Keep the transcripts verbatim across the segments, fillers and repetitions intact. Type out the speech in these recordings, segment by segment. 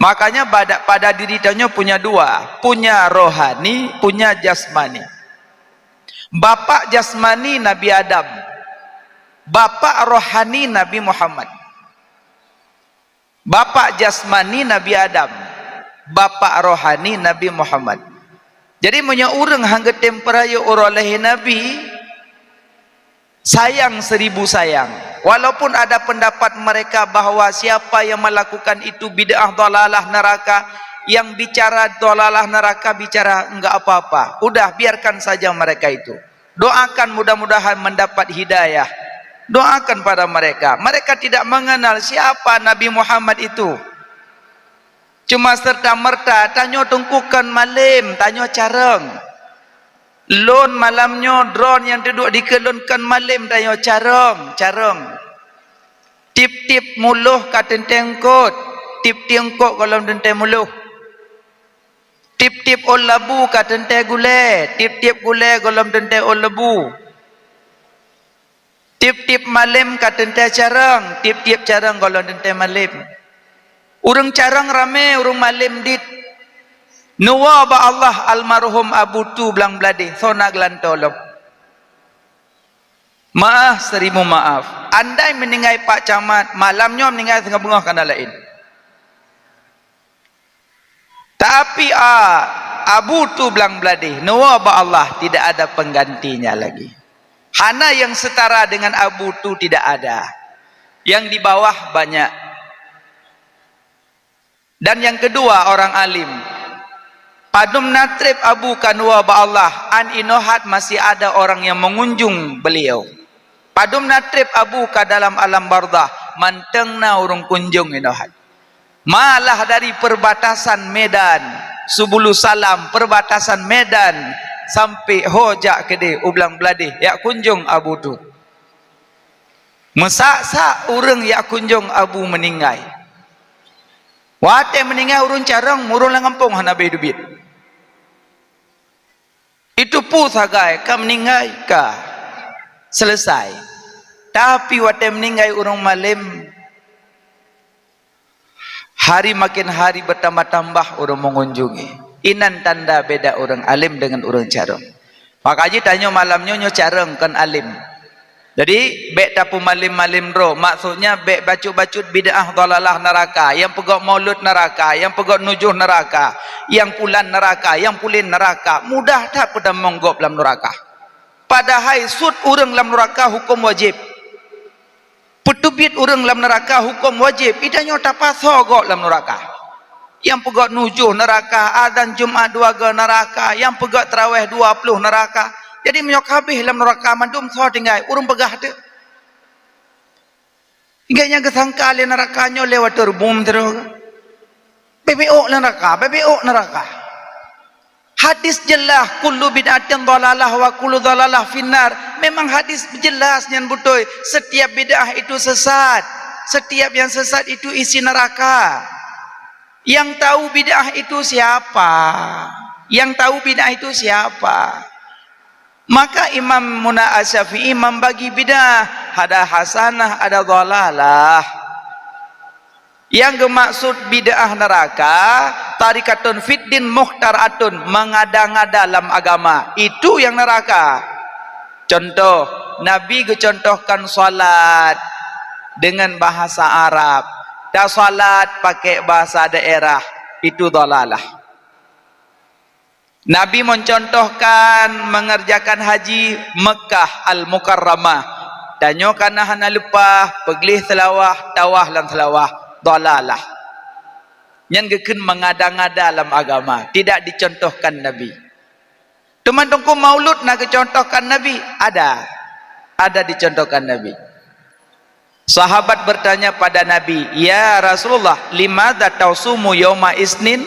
Makanya pada, pada diri tanyoe punya dua, punya rohani, punya jasmani. Bapak jasmani Nabi Adam, bapak rohani Nabi Muhammad. Bapak jasmani Nabi Adam, bapak rohani Nabi Muhammad. Jadi meunyoe ureuëng hana geutem peurayeuk uroe lahé Nabi, sayang seribu sayang. Walaupun ada pendapat mereka bahwa siapa yang melakukan itu bid'ah dalalah neraka, yang bicara dalalah neraka bicara enggak apa-apa. Udah, biarkan saja mereka itu. Doakan mudah-mudahan mendapat hidayah. Doakan pada mereka. Mereka tidak mengenal siapa Nabi Muhammad itu. Cuma serta-merta tanyoe teungku kon malem, tanyoe carông. Lôn malam nyoe droe nyang teuduek dikeue lôn kon malem, tanyoe carông, carông. Tiep-tiep muloh ka teuntée eungkôt, tiep-tiep eungkôt gohlom teuntée muloh. Tiep-tiep ôn labu ka teuntée gulée, tiep-tiep gulée gohlom teuntée ôn labu. Tiep-tiep malem ka teuntée carông, tiep-tiep carông gohlom teuntée malem. Ureuëng carông ramé, ureuëng malem dit. Neuwoe bak Allah almarhum Abu Tu Blang Bladeh, soe na geulantoe lom. Maaf, seribu maaf. Andai meuninggai Pak Camat, malam nyoe meuninggai singoh beungoh kana laén. Tapi, a, Abu Tu Blang Bladeh, neuwoe bak Allah, tidak ada penggantinya lagi. Hana yang setara dengan Abu Tu, tidak ada. Yang di bawah banyak. Dan yang kedua, orang alim. Padum na treb Abu ka neuwoe bak Allah, an inoe hat masih ada orang yang mengunjung beliau. Padum na treb Abu ka dalam alam barzah, mantong na ureuëng kunjung inoe hat. Malah dari perbatasan Medan, Subulusalam, perbatasan Medan, sampai ho jak keudeh u Blang Bladeh, jak kunjung Abu Tu. Meusak-sak ureuëng jak kunjung Abu meuninggai. Watée meuninggai ureuëng carông, ureuëng lam gampông hana beh teubiet. Itu peue sagai, ka meuninggai, ka. Selesai. Tapi watée meuninggai ureuëng malem, hari makin hari bertambah-tambah ureuëng mengunjungi. Inan tanda beda ureuëng alim dengan ureuëng carông. Maka jih tanyoe malam nyoe, nyoe carông kon alim. Jadi, bék tapeumalem-malem droe, maksudnya bék bacut-bacut bid'ah dalalah neraka, nyang peugét maulud neraka, nyang peugét nujoh neraka, nyang pulan neraka, nyang pulen neraka, mudah that peutamong gob lam neraka. Padahai sut ureuëng lam neraka huköm wajéb. Peuteubiet ureuëng lam neraka huköm wajéb, i tanyoe tapasoe gob lam neraka. Nyang peugét nujoh neraka, azan Jumat dua ga neraka, nyang peugét taraweh dua ploh neraka. Jadi meunyoe ka habéh lam neraka mandum, soe tinggai? Ureuëng peugah teuk. Hingga nyang geusangka lé neraka nyoe lewat terbum terus. Beubeuk neraka, beubeuk neraka. Hadis jelas, "Kullu bid'atin dhalalah wa kullu dhalalah finnar." Memang hadis jelas nyan beutôi, setiap bid'ah itu sesat. Setiap yang sesat itu isi neraka. Yang tahu bid'ah itu siapa? Yang tahu bid'ah itu siapa? Maka Imam Muna Asy-Syafi'i membagi bid'ah, ada hasanah, ada dhalalah. Yang geumaksud bid'ah neraka, tarikatun fiddin muhtara'atun, mengada-ngada lam agama. Itu yang neraka. Contoh, Nabi geucontohkan salat dengan bahasa Arab. Ta salat pakai bahasa daerah, itu dhalalah. Nabi mencontohkan mengerjakan haji Mekah Al-Mukarramah. Tanyoe kana hana leupah, peugleh seulawah, tawaf lam seulawah, dhalalah. Nyan geukheun mengada-ngada lam agama, tidak dicontohkan Nabi. Teuma teungku maulud na geucontohkan Nabi? Ada. Ada dicontohkan Nabi. Sahabat bertanya pada Nabi, "Ya Rasulullah, limadza tasumu yauma isnin?"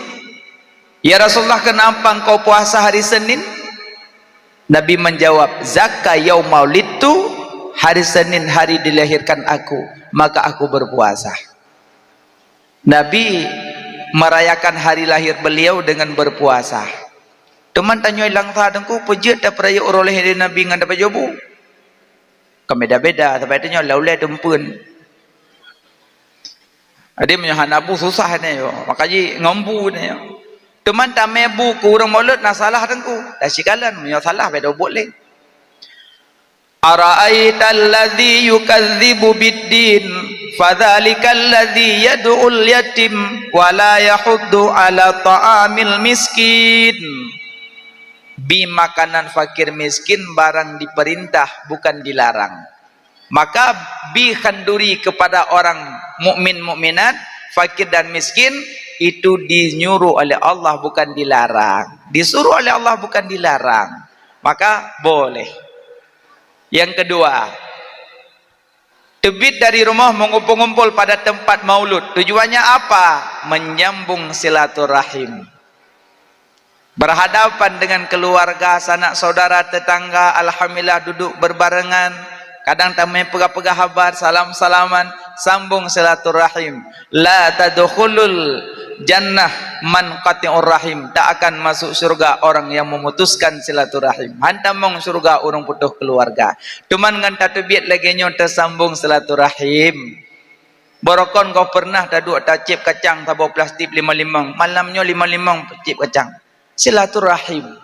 "Ya Rasulullah, kenapa engkau puasa hari Senin?" Nabi menjawab, "Zaka yauma wulidtu, hari Senin hari dilahirkan aku, maka aku berpuasa." Nabi merayakan hari lahir beliau dengan berpuasa. Teuma tanyoe langsa teungku, peue jeuet tapeurayeuk uroe lahé Nabi ngon tapajoh bu? Ka beda-beda, sabab tanyoe la ulée teumpeuen. Jadi meunyoe hana bu susah nyoe, maka jih ngon bu nyoe. Teuma tamé bu keu ureuëng mulod na salah teungku. Dan sikalon meunyoe salah beda buet lé. Ara'aital ladzi yukadzibu biddin, fadzalikal ladzi yad'ul yatim wa la yahuddu ala ta'amil miskin. Bi makanan fakir miskin barang diperintah, bukan dilarang. Maka bi khanduri kepada orang mukmin mukminat, fakir dan miskin, itu dinyuruh oleh Allah, bukan dilarang. Disuruh oleh Allah, bukan dilarang. Maka boleh. Yang kedua, teubiet dari rumah mengumpul-ngumpul pada tempat maulud. Tujuannya apa? Menyambung silaturahim. Berhadapan dengan keluarga, sanak saudara, tetangga, alhamdulillah duduk berbarengan. Kadang tamé peugah-peugah haba, salam-salaman, sambung silaturahim. La tadkhulul jannah man qati'ur rahim. Tak akan masuk syurga orang yang memutuskan silaturahim. Han tamong syurga ureuëng putôh keluarga. Teuma ngon tateubiet lagée nyoe teusambong silaturahim. Barokon goh pernah taduek tacép kacang saboh plastik limong-limong. Malam nyoe limong-limong cép kacang. Silaturahim.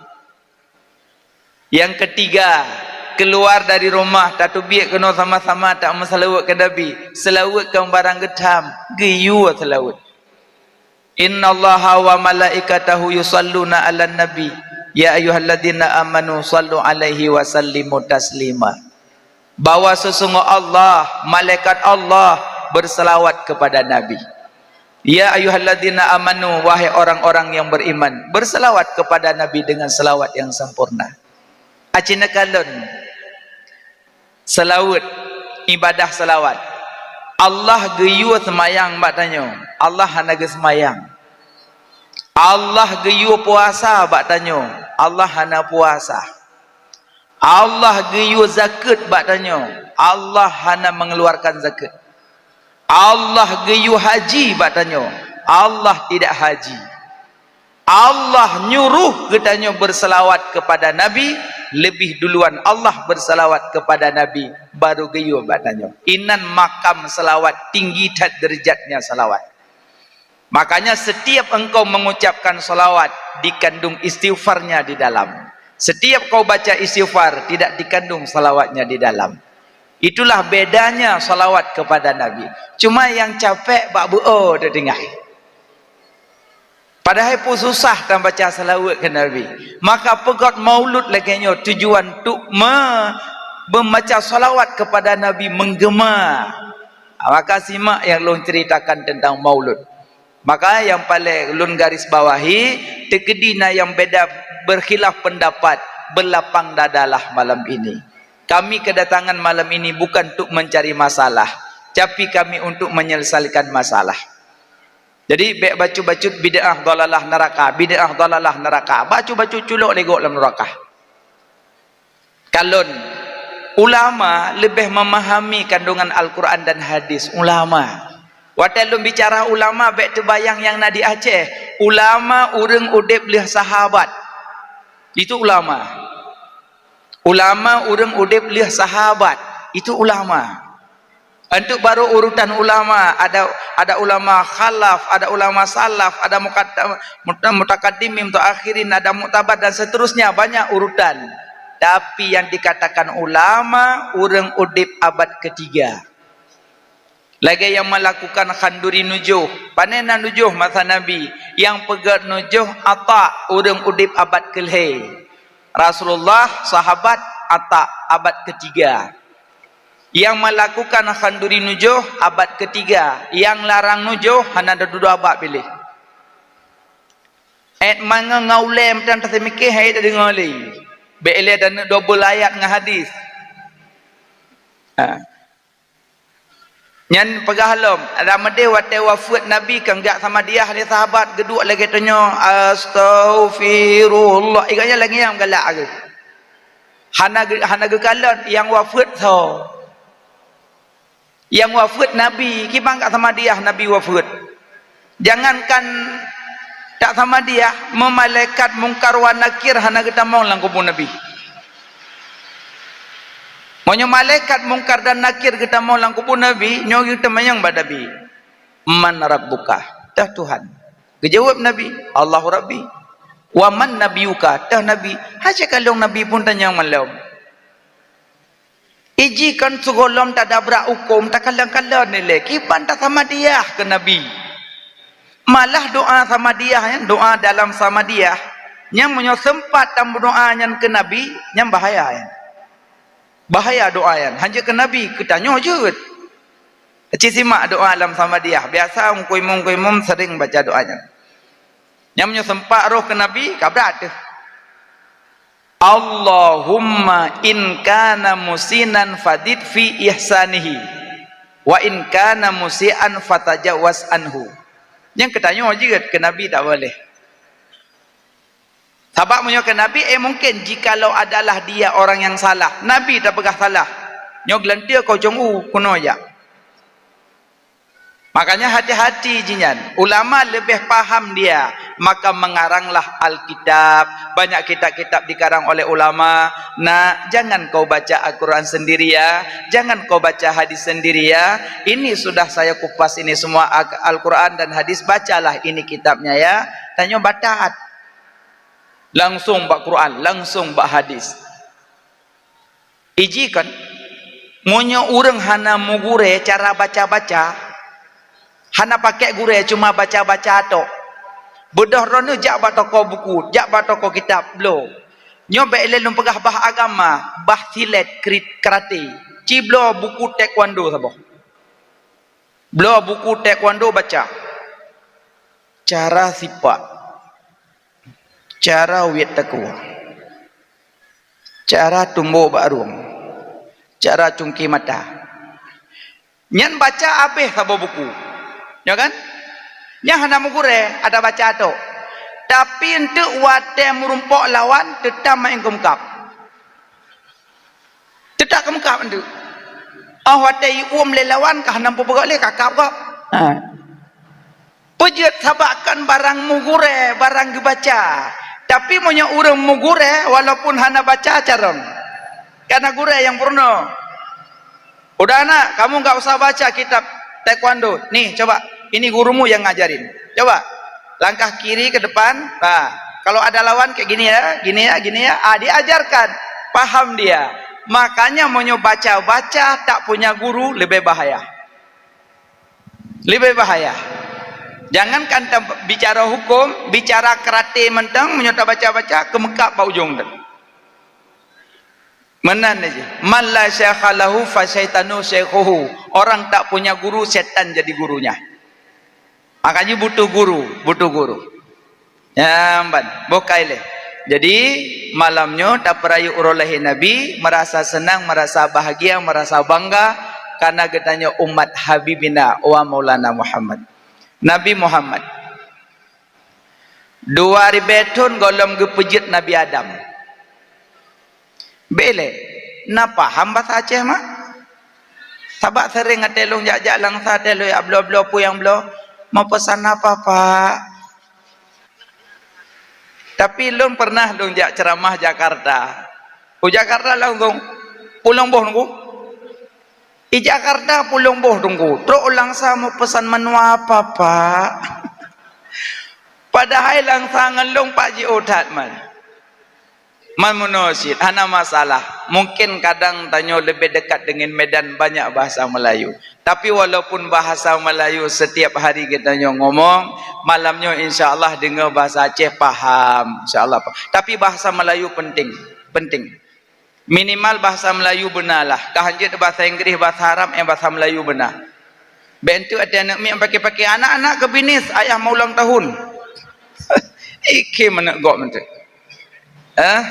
Yang ketiga, keluar dari rumah, tateubiet keunoe sama-sama tameuseulaweuet keu Nabi. Seulaweuet keu barang geutham, geuyue seulaweuet. Innallaha wa malaikatahu yusalluna 'alan nabi, ya ayyuhalladzina amanu sallu 'alaihi wa sallimu taslima. Bahwa sesungguh Allah, malaikat Allah berselawat kepada Nabi. Ya ayyuhalladzina amanu, wahai orang-orang yang beriman, berselawat kepada Nabi dengan selawat yang sempurna. Aci neukalon seulaweuet, ibadah seulawat. Allah geuyue seumayang bak tanyoe, Allah hana geuseumayang. Allah geuyue puasa bak tanyoe, Allah hana puasa. Allah geuyue zakeuet bak tanyoe, Allah hana mengeluarkan zakeuet. Allah geuyue haji bak tanyoe, Allah tidak haji. Allah nyuruh geutanyoe berselawat kepada Nabi, lebih duluan Allah berselawat kepada Nabi, baru geuyue bak tanyoe. Inan makam selawat, tinggi that derajatnya selawat. Makanya setiap engkau mengucapkan salawat, dikandung istighfarnya di dalam. Setiap kau baca istighfar, tidak dikandung salawatnya di dalam. Itulah bedanya salawat kepada Nabi. Cuma nyang capek bak beuo teutinggai. Padahai pun susah tambaca salawat ke Nabi. Maka peugét maulud lagée nyoe tujuan untuk me-, membaca salawat kepada Nabi menggema. Maka simak yang lôn ceritakan tentang maulud. Maka nyang paléng lôn garis bawahi, teukeudi na nyang beda berkhilaf pendapat, berlapang dadalah malam ini. Kami kedatangan malam ini bukan untuk mencari masalah, tapi kami untuk menyelesaikan masalah. Jadi, bék bacut-bacut bid'ah dhalalah neraka, bid'ah dhalalah neraka. Bacut-bacut culok lé gob lam neraka. Kalon, ulama leubeh memahami kandungan Al-Quran dan hadis. Ulama. Watée lôn bicara ulama, bék teubayang nyang na di Aceh. Ulama ureuëng udeb lheueh sahabat. Itu ulama. Ulama ureuëng udeb lheueh sahabat. Itu ulama. Untuk baru urutan ulama, ada, ada ulama khalaf, ada ulama salaf, ada mukat-, muta-, mutakaddimin, mutaakhirin, ada muktabar dan seterusnya, banyak urutan. Tapi yang dikatakan ulama, ureuëng udeb abad ketiga. Lagée nyang melakukan khanduri nujoh, pane na nujoh masa Nabi, nyang peugét nujoh Ata, ureuëng udeb abad keulhée. Rasulullah, sahabat, Ata, abad ketiga. Nyang melakukan khanduri nujoh abad ketiga, nyang larang nujoh hana dudoe abad piléh. Ét mangat ngon ulée meutan taseumiké hai tadeungoe lé. Bék ilée taneuk dobel ayat ngon hadis. Ha. Nyan peugah lom, ada meudeh watée wafeuet Nabi kan geujak samadiyah lé sahabat geuduek lagée tanyoe, "Astaghfirullah." Iganya lagée nyang galak geuh. Hana geu-, hana geukalon nyang wafeuet soe. Nyang wafeuet Nabi, kiban ka samadiyah Nabi wafeuet. Jangankan tak samadiyah, meumalaikat Mungkar wa Nakir hana geutamong lam kubu Nabi. Meunyoe malaikat Mungkar dan Nakir geutamong lam kubu Nabi, nyoe geuteumanyong bak Nabi. "Man rabbuka?" Teuh Tuhan. Geujaweueb Nabi, "Allahu Rabbi." "Wa man nabiyuka?" Teuh Nabi. Hase kalon Nabi pun tanyong malom. Iji kon sigohlom tadabrak huköm, takalon-kalon ilée, kiban tasamadiah keu Nabi. Malah doa samadiah nyan, doa dalam samadiah, nyan meunyoe seumpat tameudoa nyan keu Nabi, nyan bahaya nyan. Bahaya doa nyan, hana keu Nabi, keu tanyoe jeuet. Ci simak doa lam samadiah, biasa ungkuimum-ungkuimum sering baca doa nyan. Nyan meunyoe seumpat roh keu Nabi, ka brat teuh. "Allahumma in kana musinan fazid fi ihsanihi, wa in kana musian fatajawaz anhu." Nyang keu tanyoe jeuet, keu Nabi tak boleh. Sabab meunyoe keu Nabi, eh, mungkin jikalau adalah dia orang yang salah, Nabi tapeugah salah, nyoe geulanteue keu cong u, keunoe jak. Makanya hati-hati jih nyan. Ulama leubeh paham dia, maka mengaranglah Alkitab. Banyak kitab-kitab dikarang oleh ulama. Nak, jangan kau baca Al-Quran sendiri ya. Jangan kau baca hadis sendiri ya. Ini sudah saya kupas ini semua Al- Al-Quran dan hadis. Bacalah ini kitabnya ya. Tanyoe batat. Langsung bak Quran, langsung bak hadis. Iji kan, meunyoe ureuëng hana meugurée cara baca-baca, hana pakék gurée, cuma baca-baca tok. Beudôh droeneueh jak bak toko buku, jak bak toko kitab, bloe. Nyoe bék lé lôn peugah bah agama, bah silet, krit-, karate. Ci bloe buku taekwondo saboh. Bloe buku taekwondo baca. Cara sipak. Cara wiet takue. Cara tumbok bak rueng. Cara cungki mata. Nyan baca abéh saboh buku. Ya kan? Nyan hana meugurée, ada baca tok. Tapi enteuk watée meurumpok lawan, teutab main keumukab. Teutab keumukab enteuk. Oh, watée iuem lé lawan, ka hana peugah lé, ka kab gob. Ha. Peujeuet sabab kan barang meugurée, barang geubaca. Tapi meunyoe ureuëng meugurée, walaupun hana baca carông, kana gurée nyang peurunoe. Udah, anak, kamu nggak usah baca kitab taekwondo. Nih, coba, ini gurumu yang ngajarin. Coba, langkah kiri ke depan. Nah, kalau ada lawan kayak gini ya, gini ya, gini ya. Ah, diajarkan. Paham dia. Makanya meunyoe baca-baca tak punya guru, lebih bahaya. Lebih bahaya. Jangankan tam- bicara hukum, bicara karate mantong, meunyoe tabaca-baca, keumukab bak ujong tu. Meunan jih. "Man la syaikha lahu fa syaitanu syaikhuhu." Orang tak punya guru, setan jadi gurunya. Makanya butuh guru, butuh guru. Nyan ban, boh kai lé. Jadi, malam nyoe tapeurayeuk uroe lahé Nabi, meurasa seunang, meurasa bahagia, meurasa bangga, kareuna geutanyoe umat Habibina wa Maulana Muhammad. Nabi Muhammad. Dua ribée thon gohlom geupeujeuet Nabi Adam. Bék lé, na paham basa Aceh mak? Sabab seuréng watée lôn jak-jak lam sa watée lôn jak bloe-bloe peue nyang bloe, "Meupeusan apa, Pak?" Tapi lôn pernah lôn jak ceuramah Jakarta. U Jakarta langsung, "Pulong boh Teungku." I Jakarta pulong boh Teungku. Trok u Langsa meupeusan menu apa, Pak? Padahai Langsa ngon lôn Pak jiôh that man. Man meunoe cit, hana masalah. Mungkin kadang tanyoe leubeh dekat dengan Medan, banyak bahasa Melayu. Tapi walaupun bahasa Melayu setiap hari geutanyoe ngomong, malam nyoe insya Allah deungoe bahasa Aceh paham. Insya Allah. Tapi bahasa Melayu penting. Penting. Minimal bahasa Melayu beuna lah. Ka hanjeuet bahasa Inggris, bahasa Arab, eh, bahasa Melayu beuna. Bék enteuk até aneuk miet paké-paké, "Anak-anak keubinis, ayah mau ulang tahun." Iké manok gok mantong. Eh?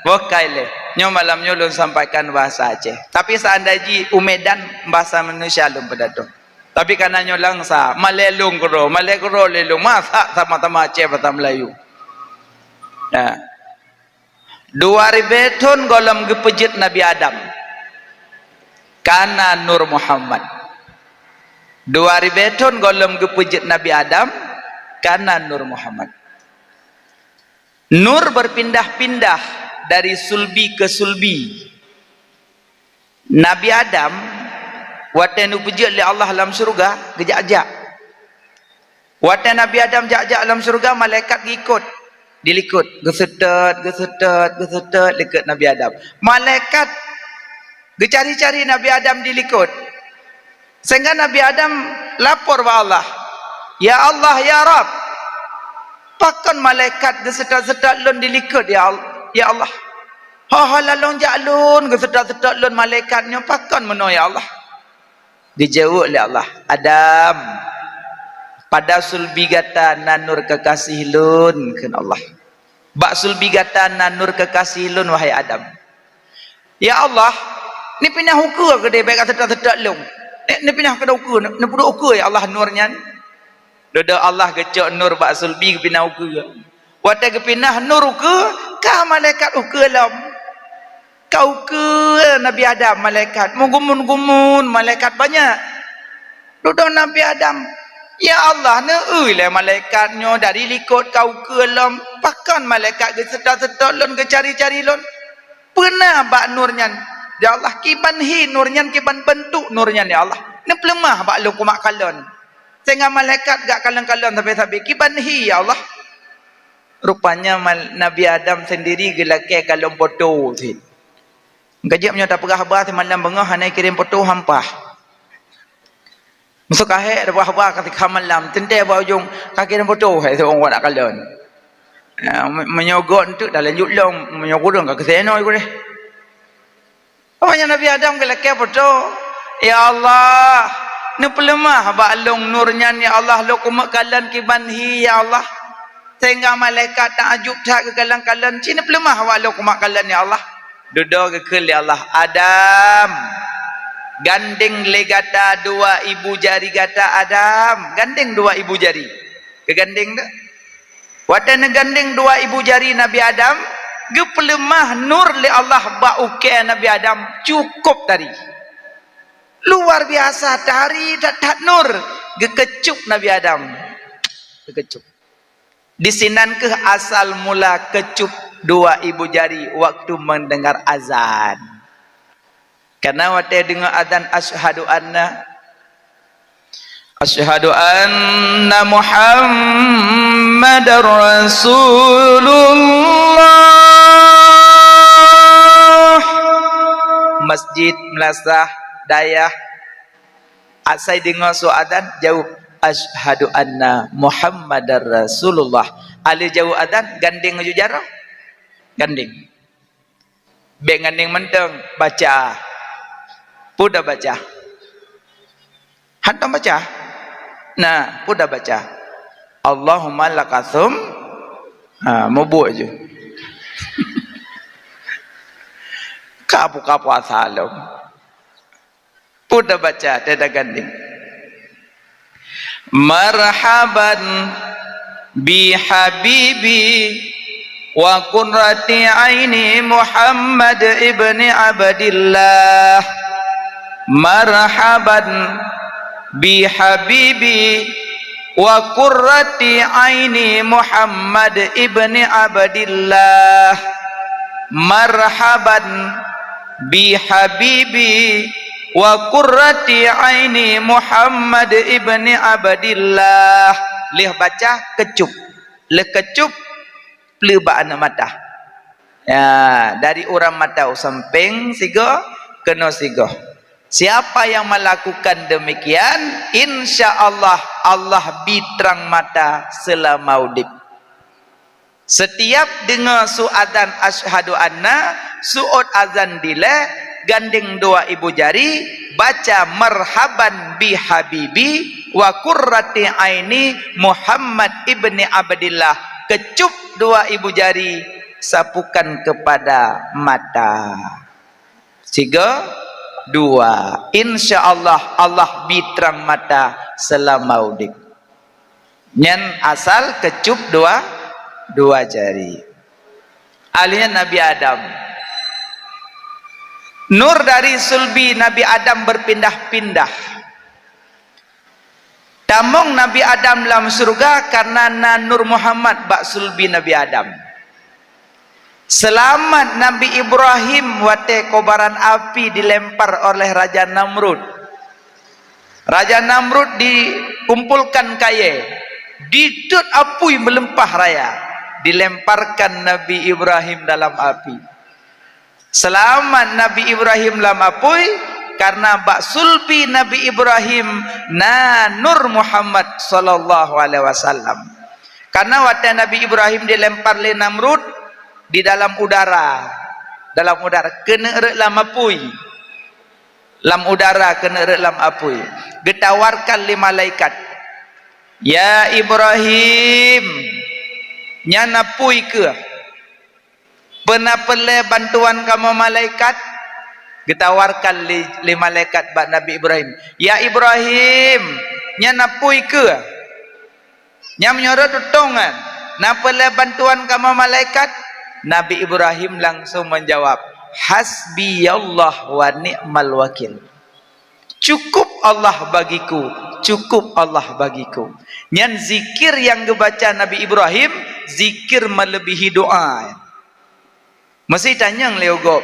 Boh kai lé. Nyoe malam nyoe lôn sampaikan bahasa Aceh. Tapi seandai jih u Medan bahasa Indonesia lôn pidato. Tapi kareuna nyoe Langsa, malée lôn keudroe, malée keudroe lé lôn, masak sama-sama Aceh bahasa Melayu. Ya. Dua ribée thon gohlom geupeujeuet Nabi Adam. Kana Nur Muhammad. Dua ribée thon gohlom geupeujeuet Nabi Adam, kana Nur Muhammad. Nur berpindah-pindah dari sulbi ke sulbi. Nabi Adam, watée neupeujeuet lé Allah lam syeuruga, geujak-jak. Watée Nabi Adam jak-jak lam syeuruga, malaikat geuikot, dilikot, geuseutôt, geuseutôt, geuseutôt likot Nabi Adam. Malaikat geucari-cari Nabi Adam dilikot. Sehingga Nabi Adam lapor bak Allah, "Ya Allah, ya Rabb, pakon malaikat geuseutôt-seutôt lôn dilikot, ya Al-, ya Allah? Ho-ho lalong jak lôn geuseutôt-seutôt lôn malaikat nyoe, pakon meunoe, ya Allah?" Geujaweueb lé Allah, "Adam, pada sulbi gata na nur keukaséh lôn," kheun Allah. "Bak sulbi gata na nur keukaséh lôn, wahai Adam." "Ya Allah, neupinah ukeue keudeh, bék ka seutôt-seutôt lôn. Eh, neupinah keudeh ukeue, ne-, neupeuduek ukeue, ya Allah, nur nyan." Dudoe Allah geucok nur bak sulbi, geupinah ukeue. Watée geupinah nur ukeue, ka malaikat ukeue lom. Ka ukeue Nabi Adam malaikat, meugumun-gumun malaikat banyak. Dudoe Nabi Adam, "Ya Allah, neueu lé malaikat nyoe dari likot ka ukeue lom, pakon malaikat geuseutôt-seutôt lôn, geucari-cari lôn? Peue na bak nur nyan, ya Allah, kiban hi nur nyan, kiban beuntuk nur nyan, ya Allah? Neupeuleumah bak lôn keu mak kalon, sehingga malaikat geujak kalon-kalon sabe-sabe, kiban hi, ya Allah?" Rupanya mal-, Nabi Adam sendiri geulakée kalon poto cit. Ka jeuet meunyoe tapeugah haba simalam beungoh hana kirém poto, hampah. Meuseu ka hék tapeugah haba ka sikha malam, teuntée bak ujong ka kirém poto, hék siuroe awak na kalon. Ya, me-, meunyoe göt enteuk dah lanjut lom, meunyoe kureueng ka keuseunoi gurée. Awaknyan Nabi Adam geulakée poto, "Ya Allah, neupeuleumah bak lôn nur nyan, ya Allah, lôn keumeuk kalon kiban hi, ya Allah. Sehingga malaikat taajub that geukalon-kalon, ci neupeuleumah bak lôn keumeuk kalon, ya Allah." Dudoe geukheun lé Allah, "Adam, gandeng lé gata dua ibu jari gata, Adam, gandeng dua ibu jari." Geugandeng tu. Watée neugandeng dua ibu jari Nabi Adam, geupeuleumah nur lé Allah bak ukée Nabi Adam, cukôp tari. Luar biasa, tari that-that nur, geukeucup Nabi Adam. Geukeucup. Disinan kheueh asal mula keucup dua ibu jari waktu mendengar azan. Karena watée deungoe azan, "Asyhadu anna, asyhadu anna Muhammadar Rasulullah." Masjid, meulasah, dayah, asai deungoe su azan, jaweueb, "Asyhadu anna Muhammadar Rasulullah." Alé jaweueb azan, gandeng aju jaroe. Gandeng. Bék gandeng mantong, baca. Peue tabaca? Hantom baca? Nah, peue tabaca? Allahumma lakasum. Ha, mubuek ju. Ka buka puasa lom. Peue tabaca, teuh tagandeng. Marhaban bi habibi wa qurrati aini Muhammad ibni Abdillah. Marhaban bi habibi wa qurrati aini Muhammad ibni Abdillah. Marhaban bi habibi wa qurrati aini Muhammad ibni Abdillah. Lheueh baca, keucup. Lheueh keucup, pleubak aneuk mata. Ya, dari uram mata u sampéng sigoe, keunoe sigoe. Siapa yang melakukan demikian, insya Allah, Allah bi trang mata seulama udeb. Setiap deungoe su azan asyhadu anna, seuôt azan dilée, gandeng dua ibu jari, baca marhaban bi habibi wa qurrati aini Muhammad ibni Abdillah, keucup dua ibu jari, sapukan kepada mata. Sigoe, dua. Insya Allah, Allah bi trang mata seulama udeb. Nyan asal keucup dua, dua jari. Ahli nyan Nabi Adam. Nur dari sulbi Nabi Adam berpindah-pindah. Tamong Nabi Adam lam syeuruga karena na Nur Muhammad bak sulbi Nabi Adam. Seulamat Nabi Ibrahim watée kobaran api dilempar oleh Raja Namrud. Raja Namrud dikumpulkan kayée. Ditôt apui meuleumpah raya, dilemparkan Nabi Ibrahim dalam api. Seulamat Nabi Ibrahim lam apui, kareuna bak sulbi Nabi Ibrahim na Nur Muhammad sallallahu alaihi wasallam. Kareuna watée Nabi Ibrahim dilempar lé Namrud di dalam udara, dalam udara, keuneuk rhot lam apui. Lam udara keuneuk rhot lam apui. Geutawarkan lé malaikat, "Ya Ibrahim, nyan apui kheueh." "Peue na peureulée bantuan kamoe malaikat?" Geutawarkan lé, lé malaikat bak Nabi Ibrahim, "Ya Ibrahim, nyan apui kheueh. Nyan meunyoe rhot tutong nyan, na peureulée bantuan kamoe malaikat?" Nabi Ibrahim langsung menjawab, "Hasbiyallah wa ni'mal wakil." Cukup Allah bagiku, cukup Allah bagiku. Nyan zikir nyang geubaca Nabi Ibrahim, zikir meuleubèhi doa. Meusé tanyong lé gob,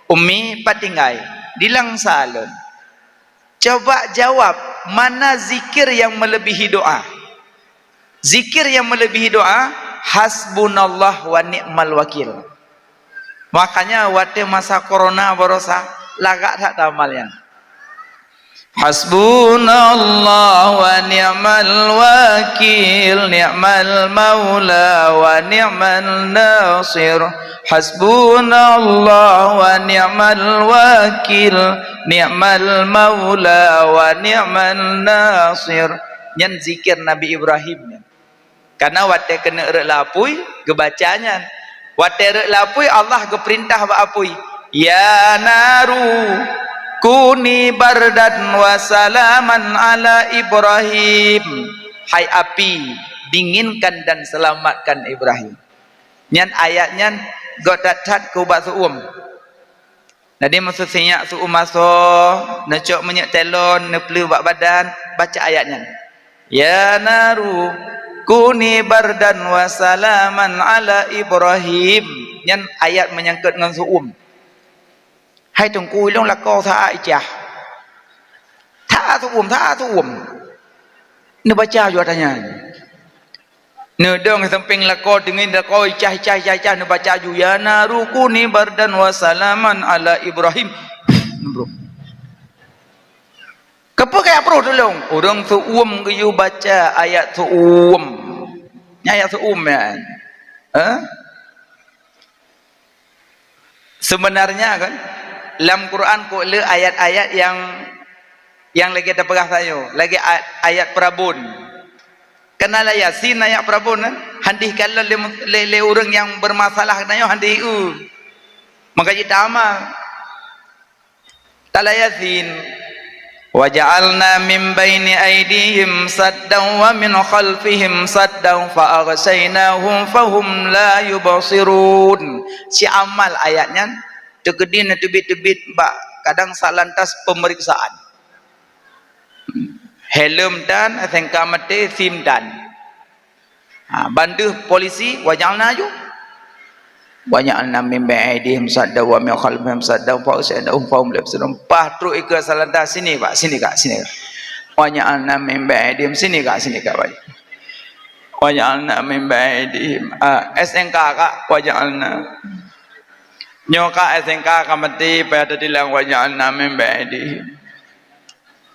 "Ummi, pat tinggai?" "Di Langsa lôn." Coba jawab, mana zikir nyang meuleubèhi doa? Zikir nyang meuleubèhi doa, "Hasbunallah wa ni'mal wakil." Makanya watèe masa corona barosa, lagak that tamal nyan. "Hasbunallah wa ni'mal wakil, ni'mal maula wa ni'man nasir. Hasbunallah wa ni'mal wakil, ni'mal maula wa ni'man nasir." Nyan zikir Nabi Ibrahim nyan. Kareuna watèe keuneuk rhot lam apui, geubaca nyan. Watèe rhot lam apui, Allah geupeurintah bak apui, "Ya naru, kuni bardan wa salaman ala Ibrahim." Hai api, dinginkan dan selamatkan Ibrahim. Nyan ayat nyan göt that-that keu ubat seu-uem. Jadi, meuseu sinyak seu-uem asoe, neucok minyeuk telon, neupeuleueh bak badan, baca ayat nyan. "Ya naru, kuni bardan wa salaman ala Ibrahim." Nyan ayat meunyangkot ngon seu-uem. Hai Teungku, ilôn lakoe sa-a icah. Sa-a seu-uem, sa-a seu-uem. Neubaca ju ata nyan. Neudong sampéng lakoe, teungoh lakoe icah, icah, icah, icah, neubaca ju, "Ya naru kuni bardan wa salaman ala Ibrahim." Keupeue kaya proh tulông? Ureueng seu-uem geuyue baca ayat seu-uem. Nyan ayat seu-uem nyan. Hah? Sebenarnya kan, lam Quran kok le ayat-ayat nyang, nyang lagèe tapeugah tanyoe, lagèe a-, ayat peurabon. Kan lam Yasin ayat peurabon kan? Hana jikalon lé, lé, lé ureueng nyang bermasalah tanyoe, hana ji-eu. Maka jitama. Lam Yasin, "Wa ja'alna min baini aidihim saddan wa min khalfihim saddan fa aghshaynahum fahum la yubsirun." Siamal ayat nyan, teukeudi neuteubiet-teubiet bak kadang saat lantas peumeriksaan. Helm tan, S N K maté, SIM tan. Ha, ban deuh polisi, "Wa ja'alna" ju. "Wa ja'alna min baini aidihim saddan wa min khalfihim saddan fa aghshaynahum fahum la yubsirun." Paih trok ikeue saat lantas, "Sini, Pak, sini, Kak, sini, Kak." "Wa ja'alna min baini aidihim," "Sini, Kak, sini, Kak, Pak." "Wa ja'alna min baini aidihim," ah, S N K, Kak, "Wa ja'alna." Nyoe, Kak, S N K ka maté, payah tatilang, "Wa ja'alna min baini aidihim."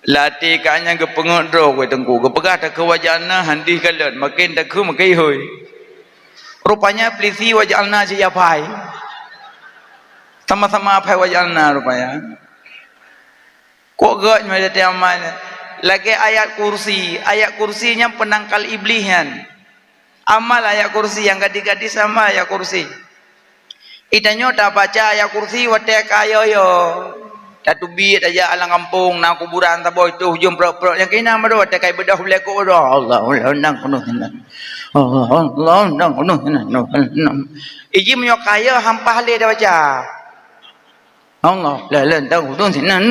Lam até kah nyan geupeungeut droe keu Teungku, geupeugah takheun "Wa ja'alna" hana jikalon, maken takheun maken ihôi. Rupanya polisi "Wa ja'alna" cit jiphai. Sama-sama phai "Wa ja'alna" rupanya. Kok göt nyoe até amal nyan? Lagèe ayat kursi, ayat kursi nyan peunangkal Iblih nyan. Amal ayat kursi, nyang gadis-gadis amal ayat kursi. Itanyoe tabaca ayat kursi watèe ka yo-yo. Tateubiet tajak lam gampông, na kuburan saboh, itoh ujông prot-prot. Nyang keunan baroe watèe ka beudôh lé kok baroe, "Allahu nang keunoe sinan. Allahu nang keunoe sinan." Iji meunyoe ka yo hampah lé tabaca. "Allah la ilaha illa huwa sinan."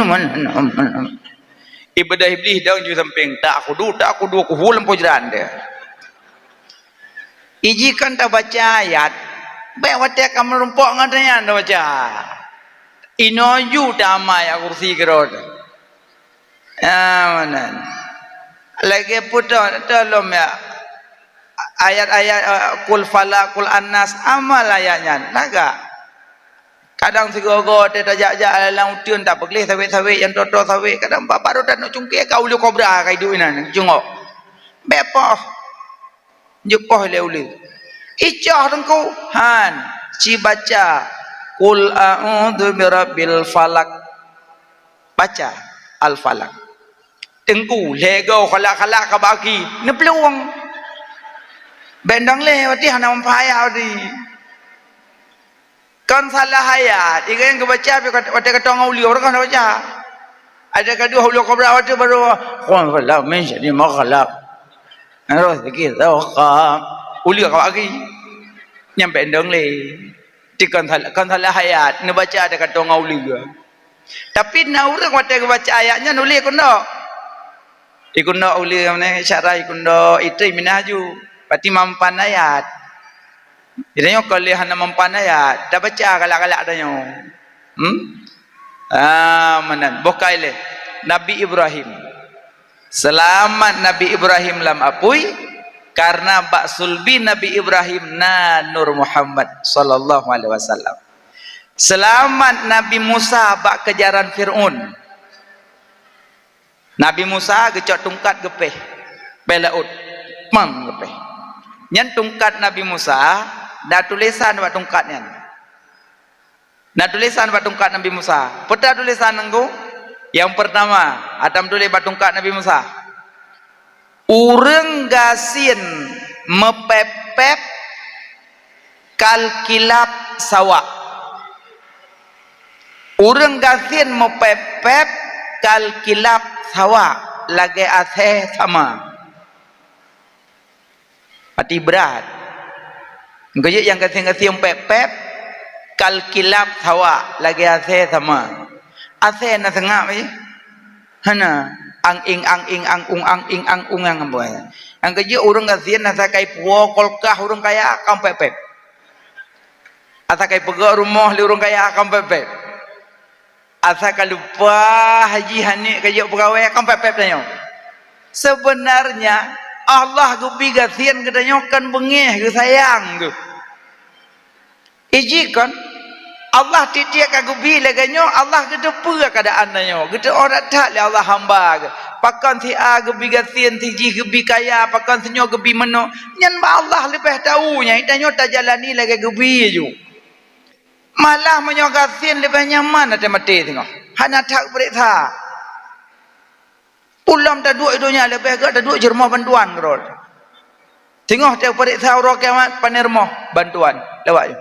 Ibadah Iblih dong ju sampéng, "Tak khudu, tak khudu, kuhu lam pojran dia." Iji kan tabaca ayat, bèk watèe ka meurumpok ngon nyan tabaca. Inoe ju tama ayat kursi keudroe. Ah, meunan. Lagèe peue teuh, teuh lom ya. Ayat-ayat, eh, Qul Falaq, Qul An-Nas, amal ayat nyan. Lagak. Kadang sigoe-goe teuh tajak-jak lam uteuen, tapeugleh sawét-sawét, nyang toe-toe sawét. Kadang bapak rot taneuk cungké ka uleue kobra ka iduek inan, cungok. Bèk poh. Jeuet poh lé uleue. Icoh teungku, han, ci baca, "Qul a'udzu birabbil falaq." Baca Al-Falaq. Teungku, lhèe goe khalak-khalak ka bak gaki, neuplueng. Bèk dong lé, watèe hana manfaat watèe. Kon salah ayat, ikan geubaca pih watèe ka tong uleue, ureueng ka baca. Ada kaduah uleue kobra watèe baru, "Qul falaq min syarri ma khalaq." Terus sikit, "Tawakal." Uleue ka bak gaki. Nyan bèk dong lé. Ti kon salah, kon salah ayat, neubaca ada ka tong uleue. Tapi na ureueng watèe geubaca ayat nyan uleue keuneuk. Ikeuneuk uleue, meunan syarah ikeuneuk, itré minah aju. Pati mampan ayat. Jadi nyoe kon lé hana mampan ayat, tabaca galak-galak tanyoe. Hmm? Ah, meunan. Boh kai lé. Nabi Ibrahim. Seulamat Nabi Ibrahim lam apui, karena bak sulbi Nabi Ibrahim na Nur Muhammad sallallahu alaihi wasallam. Seulamat Nabi Musa bak keujaran Fir'aun. Nabi Musa geucok tungkat geupéh bak laôt, mang geupéh. Nyan tungkat Nabi Musa, na tulésan bak tungkat nyan. Na tulésan bak tungkat Nabi Musa. Peue tulésan nangku? Nyang peurtama, atra meutuléh bak tungkat Nabi Musa. Ureueng gasien meupép-pép kal kilab sawa'. Ureueng gasien meupép-pép kal kilab sawa', lagèe asèe sama. Pati brat. Geujeuet nyang gasien-gasien pép-pép, kal kilab sawa', lagèe asèe sama. Asèe na seungab jih? Hana. Ang ing, ang ing, ang ung, ang ing, ang ung, nyang amboi. Nyang geujeuet ureueng gasien na sakai puwoe kulkas ureueng kaya, ka pép-pép. Asai ka ipeugöt rumoh lé ureueng kaya, ka pép-pép. Asai ka lumpah jih aneuk ka jeuet peugawée, ka pép-pép tanyoe. Sebenarnya, Allah geubi gasien geutanyoe kon beungéh, geusayang geuh. Iji kon, Allah tiep-tiep ka geubi lagée nyoe, Allah geuteupeue keuadaan tanyoe, geuteuôt that-that lé Allah hamba geuh. Pakon si A geubi gasien, si jih geubi kaya, pakon si nyoe geubi meunoe, nyan bak Allah leubeh tahu nyan, tanyoe tajalani lagée geubi ju. Malah meunyoe gasien leubeh nyaman até maté singoh. Hana that peureksa. Ulôn taduek i donya leubeh gét taduek cit rumoh bantuan keudroe. Singoh teuh peureksa uroe kiamat, pané rumoh bantuan lewat nyoe.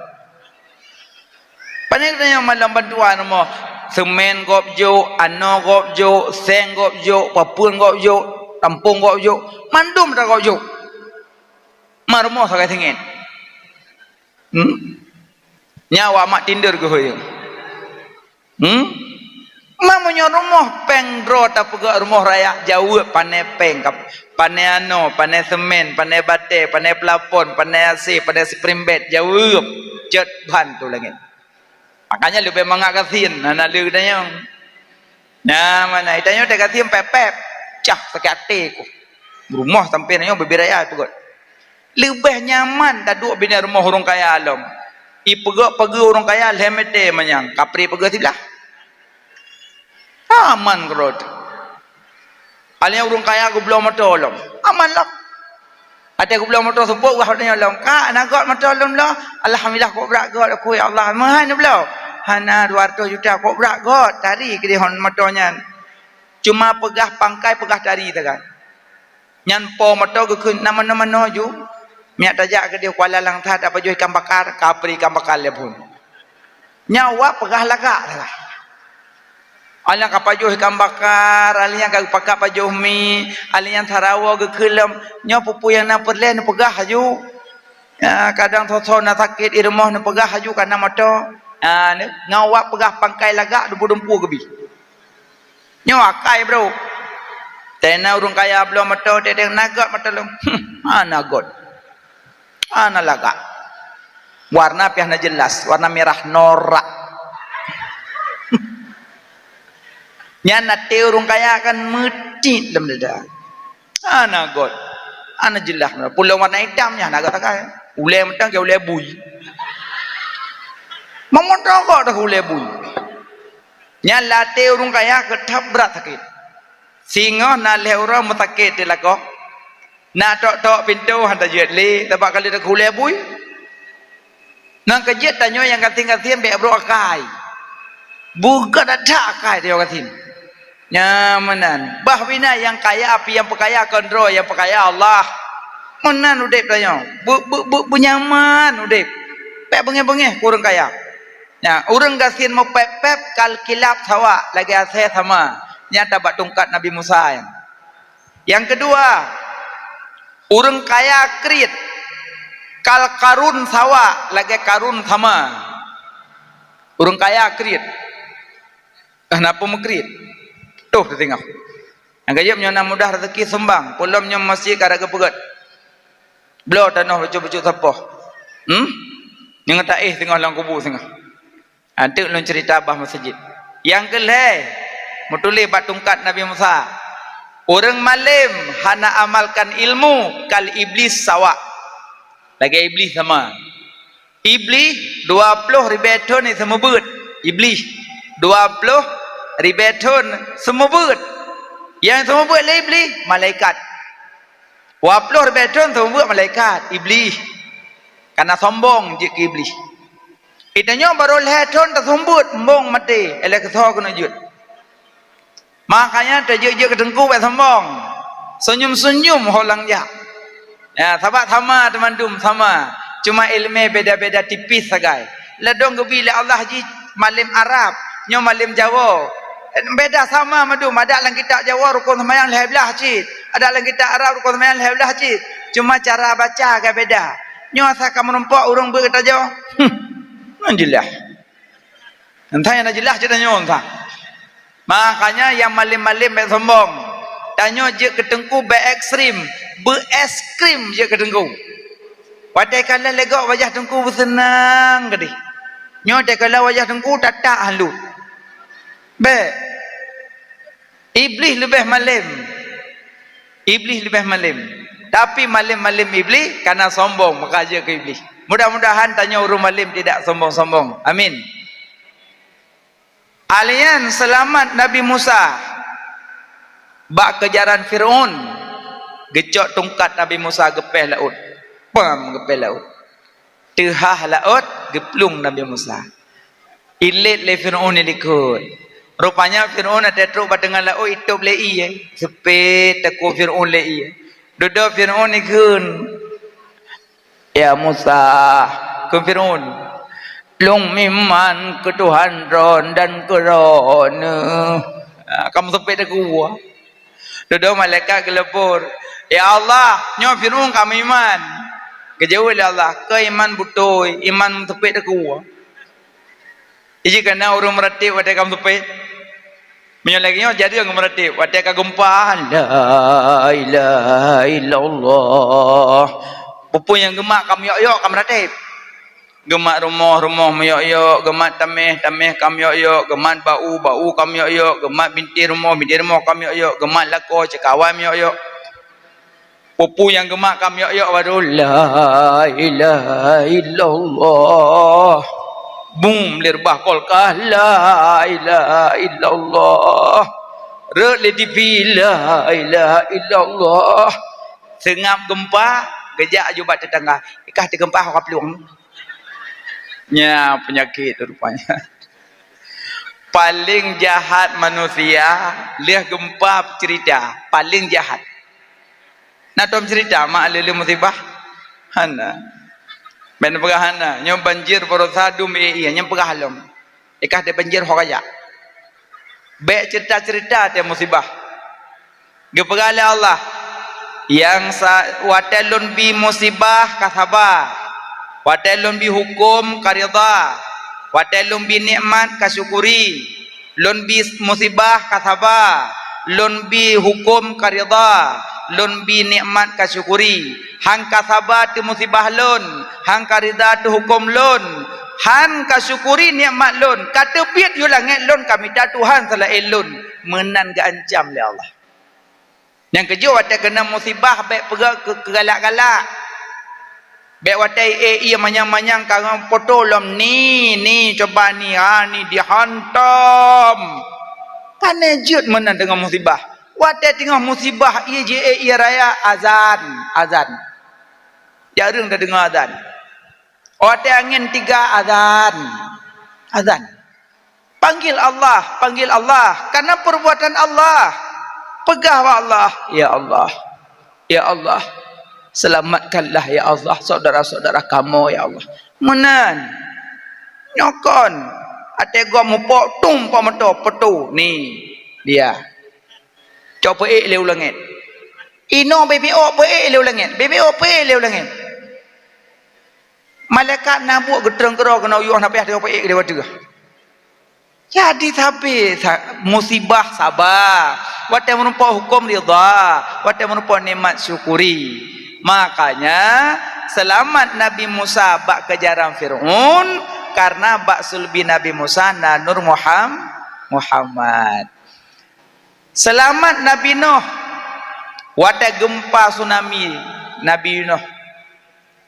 Pané geutanyoe malam bantuan rumoh. Semen gob jok, anoe gob jok, seng gob jok, papeuen gob jok, tampong gob jok, mandum atra gob jok. Ma rumoh sagai teungen. Hmm? Nyan awak mak tinder geuhôi. Hmm? Ma meunyoe rumoh péng droe tapeugöt rumoh rakyat jaweueb pané péng, kap-, pané anoe, pané semen, pané batée, pané plafon, pané AC, pané spring bed, jaweueb cot ban tu langét. Makanya leubeh mangat gasien, hana lé geutanyoe. Nyan mana, geutanyoe teuh gasien pép-pép, cah sakét até ku. Rumoh sampoe nyoe bubé raya peugöt. Leubeh nyaman taduek binéh rumoh ureueng kaya lom. Ipeugöt pageue ureueng kaya lhèe meté manyang, kapri pageue siblah. Aman keudroe teuh. Aléh ureueng kaya geubloe moto lom. Aman lom. Até geubloe moto seupôt, wah, tanyoe lom, "Kak, na göt moto lôn bloe?" "Alhamdulillah, kok brat göt, aku, ya Allah." "Meuhai neubloe?" "Hana, dua ratus juta." "Kok brat göt?" "Tari keudéh hon moto nyan. Cuma peugah pangkai, peugah tari sagai." Nyan po moto geukheun na manoe-manoe ju. Miak tajak keudéh Kuala Langsa tapajoh ikan bakar, kapri ikan bakar lé phon. Nyan awak peugah lagak sagai. Aléh ka pajoh ikan bakar, aléh nyang ka geupakat pajoh mi, aléh nyang sarawoe geukheun lom. Nyoe peue-peue nyang na peureulée neupeugah laju. Ya, kadang soe-soe na sakét i rumoh neupeugah laju kana moto. Ha, ngon awak peugah pangkai lagak dumpeue-dumpeue geubi. Nyoe akai, bro. Tena ureueng kaya bloe moto, teudeung na göt moto lom. Hmm, hana göt. Hana lagak. Warna pih hana jelas, warna merah norak. Nyan até ureueng kaya kan meutit lom dada. Hana göt. Hana jeulaih. Pulo warna itam nyan, hana gata kai. Ulée mantong keu ulée bui. Meumotong kok dah ulée bui. Nyan latée ureuëng kaya keu that brat sakét. Singoh na lhée uroe meusakét di lakoe. Na tok-tok pintoe hana jeuet lé, sabab ka lheueh teuka ulée bui. Nang keujeuet tanyoe nyang gasien-gasien bék brok akai. Beugat that akai tanyoe gasien. Nyan meunan. Bah bina nyang kaya, api nyang peukaya, kon droe nyang peukaya, Allah. Meunan udeb tanyoe. Beu-, beu-, beu-, beunyaman udeb. Bék beungéh-beungéh keu ureuëng kaya. Nyan, ureuëng gasien meupép-pép kal kilab sawa, lagée asée sama. Nyan tabak tungkat Nabi Musa nyan. Nyang keudua, ureuëng kaya kriet kal Karun sawa, lagée Karun sama. Ureuëng kaya kriet. Eh, na peue meukriet? Toh teutinggai. Nyang ka jeuet nyoe na mudah rezeki sumbang, peulom nyoe masjid ka ragée peugét. Bloe tanoh bacut-bacut sapoh. Hmm? Nyang taéh singoh lam kubu singoh. Anteuk lôn cerita bah masjid. Nyang keu lhée, meutuléh bak tungkat Nabi Musa. Ureuëng malém hana amalkan ilmu kal iblis sawa. Lagée iblis sama. Iblih dua ploh ribée thon seumeubeuet. Iblih dua ploh ribée thon seumeubeuet. Nyang seumeubeuet lé Iblih, malaikat. Dua ploh ribée thon seumeubeuet malaikat, Iblih. Kana sombong jeuet keu Iblih. Geutanyoe barô lhée thon taseumeubeuet, mbong maté, éh lhée keusoe keuneuk jeuet. Makanya tajeuet-jeuet keu teungku bék sombong. Senyum-senyum ho lam jak. Ya, sabab sama teumandum, sama. Cuma iéleumé beda-beda tipis sagai. Ladôm geubi lé Allah jih malém Arab, nyoe malém Jawa. Beda sama mandum, adak lam kitab Jawa rukon seumayang lhée blaih cit. Adak lam kitab Arab rukon seumayang lhée blaih cit. Cuma cara baca agak beda. Nyoe asai ka meurumpok ureuëng beuet geutanyoe. Hmm. Nyan jeulaih. Entah nyang na jeulaih cit tanyoe entah. Makanya nyang malém-malém bék sombong. Tanyoe jeuet keu teungku bék ekstrem, beu es krim jeuet keu teungku. Watée ka lheueh lé gob wajah teungku beuseunang keudeh. Nyoe watée ka lheueh wajah teungku tatak halu. Bék. Iblih leubeh malém. Iblih leubeh malém. Tapi malém-malém Iblih kana sombong, maka jeuet keu Iblih. Mudah-mudahan tanyoe ureuëng malém tidak sombong-sombong. Amin. Alian seulamat Nabi Musa bak keujaran Fir'aun, geucok tungkat Nabi Musa geupéh laôt. Pam geupéh laôt. Teuhah laôt geuplueng Nabi Musa. Ilét lé Fir'aun ilikot. Rupanya Fir'aun watée trok bak teungoh laôt itôb lé ié. Seupét takue Fir'aun lé ié. Dudoe Fir'aun ikheun, "Ya Musa," kheun Fir'aun, "lôn meuiman keu Tuhan droe dan keu Droeneuh." Ha, ka meuseupét takue. Dudoe malaikat geuleubor, "Ya Allah, nyoe Fir'aun ka meuiman." Geujaweueb lé Allah, "Keu iman beutôi, iman meuseupét takue." Iji kana ureuëng meuratéb watée ka meuseupét. Meunyoe lagée nyoe jadi ureuëng meuratéb watée ka geumpa, "La ilaha illallah." Peue-peue nyang geumat ka meuyok-yok ka meuratéb. Geumat rumoh, rumoh meuyok-yok, geumat taméh, taméh ka meuyok-yok, geumat bak u, bak u ka meuyok-yok, geumat bintéh rumoh, bintéh rumoh ka meuyok-yok, geumat lakoe, ceukawan meuyok-yok. Peue-peue nyang geumat ka meuyok-yok baru, "La ilaha illallah." Bum, lé reubah kulkas, "La ilaha illallah." Rhot lé T V, "La ilaha illallah." Seungab geumpa, geujak aju bak teutangga, "Ikah teugeumpa ho ka plueng." Nyan peunyakét rupanya. Paléng jahat manusia, lheueh geumpa cerita, paléng jahat. Na tom cerita mak lé-lé musibah? Hana. Ban peugah hana, nyoe banjir barosa dum ié-ié, nyan peugah lom. Ikah teubanjir ho ka jak. Bék cerita-cerita teuh musibah. Geupeugah lé Allah, "Nyang sa-, watée lôn bi musibah ka saba, watée lôn bi huköm ka ridha, watée lôn bi nikmat ka syukuri." Lôn bi musibah ka saba, lôn bi huköm ka ridha, lôn bi nikmat ka syukuri. Han ka saba teuh musibah lôn, han ka ridha teuh huköm lôn, han ka syukuri nikmat lôn, ka teubiet yue langét lôn ka mita Tuhan seulaén lôn, meunan geuancam lé Allah. Nyang keujeuet watée keunong musibah bék peugah keu, keu galak-galak. Bék watée ék ié manyang-manyang ka ngon poto lom ni, ni cuba ni, ha ni dihantom. Pané jeuet meunan teungoh musibah. Watée teungoh musibah ié jiék ié raya azan, azan. Jak ureuëng tadeungoe azan. Watée angén tiga azan, azan. Panggil Allah, panggil Allah, karena perbuatan Allah. Peugah bak Allah, "Ya Allah, ya Allah, selamatkanlah ya Allah saudara-saudara kamoe ya Allah." Meunan. Nyoe kon, até gob mupok tum pok moto petu ni dia. Cok peuék lé u langét. Inoe bibit ôk peuék lé u langét, bibit ôk peuék lé u langét. Malaikat na buet geutrön keudroe keunoe yoh na payah teuka peuék di watée. Jadi sabe sa-, musibah saba, watée meurumpok huköm ridha, watée meurumpok nikmat syukuri. Makanya seulamat Nabi Musa bak keujaran Fir'aun karena bak sulbi Nabi Musa na nur Muham-, Muhammad. Seulamat Nabi Nuh watée geumpa tsunami Nabi Nuh.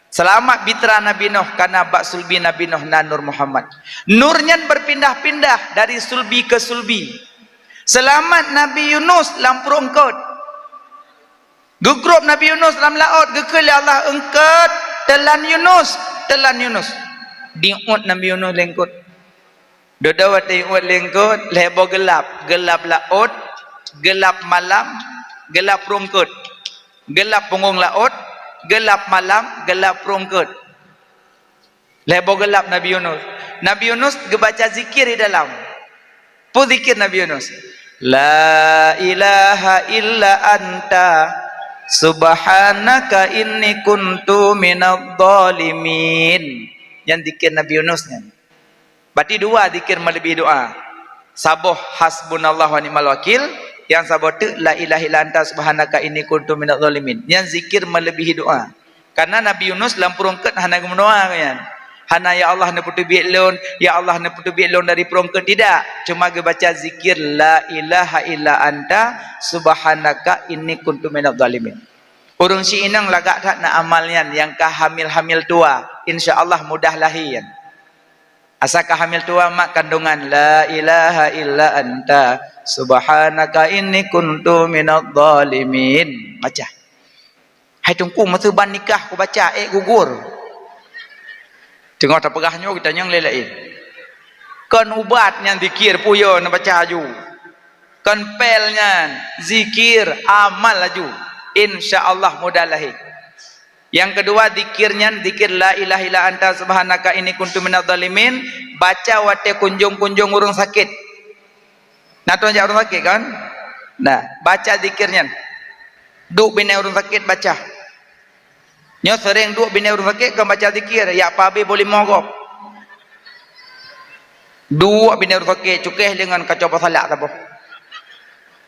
Seulamat bitra Nabi Nuh karena bak sulbi Nabi Nuh na nur Muhammad. Nur nyan beupindah-pindah dari sulbi keu sulbi. Seulamat Nabi Yunus lam pruet eungkôt. Geugrôb Nabi Yunus lam laôt, geukheun lé Allah, "Eungkôt, teulan Yunus, teulan Yunus." Diuet Nabi Yunus lé eungkôt. Dudoe watée uet lé eungkôt, lhée boh geulab, geulab laôt, geulab malam, geulab pruet eungkôt. Geulab punggong laôt, geulab malam, geulab pruet eungkôt. Lhée boh geulab Nabi Yunus. Nabi Yunus geubaca zikir di dalam. Peue zikir Nabi Yunus? "La ilaha illa anta subhanaka inni kuntu minadh dhalimin." Nyan zikir Nabi Yunus nyan. Berarti dua zikir meuleubèh doa. Saboh hasbunallah wa ni'mal wakil, nyang saboh teuk la ilaha illa anta subhanaka inni kuntu minadh dhalimin. Nyan zikir meuleubèh doa. Karena Nabi Yunus lam pruet eungkôt hana geumeudoa nyan. Hana, "Ya Allah, neupeuteubiet lôn, ya Allah, neupeuteubiet lôn dari pruet eungkôt," tidak. Cuma geubaca zikir, "La ilaha illa anta subhanaka inni kuntu minadh dhalimin." Ureueng si inong lagak that na amal nyan nyang ka hamil-hamil tuha, insya Allah mudah lahé nyan. Asai ka hamil tuha mak kandungan, "La ilaha illa anta subhanaka inni kuntu minadh dhalimin." Baca. Hai Teungku, masa ban nikah kubaca, ék gugur. Teungoh tapeugah nyoe, geutanyong lé laén. Kon ubat nyan zikir, peue yo neubaca aju. Kon pél nyan, zikir, amal aju. Insya Allah mudah lahé. Nyang keudua, zikir nyan, zikir la ilaha illa anta subhanaka inni kuntu minadh dhalimin, baca watèe kunjong-kunjong ureueng sakét. Na troh jak ureueng sakét kan? Nah, baca zikir nyan. Duek binéh ureueng sakét baca. Nyoe seuréng duek binéh ureueng sakét kon baca zikir, jak pabéh boh limo gob. Duek binéh ureueng sakét, cukéh lé ngon kacok boh salak saboh.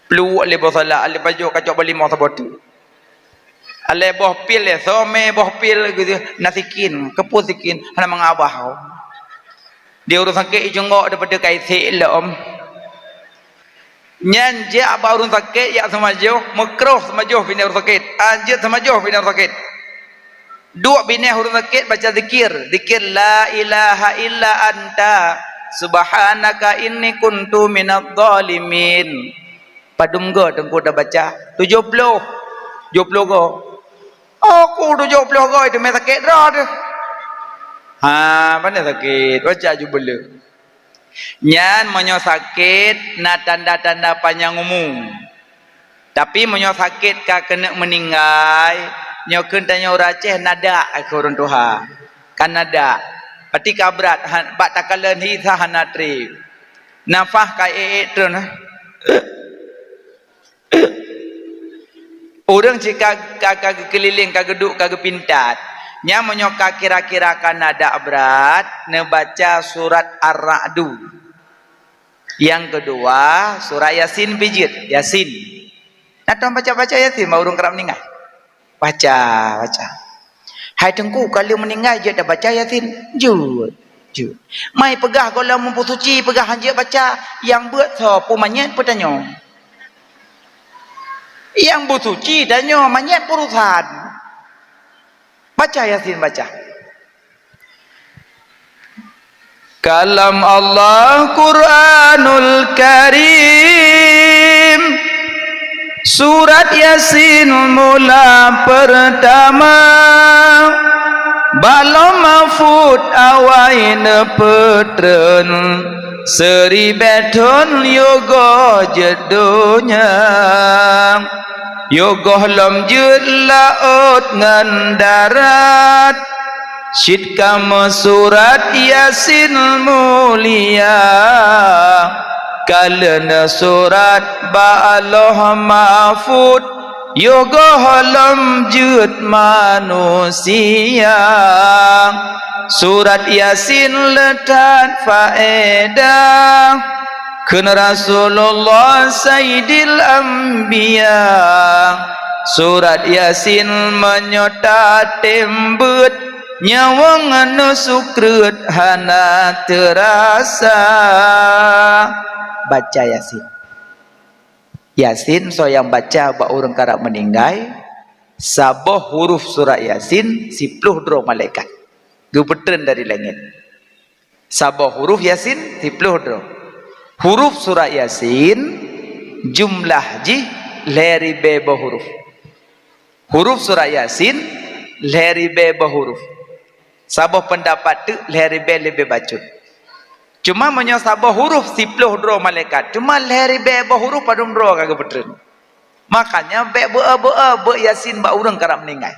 Pluek lé boh salak, lé pajoh kacok boh limo saboh teuk. Alé boh pil lé, somé boh pil gitu. Na sikin, keupeue sikin, hana mangabah. Di ureueng sakét ijunggok daripada kai sik lom. Nyan jak bak ureueng sakét, jak seumajoh, meukroh seumajoh binéh ureueng sakét. Ah, jeuet seumajoh binéh ureueng sakét. Duek binéh ureueng sakét baca zikir. Zikir, "La ilaha illa anta, subhanaka inni kuntu minadh dhalimin." Padum goe Teungku tabaca? Tujoh ploh. Tujoh ploh goe. Oh, ku tujoh ploh goe teumé sakét droe teuh. Ha, pane sakét? Baca aju beuleuh. Nyan meunyoe sakét na tanda-tanda panyang umu. Tapi meunyoe sakét ka keuneuk meuninggai, nyoe kheun tanyoe ureueng Aceh na dak keu ureueng tuha. Ka na dak. Pati ka brat, ha, bak takalon hi sa hana trép. Nafah ka ék-ék treun. Ureueng cit ka, ka, ka geukeulileng, ka geuduek, ka geupintat. Nyan meunyoe ka kira-kira ka na dak brat, neubaca surat Ar-Ra'du. Nyang keudua, surat Yasin pih jeuet, Yasin. Na troh baca-baca Yasin bak ureueng karab meuninggai? Baca, baca. Hai Teungku, ka lheueh meuninggai jeuet tabaca Yasin? Jeuet, jeuet. Mai peugah gohlom meupeusuci, peugah hanjeuet baca, nyang beuet soe, peumanyét, peutanyong. Nyang beusuci tanyoe, manyét peurusan. Baca Yasin, baca. Kalam Allah Quranul Karim, surat Yasin mula pertama, bak Lauh Mahfud awai neupeutreun, seuribée thon yoh goh jeuet donya. Yoh gohlom jeuet laôt ngon darat, cit ka meusurat Yasin mulia. Ka lheueh neusurat bak Lauh Mahfud, yoh gohlom jeuet manusia. Surat Yasin le that faedah, kheun Rasulullah Saidil Anbiya. Surat Yasin meunyoe tatem beuet, nyawöng ngon sukreut hana teurasa. Baca Yasin. Yasin soe nyang baca bak ureuëng karab meuninggai, saboh huruf surat Yasin siploh droe malaikat geupeutreun dari langét. Saboh huruf Yasin siploh droe. Huruf surat Yasin jumlah jih lhée ribée boh huruf. Huruf surat Yasin lhée ribée boh huruf. Saboh peundapat teuk lhée ribée leubeh bacut. Cuma meunyoe saboh huruf siploh droe malaikat, cuma lhée ribée boh huruf padum droe ka geupeutreun. Makanya bék beu-e-beu-e beuet Yasin bak ureuëng karab meuninggai.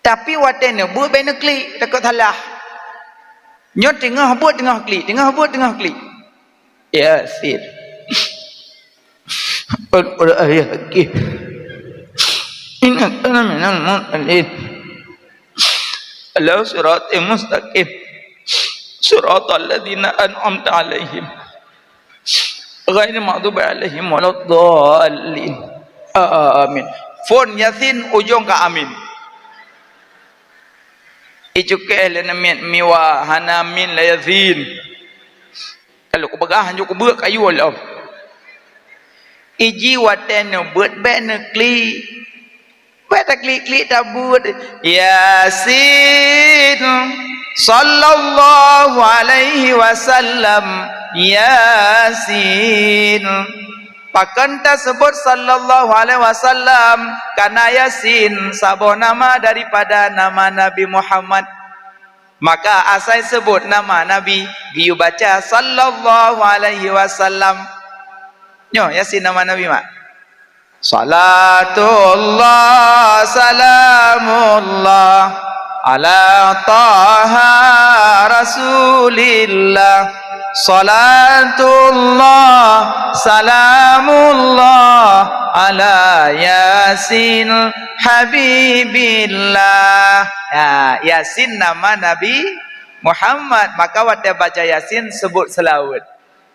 Tapi watée neubeuet bék neuklik, takot salah. Nyoe teungoh beuet teungoh klik, teungoh beuet teungoh klik. Yasin. Wal Qur'anil Hakim. Innaka laminal mursalin. Ala siratal mustaqim. Siratal ladzina an'amta 'alaihim. Ghairil maghdubi 'alaihim waladdallin. Amin. Phon Yasin ujong ka amin. Icukéh lé namiet miwa hana amin la Yasin. Kalau kupeugah hanjeuet kubeuet kayue lom. Iji watée neubeuet bék neuklik. Bék taklik-klik tabeuet. Yasin. Sallallahu alaihi wasallam. Yasin. Pakon taseubut sallallahu alaihi wasallam? Karena Yasin saboh nama daripada nama Nabi Muhammad. Maka asai seubut nama Nabi, geuyue baca sallallahu alaihi wasallam. Nyoe Yasin nama Nabi mak. Salatullah salamullah ala Taha Rasulillah. Salatullah salamullah ala Yasin Habibillah. Ya, Yasin nama Nabi Muhammad. Maka watée baca Yasin, seubut seulaweuet.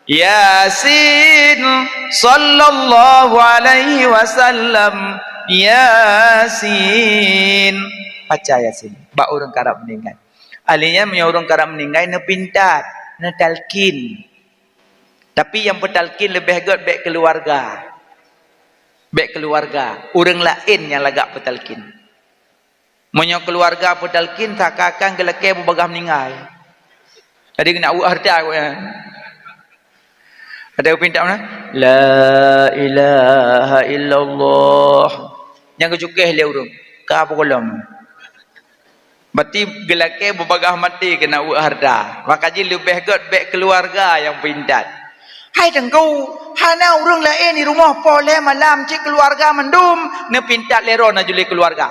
Yasin, sallallahu alaihi wasallam. Yasin. Baca Yasin bak ureuëng karab meuninggai. Ahli nyan meunyoe ureuëng karab meuninggai neupintat, neutalkin. Tapi nyang peutalkin leubeh gét bék keuluwarga. Bék keuluwarga, ureuëng laén nyang lagak peutalkin. Meunyoe keuluwarga peutalkin, seakan-akan geulakée beubagaih meuninggai. Jadi keuneuk weuek hareuta awaknyan. Ada pinta mana? La ilaha illallah. Nyang geucukéh lé ureuëng. Ka peugolom. Berarti geulakée beubagaih maté keuneuk weuek hareuta. Maka jih leubeh gét bék keuluwarga nyang peuintat. Hai Teungku, hana ureuëng laén di rumoh poh lhée malam cit keuluwarga mandum, neupintat lé droe na juli keuluwarga.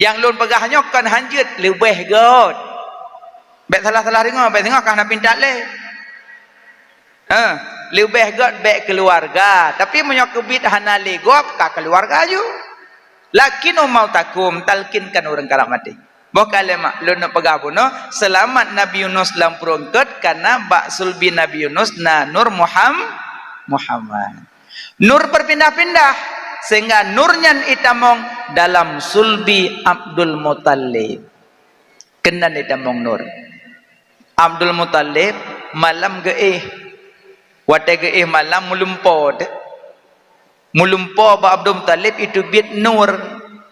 Nyang lôn peugah nyoe kon hanjeuet, leubeh gét. Bék salah-salah deungoe, bék deungoe ka hana pintat lé. Heh, leubeh gét bék keuluwarga. Tapi meunyoe keubiet hana lé gob, ka keuluwarga ju. Lakin umau takum, talkinkan ureuëng karab maté. Boh kalimat lôn neupeugah bunoe, seulamat Nabi Yunus lam pruet eungkôt karena bak sulbi Nabi Yunus na nur Muham-, Muhammad. Nur beupindah-pindah, sehingga nur nyan itamong dalam sulbi Abdul Muthalib. Keunan itamong nur. Abdul Muthalib malam geuéh. Watée geuéh malam meulumpo teuh. Meulumpo bak Abdul Muthalib iteubiet nur,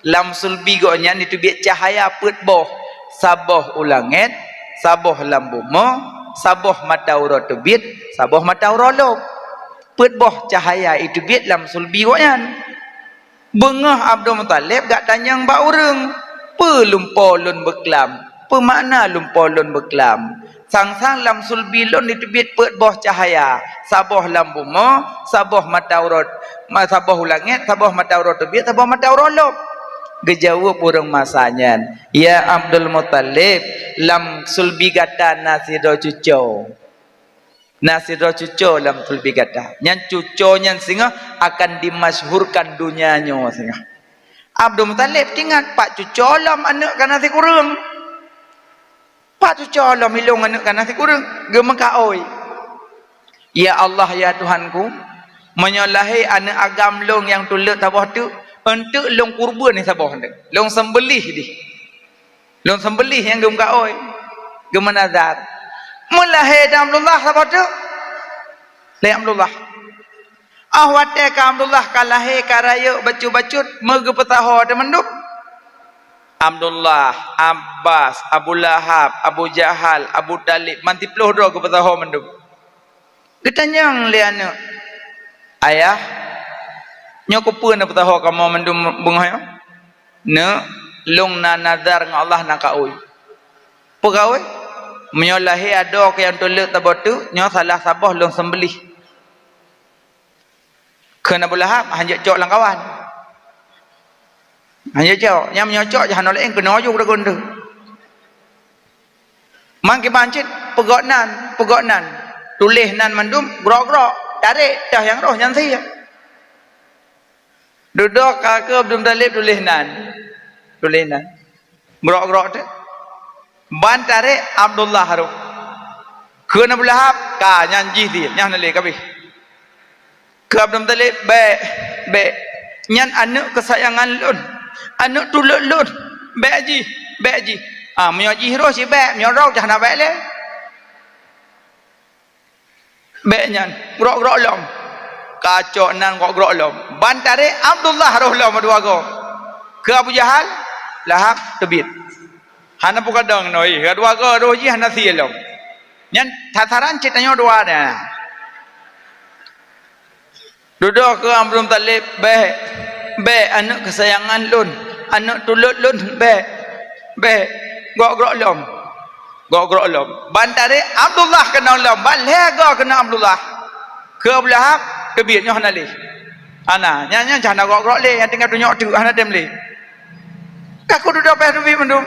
lam sulbi gobnyan iteubiet cahya peuet boh, saboh u langét, saboh lam bumoe, saboh mata uroe teubiet, saboh mata uroe lom. Peuet boh cahya iteubiet lam sulbi gobnyan. Beungoh Abdul Muthalib geutanyong bak ureuëng, "Peue lumpo lôn beuklam? Peue makna lumpo lôn beuklam? Sang-sang lam sulbi lôn iteubiet peuet boh cahya, saboh lam bumoe, saboh mata uroe, ma-, saboh u langét, saboh mata uroe teubiet, saboh mata uroe lom." Geujaweueb ureuëng masa nyan, "Ya Abdul Muthalib, lam sulbi gata na sidroe cucoe." Na sidroe cucoe lam sulbi gata. Nyan cucoe nyan singoh akan dimasyhurkan donya nyoe singoh. Abdul Muthalib teuingat, "Pat cucoe lom aneuëk ka na sikureueng? Pat cucoe lom ilong aneuëk ka na sikureueng?" Geumeukaôi, "Ya Allah, ya Tuhanku, meunyoe lahé aneuëk agam lôn nyang tuleuek saboh teuk, eunteuk lôn kurban saboh teuk. Lôn seumbeuléh dih." Lôn seumbeuléh nyang geumeukaôi, geumeunazar. Meulahé dan Abdullah saboh teuk. Lé Abdullah. Ah watée ka Abdullah ka lahé, ka rayeuk bacut-bacut, meugeupeusaho teumandum. Abdullah, Abbas, Abu Lahab, Abu Jahal, Abu Talib, man siploh droe geupeusaho mandum. Geutanyong lé aneuëk, "Ayah, nyoe keupeue neupeusaho kamoe mandum beungoh nyoe?" "Neuk, lôn na nazar ngon Allah na kaôi." "Peue kaôi?" "Meunyoe lahé adoe keu nyang tuleuek saboh teuk, nyoe salah saboh lôn seumbeuléh." Kheun Abu Lahab, "Hanjeuet cok lam kawan. Hanjeuet cok. Nyang meunyoe cok, jih hana laén keunoe ju keudroe-droe." Mangkeubang cit peugok nan, peugok nan. Tuléh nan mandum, grok-grok, tarek, toh nyang roh nyan sie. Dudoe ka keu Abdul Muthalib tuléh nan. Tuléh nan. Grok-grok teuk. Ban tarek Abdullah roh. Kheun Abu Lahab, "Ka, nyan jih sie, nyan hana lé kabeh." Keu Abdul Muthalib, "Bék, bék. Nyan aneuëk keusayangan lôn, aneuëk tuleuek lôn. Bék jih, bék jih." Ah, meunyoe jih roh cit bék, meunyoe roh cit hana bék lé. "Bék nyan, grok-grok lom." Ka cok nan grok-grok lom. Ban tarek Abdullah roh lom dua goe. Keu Abu Jahal, Lahab teubiet. Hana peugadang noi, dua goe roh jih hana sie lom. Nyan sasaran cit tanyoe dua na. Dudoe keu Abdul Muthalib, "Bék, bék, aneuëk keusayangan lôn, aneuëk tuleuek lôn, bék, bék, grok-grok lom, grok-grok lom." Ban tarek Abdullah keunong lom, ban lhée goe keunong Abdullah. Keu Abu Lahab, teubiet nyoe hana lé. Hana, nyan, nyan hana grok-grok lé, nyang tinggai tunyok teuk, hana tem lé. Ka kududoe péh teubiet mandum.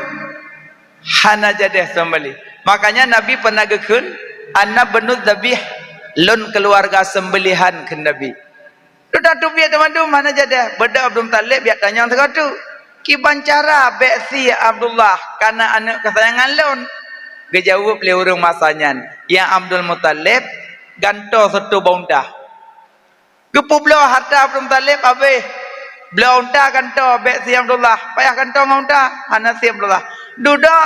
Hana jadeh seumbeuléh. Makanya Nabi pernah geukheun, "Ana banu dzabih, lôn keuluwarga seumbeuléhan," kheun Nabi. Dudoe teubiet teumandum hana jadeh, beudôh Abdul Muthalib jak tanyong sigoe teuk, "Kiban cara bék sie Abdullah, kana aneuëk keusayangan lôn?" Geujaweueb lé ureuëng masa nyan, "Ya Abdul Muthalib, gantoe seutoe bak unta." Geupeubloe hareuta Abdul Muthalib habéh. Bloe unta gantoe bék sie Abdullah, payah gantoe ngon unta, hana sie Abdullah. Dudoe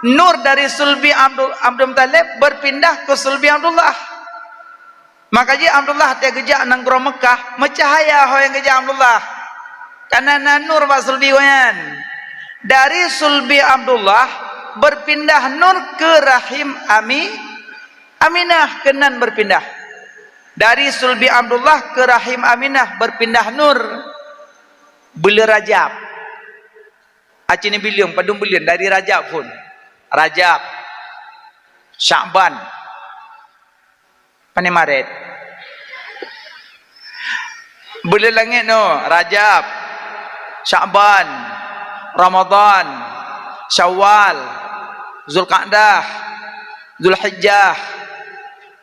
nur dari sulbi Abdul, Abdul Muthalib berpindah ke sulbi Abdullah. Maka jih Abdullah watée geujak nanggroe Meukah, meucahya ho nyang geujak Abdullah. Kana na nur bak sulbi gobnyan. Dari sulbi Abdullah berpindah nur ke rahim Ami, Aminah keunan berpindah. Dari sulbi Abdullah ke rahim Aminah berpindah nur. Buleuen Rajab. Aci ni bileueng, padum buleuen dari Rajab phon. Rajab, Syakban. Pane Maret. Buleuen langét nyoe, Rajab, Syakban, Ramadan, Syawal, Zulqa'dah, Zulhijjah,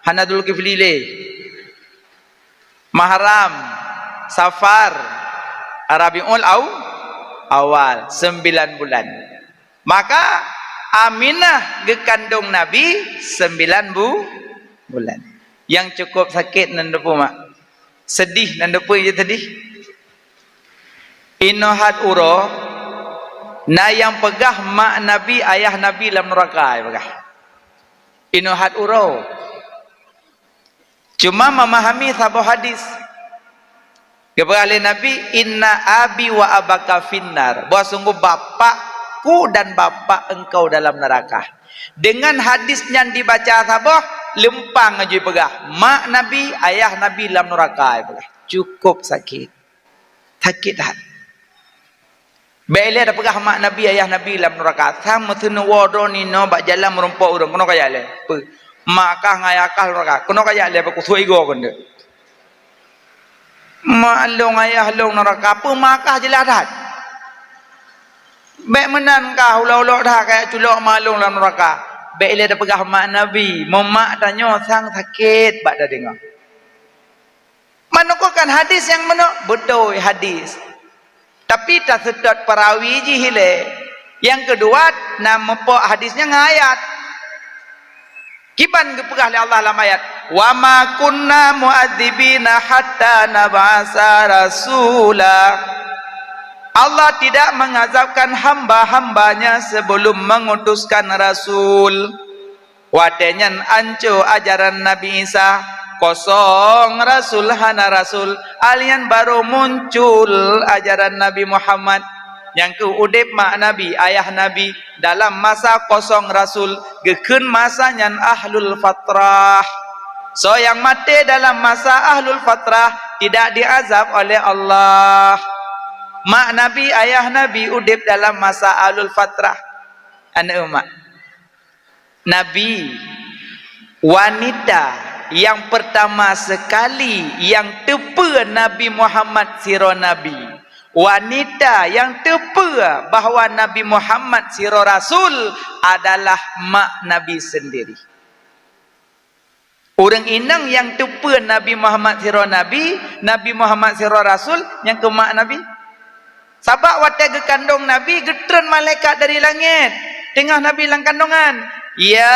hana Zulkifli lé. Muharram, Safar, Rabiul Aw-, Awal, sembilan bulan. Maka Aminah geukandong Nabi sembilan bu-, bulan. Nyang cukup sakét nan teupeu mak. Sedih nan teupeu je sedih. Inoe hat uroe, na nyang peugah mak Nabi, ayah Nabi lam neuraka, peugah. Inoe hat uroe. Cuma memahami saboh hadis. Geupeugah lé Nabi, "Inna abi wa abaka finnar." Bahwa sungguh bapakku dan bapak engkau dalam neraka. Dengan hadis nyan dibaca saboh, leumpang laju peugah, "Mak Nabi, ayah Nabi lam neraka," peugah. Cukup sakét. Sakét that. Bèk ilèe tapeugah mak Nabi, ayah Nabi lam nuraka. Sang meuseunuwoe droeneuh inoe bak jalan meurumpok ureueng, keunoe kajak lé. Peue? Mak kah ngon ayah kah nuraka. Keunoe kajak lé, bak kusui igoe keuneuk. Mak lôn, ayah lôn nuraka. Peue mak kah jeulaih that? Bèk meunan kah ulok-ulok that kajak culok mak lôn lam nuraka. Bèk ilèe tapeugah mak Nabi. Meu mak tanyoe sang sakét bak tadeungoe. Meunoe kan hadis nyang meunoe, beutôi hadis. Tapi taseutôt peurawi jih ilèe. Nyang keudua, na meupok hadis nyan ngon ayat. Kiban geupeugah lé Allah lam ayat, "Wa ma kunna mu'adzibina hatta nab'atsa rasula." Allah tidak mengazabkan hamba-hamba-Nya sebelum mengutuskan rasul. Watèe nyan ancô ajaran Nabi Isa, kosong rasul hana rasul, alèh nyan barô muncul ajaran Nabi Muhammad. Nyang keuh udép mak Nabi, ayah Nabi, dalam masa kosong rasul, geukheun masa nyan ahlul fatrah. Soe nyang maté dalam masa ahlul fatrah tidak diazab oleh Allah. Mak Nabi, ayah Nabi udép dalam masa ahlul fatrah. Aneuk mak. Nabi, wanita nyang peurtama seukali nyang teupeue Nabi Muhammad sidroe nabi. Wanita nyang teupeue bahwa Nabi Muhammad sidroe rasul adalah mak Nabi seundiri. Ureueng inong nyang teupeue Nabi Muhammad sidroe nabi, Nabi Muhammad sidroe rasul, nyang keuh mak Nabi. Sabab watèe geukandong Nabi, geutreun malaikat dari langèt, teungoh Nabi lam kandongan, "Ya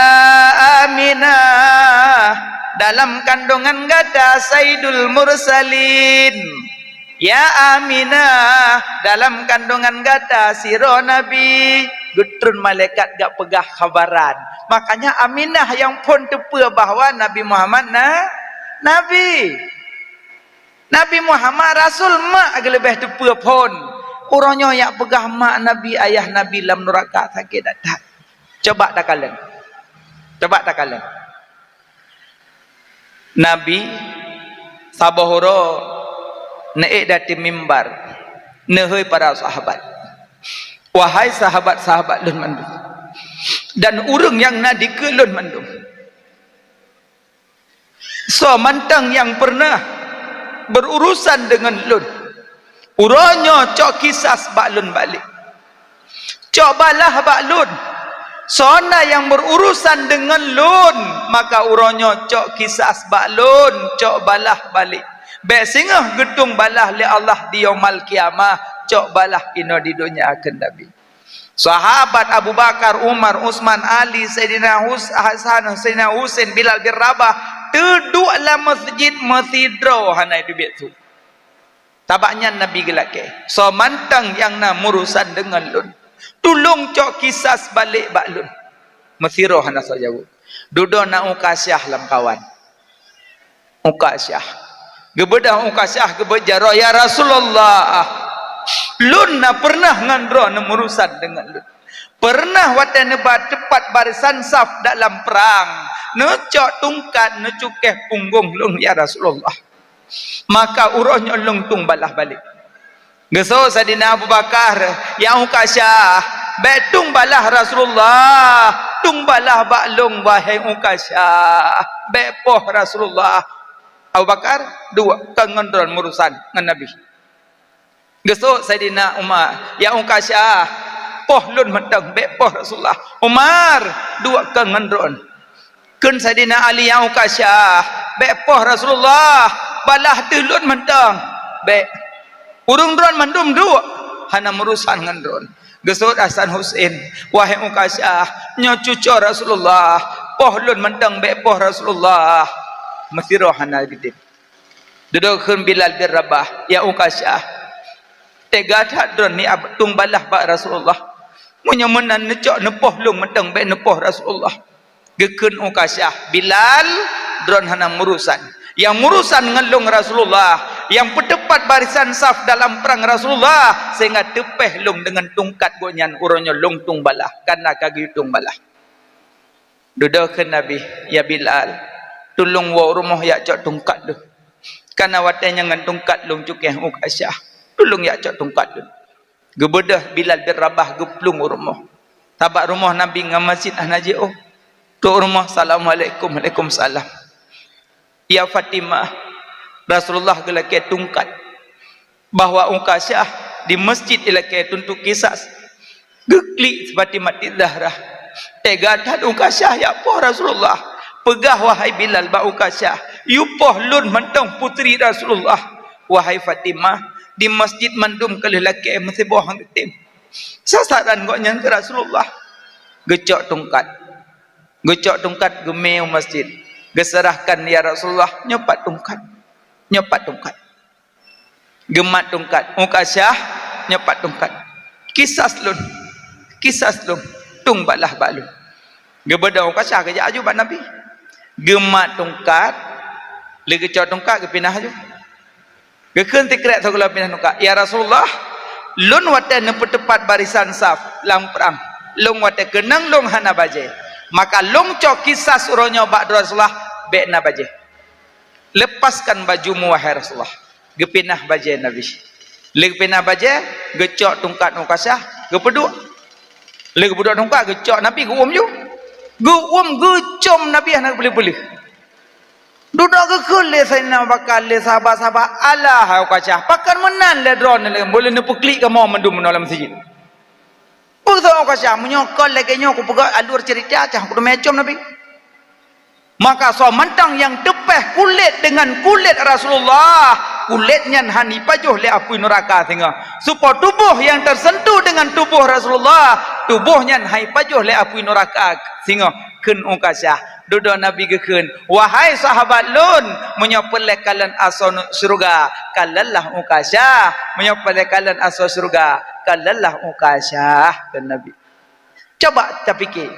Aminah, dalam kandongan gata Saidul Mursalin." "Ya Aminah, dalam kandongan gata sidroe nabi." Geutreun malaikat jak peugah khabaran. Makanya Aminah nyang phôn teupeue bahwa Nabi Muhammad na-, nabi. Nabi Muhammad rasul, mak geuleubeh teupeue phôn. Uroe nyoe jak peugah mak Nabi, ayah Nabi lam nuraka, sakét that-that. Coba takalon. Coba takalon. Nabi saboh uroe neuék di ateueh mimbar, neuhôi para sahabat, "Wahai sahabat-sahabat lôn mandum, dan ureueng nyang na dikeue lôn mandum, soe mantong nyang peureunah beururusan deungon lôn, uroe nyoe cok kisas bak lôn balek." Cok balah bak lôn. Soe na nyang beururusan deungon lôn, maka uroe nyoe cok kisas bak lôn, cok balah balek. Bèk singoh geutueng balah lé Allah di Yaumal Qiyamah, cok balah inoe di donya, kheun Nabi. Sahabat Abu Bakar, Umar, Utsman, Ali, Saidina Hus-, Hasan, Saidina Husein, Bilal bin Rabah, teuduek lam meuseujid meusidroe hana teubiet su. Sabab nyan Nabi geulakèe, "Soe mantong nyang na meurusan deungon lôn, tulông cok kisas balek bak lôn." Meusidroe hana soe jaweueb. Dudoe na Ukasyah lam kawan. Ukasyah. Geubeudôh Ukasyah geubeuet jaroe, "Ya Rasulullah, lôn na peureunah ngon droeneuh meurusan deungon lôn. Peureunah watèe neuba teupat barisan saf dalam prang, neucok tungkat neucukéh punggong lôn, ya Rasulullah." Maka uroe nyoe lôn tueng balah balek. Geusok Saidina Abu Bakar, "Ya Ukasyah, bèk tueng balah Rasulullah, tueng balah bak lôn, wahai Ukasyah, bèk poh Rasulullah." Abu Bakar, "Duek, kon ngon droeneuh meurusan ngon Nabi." Geusok Saidina Umar, "Ya Ukasyah, poh lôn mantong, bèk poh Rasulullah." "Umar, duek, kon ngon droeneuh." Kheun Saidina Ali, "Ya Ukasyah, bèk poh Rasulullah, balah ateueh lôn mantong." "Bèk. Ureueng droeneuh mandum duek, hana meurusan ngon droeneuh." Geusok Hasan Husein, "Wahai Ukasyah, nyoe cucoe Rasulullah, poh lôn mantong, bèk poh Rasulullah." Meusidroe hana geutem. Dudoe kheun Bilal bin Rabah, "Ya Ukasyah, teuga that droeneuh ni ab-, tueng balah bak Rasulullah. Meunyoe meunan neucok neupoh lôn mantong, bèk neupoh Rasulullah." Geukheun Ukasyah, "Bilal, droeneuh hana meurusan. Nyang meurusan ngon lôn Rasulullah, nyang peuteupat barisan saf dalam prang Rasulullah, sehingga teupeh lôn deungon tungkat gobnyan uroe nyoe lôn tueng balaih, kana ka geuyue tueng balaih. Dudoe kheun Nabi, "Ya Bilal, tulông woe u rumoh jak cok tungkat lôn. Kana watée nyan ngon tungkat lôn cukeh Ukasyah. Tulông jak cok tungkat lôn." Geubeudôh Bilal bin Rabah geuplueng u rumoh. Sabab rumoh Nabi ngon masjid hana jiôh. Trok u rumoh, "Assalamualaikum." "Waalaikumsalam." "Ya Fatimah, Rasulullah geulakée tungkat bahwa Ukasyah di masjid ilakée tuntot kisas. Geuklik Fatimah Zahra. Teuga that Ukasyah jak poh Rasulullah. Peugah, wahai Bilal, bak Ukasyah, 'Yue poh lôn mantong putri Rasulullah.' Wahai Fatimah, di masjid mandum ka lheueh lakée meusiboh han geutem. Sasaran gobnyan keu Rasulullah." Geucok tungkat. Geucok tungkat geumé u masjid. Geuseurahkan, "Ya Rasulullah, nyoe pat tungkat. Nyoe pat tungkat." Geumat tungkat. "Ukasyah, nyoe pat tungkat. Kisas lôn. Kisas lôn. Tueng balaih bak lôn." Geubeudôh Ukasyah geujak aju bak Nabi. Geumat tungkat, lheueh geucok tungkat geupinah aju. Geukheun sikrek sigohlom pinah tungkat, "Ya Rasulullah, lôn watée neupeuteupat barisan saf lam prang, lôn watée keunong lôn hana bajée. Maka lôn cok kisas uroe nyoe bak droe Rasulullah, bék na bajée. Lepaskan bajumu, wahai Rasulullah." Geupinah bajée Nabi. Lheueh geupinah bajée, geucok tungkat Ukasyah, geupeuduek. Lheueh geupeuduek tungkat, geucok Nabi geuuem ju. Geuuem, geucom Nabi hana geupeuleueh-peuleueh. Dudoe geukheun lé Saidina Abu Bakar, lé sahabat-sahabat, "Alah, hai Ukasyah, pakon meunan lé droeneuh lé, boleh neupeuklik kamoe mandum meunoe lam masjid?" Peue saboh Ukasyah, "Meunyoe kon lagée nyoe kupeugah alur ceurita, cah kuteumé com Nabi." Maka soe mantong nyang teupeh kulét deungon kulét Rasulullah, kulét nyan han jipajoh lé apui nuraka singoh. Seupôt tuboh nyang teuseuntuh deungon tuboh Rasulullah, tuboh nyan han jipajoh lé apui nuraka singoh. Kheun Ukasyah, dudoe Nabi geukheun, "Wahai sahabat lôn, meunyoe peureulée kalon asoe syeuruga, kalonlah Ukasyah. Meunyoe peureulée kalon asoe syeuruga, kalonlah Ukasyah," kheun Nabi. Coba tapike.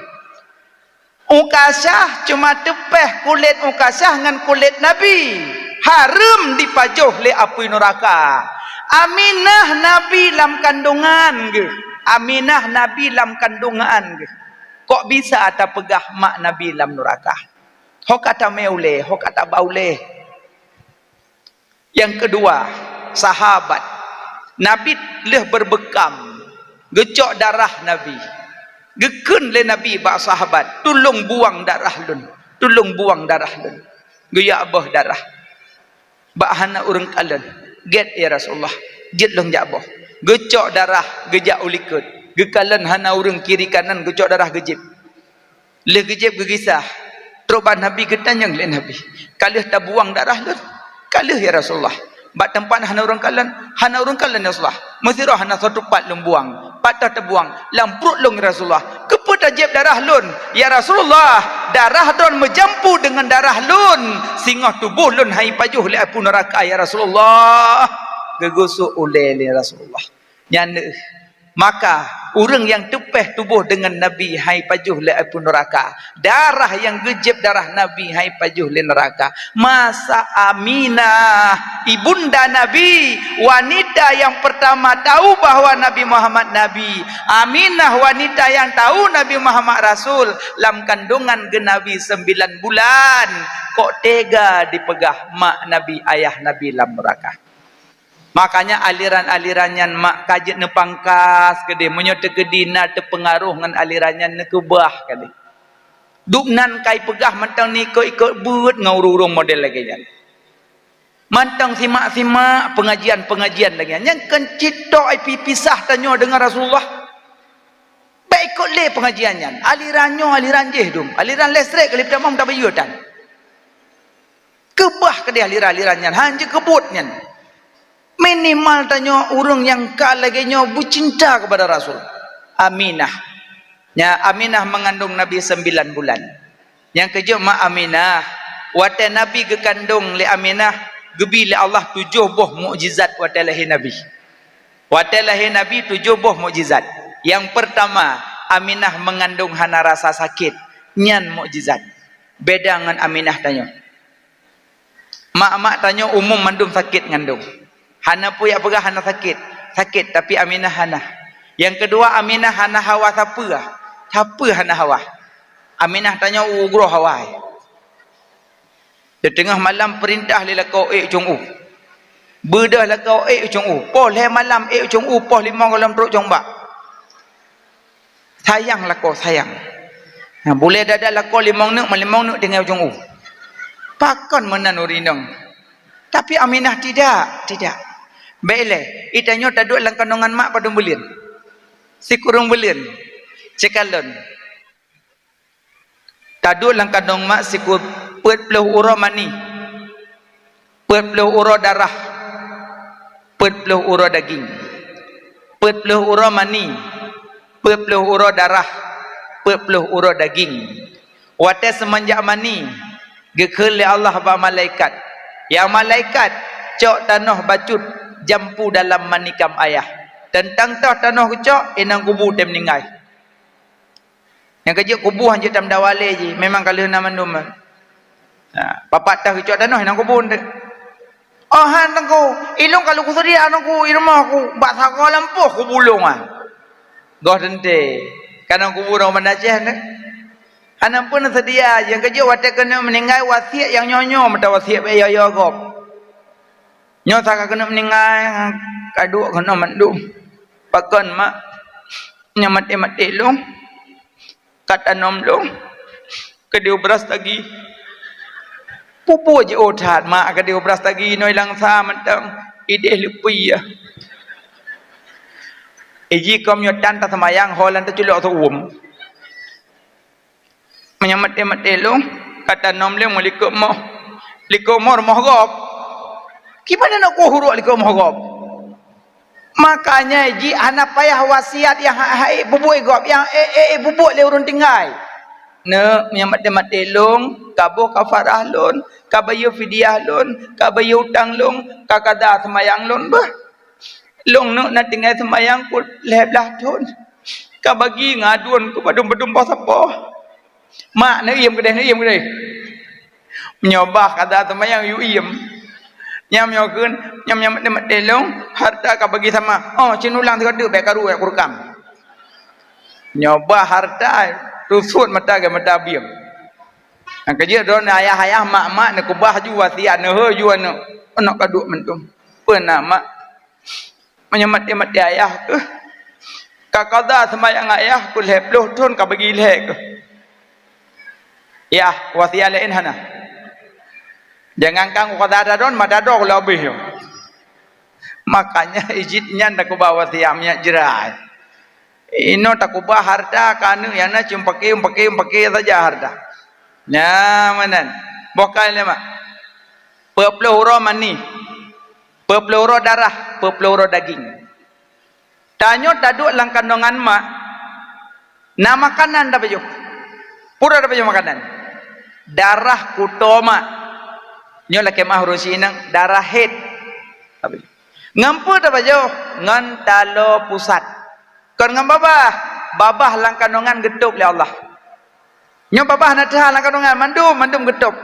Ukasyah cuma teupeh kulét Ukasyah ngon kulét Nabi. Hareuem dipajoh lé apui nuraka. Aminah Nabi lam kandongan geuh. Aminah Nabi lam kandongan geuh. Kok bisa tapeugah mak Nabi lam nuraka? Ho ka tamé ulée, ho ka taba ulée. Nyang keudua, sahabat. Nabi lheueh beureubeukam, geucok darah Nabi. Geukheun lé Nabi bak sahabat, "Tulông buang darah lôn, tulông buang darah lôn." Geujak boh darah. Bak hana ureuëng kalon. "Gét, ya Rasulullah, jeuet lôn jak boh." Geucok darah, geujak u likot. Geukalon hana ureuëng kiri kanan, geucok darah geujieb. Lheueh geujieb geugisa, trok bak Nabi geutanyong lé Nabi, "Ka lheueh tabuang darah lôn?" "Ka lheueh, ya Rasulullah. Bak teumpat hana ureuëng kalon, hana ureuëng kalon, ya Rasulullah. Meusidroe hana soe teupat lôn buang. Pat teubuang? Lam pruet lôn, ya Rasulullah." "Keupeue tajieb darah lôn?" "Ya Rasulullah, darah droen meujampu deungon darah lôn, singoh tuboh lôn han jipajoh lé apui nuraka, ya Rasulullah." Geugusok ulée lé Rasulullah. Nyan deuh. Maka, ureuëng nyang teupeh tuboh deungon Nabi han jipajoh lé apui nuraka. Darah nyang geujieb darah Nabi han jipajoh lé nuraka. Masa Aminah, ibunda Nabi, wanita yang pertama tahu bahwa Nabi Muhammad Nabi. Aminah, wanita yang tahu Nabi Muhammad Rasul, lam kandongan geuh Nabi sembilan bulan. Kok tega dipeugah mak Nabi, ayah Nabi lam nuraka? Makanya aliran-aliran nyan mak ka jeuet neupangkas keudeh, meunyoe teukeudi na teupeungaroh ngon aliran nyan, neukeubah keudeh. Dubnan kai peugah mantong neuikot-ikot beuet ngon ureuëng-ureuëng model lagée nyan. Mantong simak-simak pengajian-pengajian lagée nyan. Nyan kon cit tok ai pi-, pisah tanyoe deungon Rasulullah. Bék ikot lé pengajian nyan. Aliran nyoe, aliran jéh dum. Aliran lestrek ka lheueh tamong tabayeue tan. Keubah keudeh aliran-aliran nyan, han jeuet keu buet nyan. Minimal tanyoe ureuëng nyang ka lagée nyoe beucinta keupada Rasul. Aminah. Nya, Aminah meungandong Nabi sembilan bulan. Nyang keujeuet mak Aminah, watée Nabi geukandong lé Aminah, geubi lé Allah tujoh boh mukjizat watée lahé Nabi. Watée lahé Nabi tujoh boh mukjizat. Nyang peurtama, Aminah meungandong hana rasa sakét. Nyan mukjizat. Beda ngon Aminah tanyoe. Mak-mak tanyoe umum mandum sakét ngandong. Hana peue jak peugah hana sakét. Sakét, tapi Aminah hana. Nyang keudua, Aminah hana hawa sapeue. Sapeue hana hawa. Aminah tanyoe ugroe hawa. Di teungoh malam peurintah lé lakoe ék u cong u. Beudôh lakoe ék u cong u. Poh lhée malam ék u cong u, poh limong gohlom trok cong bak. Sayang lakoe, sayang. Nah, bulée dada lakoe limong neuk, meulimong neuk tinggai u cong u. Pakon meunan ureuëng inong? Tapi Aminah tidak, tidak. Bék lé, geutanyoe taduek lam kandongan mak padum buleuen? Sikureueng buleuen. Ceukalon. Taduek lam kandong mak siku peuet ploh uroe mani, peuet ploh uroe darah, peuet ploh uroe daging. Peuet ploh uroe mani, peuet ploh uroe darah, peuet ploh uroe daging. Watée seumanjak mani, geukheun lé Allah bak malaikat, "Ya malaikat, cok tanoh bacut jampu dalam manikam ayah." Teuntang toh tanoh geucok, inong kubu tém meuninggai. Nyang keujeuet kubu hanjeuet tameudawa lé jih, memang ka lheueh na mandum. Ha, papat tah geucok tanoh inong kubu. Oh han Teungku, ilong ka lôn kuseudia Teungku, i rumoh ku, bak sagoe lampôh kubu lôn ah. Goh teuntée, ka na kubu ureuëng Banda Aceh teuh. Hana peue neuseudia, nyang keujeuet watée keuneuk meuninggai wasiet nyang nyoe-nyoe meuta wasiet bék yo-yo gob. Nyoe sa ka keuneuk meuninggai, ka duek keunoe mandum. Pakon mak, nyang maté-maté lôn. Ka tanom lôn, keudeh u Brastagi. Peue-peue jiôh that mak keudeh u Brastagi, inoe ilang sa mantong, ideh leupie. Iji kôm nyoe tan taseumayang, ho lam teuculok seuuem. Meunyoe maté-maté lôn, ka tanom lé meulikot moh. Likot moh rumoh gob. Kiban na kuh uroe likot moh gob? Makanya jih hana payah wasiat nyang hai-hai peubuet gob, nyang ék-ék peubuet lé ureuëng tinggai. Neuk, nyang maté-maté lôn, ka boh kafarah lôn, ka bayeue fidyah lôn, ka bayeue utang lôn, ka kada seumayang lôn beuh. Lôn neuk na tinggai seumayang peuet lhée blaih thon, ka bagi ngon aduen keu padum-padum boh sapoh. Mak, neuiem keudeh, neuiem keudeh. Meunyoe bah kada seumayang, yue iem. Nyam nyoe kheun, nyam, nyam, maté lôn, hareuta ka bagi sama. Oh, cit ulang sigoe teuk bék karu bék kureukam. Nyoe bah hareuta, teusut mata geuh mata bieng. Nyang keujeuet droeneuh ayah-ayah, mak-mak, neukeubah ju wasiat, neuhôi ju aneuëk. Aneuëk ka duek mantong. Peue na mak? Meunyoe maté-maté ayah keuh, ka kada seumayang ayah keu lhée ploh thon ka bagi lhée keuh. Yah, wasiat laén hana. Jangankan keu kada tadon, mak tadon keu lheueh abéh nyoe. Makanya ijit nyan takeubah wasiat meunyoe jrai. Inoe takeubah hareuta keu aneuëk nyang na cuma pake, pake, pake saja hareuta. Nyan meunan. Boh kai lé mak. Peuet ploh uroe mani. Peuet ploh uroe darah, peuet ploh uroe daging. Tanyoe taduek lam kandongan mak, na makanan tapajoh. Peue tapajoh makanan? Darah kuto mak. Nyoe lakée meuah ureuëng si inong, darah haid. Ngon peue tapajoh? Ngon taloe pusat. Kon ngon babah. Babah lam kandongan geutôb lé Allah. Nyoe babah na teuha lam kandongan, mandum, mandum geutôb.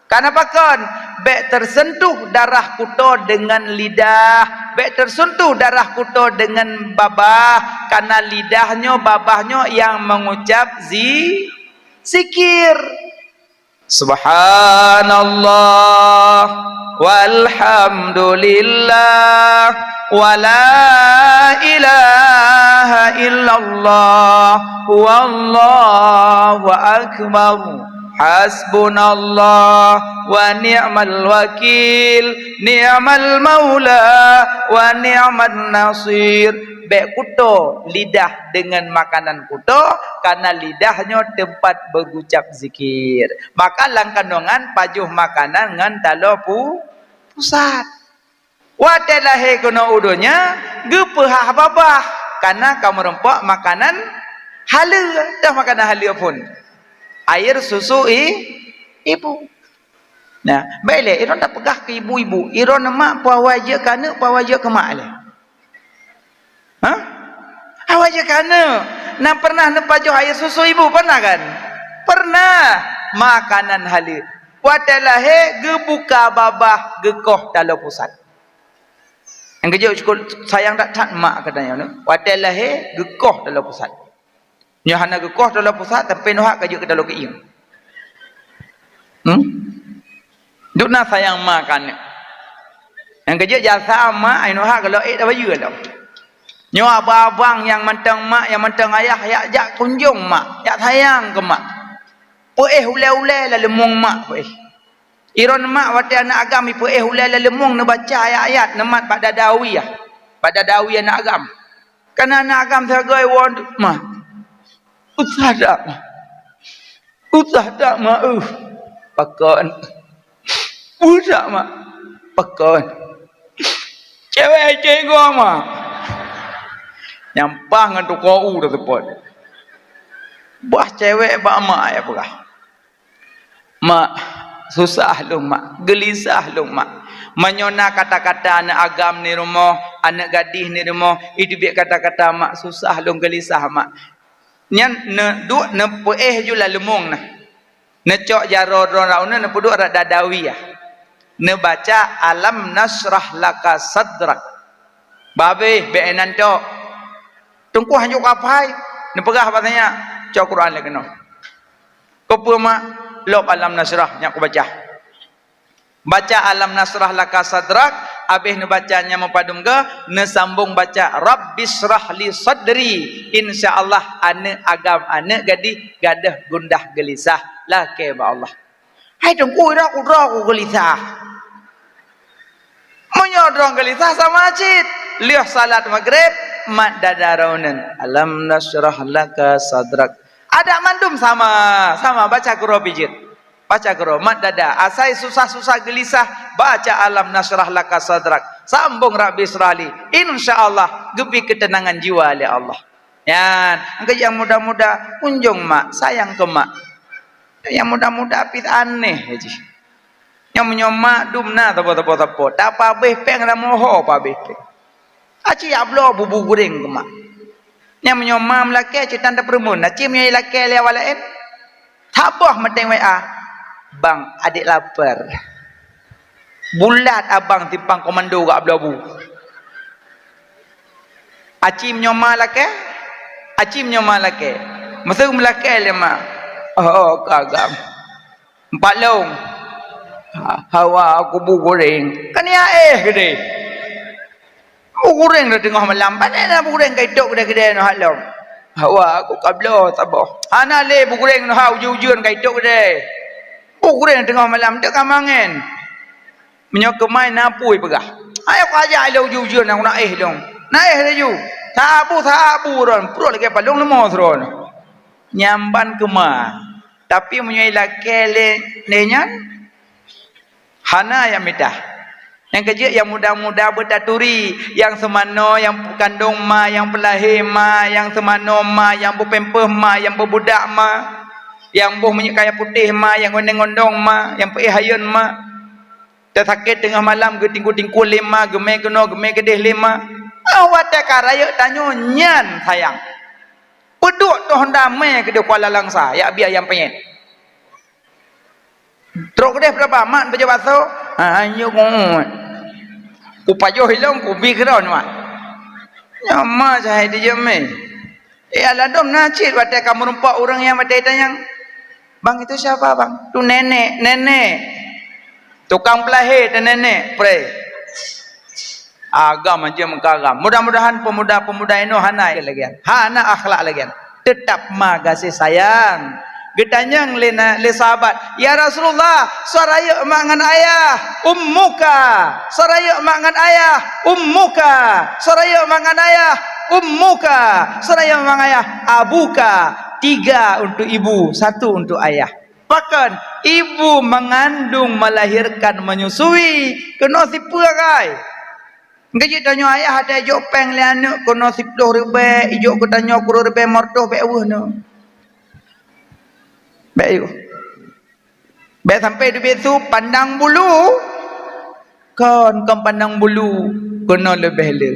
Kana pakon? Bék teuseuntuh darah kuto deungon lidah, bék teuseuntuh darah kuto deungon babah, kana lidah nyoe, babah nyoe nyang meungucab zi-, zikir. Subhanallah, walhamdulillah, wa la ilaha illallah, wallahu akbar. Hasbunallah wa ni'mal wakil, ni'mal maula wa ni'man nasir. Bék kuto lidah deungon makanan kuto, kana lidah nyoe teumpat beugucab zikir. Maka lam kandongan pajoh makanan ngon taloe pu-, pusat. Watée lahé keunoe u donya, geupeuhah babah, kana ka meurumpok makanan haleue. Toh makanan haleue phon? Air susu i-, ibu. Nah, bék lé, droeneuh tapeugah keu ibu-ibu, droeneuh mak peue awai jeuet keu aneuëk, peue awai jeuet keu mak lé. Hah? Awai jeuet keu aneuëk. Na pernah neupajoh air susu ibu? Pernah kan? Pernah. Makanan haleue. Watée lahé geubuka babah geukoh taloe pusat. Nyang keujeuet syukur sayang that-that mak keu tanyoe nyoe. Watée lahé geukoh taloe pusat. Nyoe hana geukoh taloe pusat, tapi neuhak ka jeuet keu taloe keuieng. Hmm? Duna sayang ma keu aneuk. Nyang keujeuet jasa mak, ai neuhak ka lheueh ék tabayeue lom. Nyoe abang-abang nyang mantong mak, nyang mantong ayah, jak, jak kunjong mak, jak sayang keu mak. Peuéh ulée-ulée lam leumong mak peuéh. Iron mak watée aneuk agam ipeuéh ulée lam leumong neubaca ayat-ayat neumat bak dada awiyah. Bak dada awiyah aneuk agam. Kana aneuk agam sigoe woe, "Ma, usah dak, Ma. Usah dak, Ma, uh." Pakon. "Usah, Ma." Pakon. "Cewek cego, Ma." Nyampah ngon tukoe u teupot. Bah cewek bak mak ya peugah. "Mak, susah lôn, Mak. Geulisah lôn, Mak. Meunyoe na kata-kata aneuk agam ni rumoh, aneuk gadih ni rumoh, iteubiet kata-kata, Mak, susah lôn, geulisah, Mak." Nyan neuduek neupeuéh ju lam leumong na. Neucok jaroe droe rot uneuen neupeuduek rot dada awiyah. Neubaca, "Alam nasyrah laka sadrak." Babeh, bék inan tok. Teungku hanjeuet kapai, neupeugah bak nyak, "Cok Quran lé keunoe." "Keupeue, Mak?" "Lok Alam Nasyrah nyak kubaca." Baca Alam Nasyrah Laka Sadrak, abéh neubaca nyang meupadum goe, neusambong baca Rabbisyrah Li Sadri. Insya Allah aneuk agam, aneuk gadih gadôh gundah geulisah lakée bak Allah. Hai Teungku, ira kudroe ku geulisah. Meunyoe droe geulisah sama cit. Lheueh salat Maghrib, mat dada droeneuh. Alam nasyrah laka sadrak. Adak mandum sama, sama baca keudroe pih jeuet. Baca keudroe, mat dada. Asai susah-susah geulisah, baca alam nasyrah laka sadrak. Sambong Rabbi israh li. Insya Allah, geubri keuteunangan jiwa lé Allah. Nyan, engkau nyang muda-muda, kunjong mak, sayang keu mak. Nyang muda-muda pih aneh jih. Nyang meunyoe mak dum na sapo-sapo-sapo, tapabeh péng lam moho pabeh péng. Aci jak bloe bubu guréng keu mak. Nyang meunyoe mak meulakée, cit tan tapeureumeun, aci meunyoe ilakée lé awak laén. Saboh meuteng W A, "Bang, adék lapar." Bulat abang simpang komando gak bloe bu. Aci meunyoe ma lakée, aci meunyoe ma lakée. Meuseu meulakée lé ma. Oh, ka agam. Empat lông. Ha, hawa aku bu guréng. Kan ya éh keudeh. Bu guréng dah teungoh malam. Pané na bu guréng ka itôk keudeh-keudeh nyoe lom. Hawa aku ka bloe saboh. Hana lé bu guréng nyoe ha ujeuen-ujeuen ka itôk keudeh. Bu guréng teungoh malam, teuka mangen. Meunyoe keumai na apui peugah, "Ayo ku ajak ilée ujeuen-ujeuen nyang na éh lông." Na éh laju. Sabu-sabu ron, pruet lagée palong leumo sidroe. Nyan ban keuma. Tapi meunyoe ilakée lé, lé nyan, hana nyang mita. Nyang keujeuet nyang muda-muda beutaturi, nyang seumanoe, nyang peukandong ma, nyang peulahé ma, nyang seumanoe ma, nyang beupempeuh ma, nyang beubudak ma, nyang boh minyeuk kaya putéh ma, nyang guneng gondong ma, nyang peuéh hayeuen ma. Teusakét teungoh malam geutingku-tingku lé ma, geumé keunoe, geumé keudeh lé ma. Ah, watée ka rayeuk tanyoe nyan sayang. Peuduek toh damé keudeh Kuala Langsa, yak biaya nyang peunyét. Trok keudeh peuraba mat beujabat so, ha, nyoe ku. Kupajoh ilong, kubi keudroe nyoe. Nyoe ma cahai dijamé. Eh, aladom na cit watée ka meurumpok ureuëng nyang watée tanyong, "Bang, itu siapa, Bang?" "Tu nenek, nenek. Tukang peulahé teu nenek, preh." Agam aja meukaram. Mudah-mudahan pemuda-pemuda inoe hana lagée nyan. Hana akhlak lagée nyan. Teutap ma gaséh sayang. Geutanyong lé na-, lé sahabat, "Ya Rasulullah, soe rayeuk mak ngon ayah?" "Ummuka." "Soe rayeuk mak ngon ayah?" "Ummuka." "Soe rayeuk mak ngon ayah?" "Ummuka." "Soe rayeuk mak ngon ayah?" "Abuka." Tiga untuk ibu, satu untuk ayah. Pakon? Ibu mengandung, melahirkan, menyusui. Keunoe sipeue agai? Geujeuet tanyoe ayah até jok péng lé aneuk keunoe siploh ribée, ijok keu tanyoe keureue ribée meurtoh bék weueh nyoe. Bék yôh. Bék sampai teubiet su pandang bulu. Kon, kon pandang bulu, keunoe leubeh le.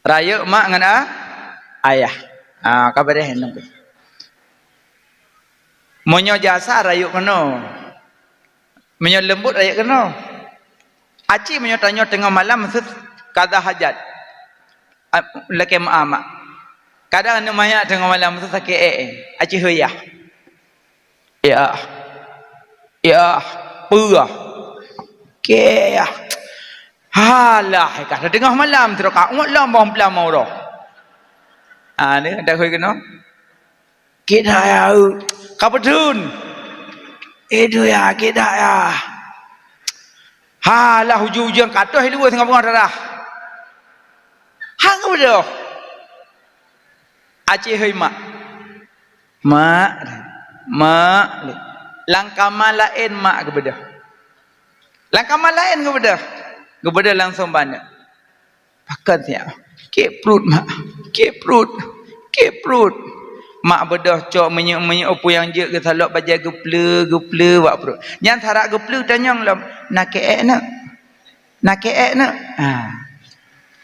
Rayeuk mak ngon a-, ayah. Ah, ka beureh nyoe. Meunyoe jasa rayeuk keunoe. Meunyoe leumbot rayeuk keunoe. Aci meunyoe tanyoe teungoh malam meuseuet kada hajat. A, lakée meu'ah mak. Kadang aneuk manyak teungoh malam meuseuet sakét ék, ék. Aci heuyah. Yah. Yah. Peugah. Keh. Halah, ka teungoh malam, teurok ka uet lom boh peulamau roh. Ah, ni dak hôi keunoe. Kidak ya, eu. Ka peutheun. Eh, tu ya, kidak ya. Halah, uju-uju nyang ka toh luweh teungoh beungoh darah. Hang beudôh. Aci hôi mak. Mak, mak, lam kama laén mak geubeudôh. Lam kama laén geubeudôh. Geubeudôh langsong bak aneuk. Pakon siat? Kiek pruet mak. Kiek pruet. Kiek pruet. Mak beudôh cok minyeuk-minyeuk peue nyang jeuet geusalok bajée geupleue, geupleue bak pruet. Nyan sarak geupleue tanyong lom. Na keu ék neuk? Na keu ék neuk? Ha.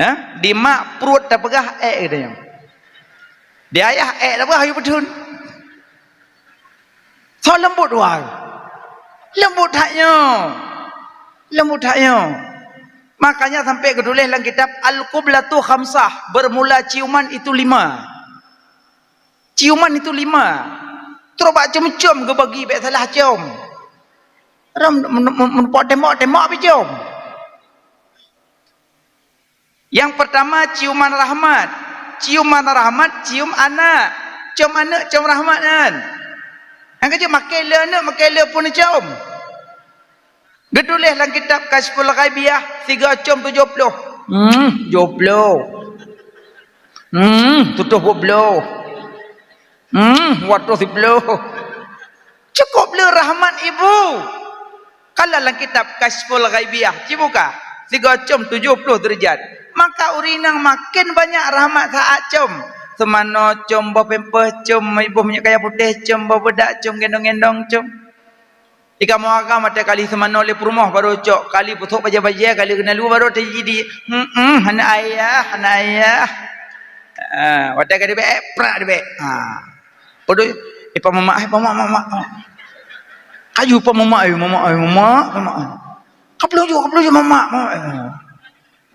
Ha? Di mak pruet tapeugah ék geutanyoe. Di ayah ék tapeugah ayue peutheun. Soe leumbot wai. Leumbot that nyoe. Leumbot that nyoe. Makanya sampai geutuléh lam kitab Al-Qublatu Khamsah, bermula ciuman itu lima. Ciuman itu lima. Trok bak com-com geubagi bék salah com. Ram men-, men-, men-, tembok-tembok pih com. Yang pertama ciuman rahmat. Ciuman rahmat cium anak. Com aneuk com rahmat nyan. Nyang keujeuet makai le aneuk, makai le pun com. Geutuléh lam kitab Kasyful Ghaibiyah, sigoe com tujoh ploh. Hmm, joh ploh. Hmm, tujoh ploh. Hmm, watôh siploh. Cukôp le rahmat ibu. Kalau lam kitab Kasyful Ghaibiyah, cibuka, sigoe com tujoh ploh deurajat. Maka ureueng inong maken banyak rahmat saat com. Seumanoe com, boh pampers com, boh minyeuk kayèe putéh com, boh beudak com, gendong-gendong com. Di kamoe agam watèe kali seumanoe lé peurumoh barô cok, kali peutrok bajèe-bajèe, kali keuneuk lôn barô teujadi, "Hmm, hmm, hana ayah, hana ayah." Ah, watèe ka dibèk, prak dibèk. Ah. Padahai, "Eh, pa mamak, eh, pa mamak, mamak, mamak." Kaju pa mamak, eh, mamak, eh, mamak, mamak. Ka peuleuh ju, ka peuleuh ju mamak, mamak. Eh.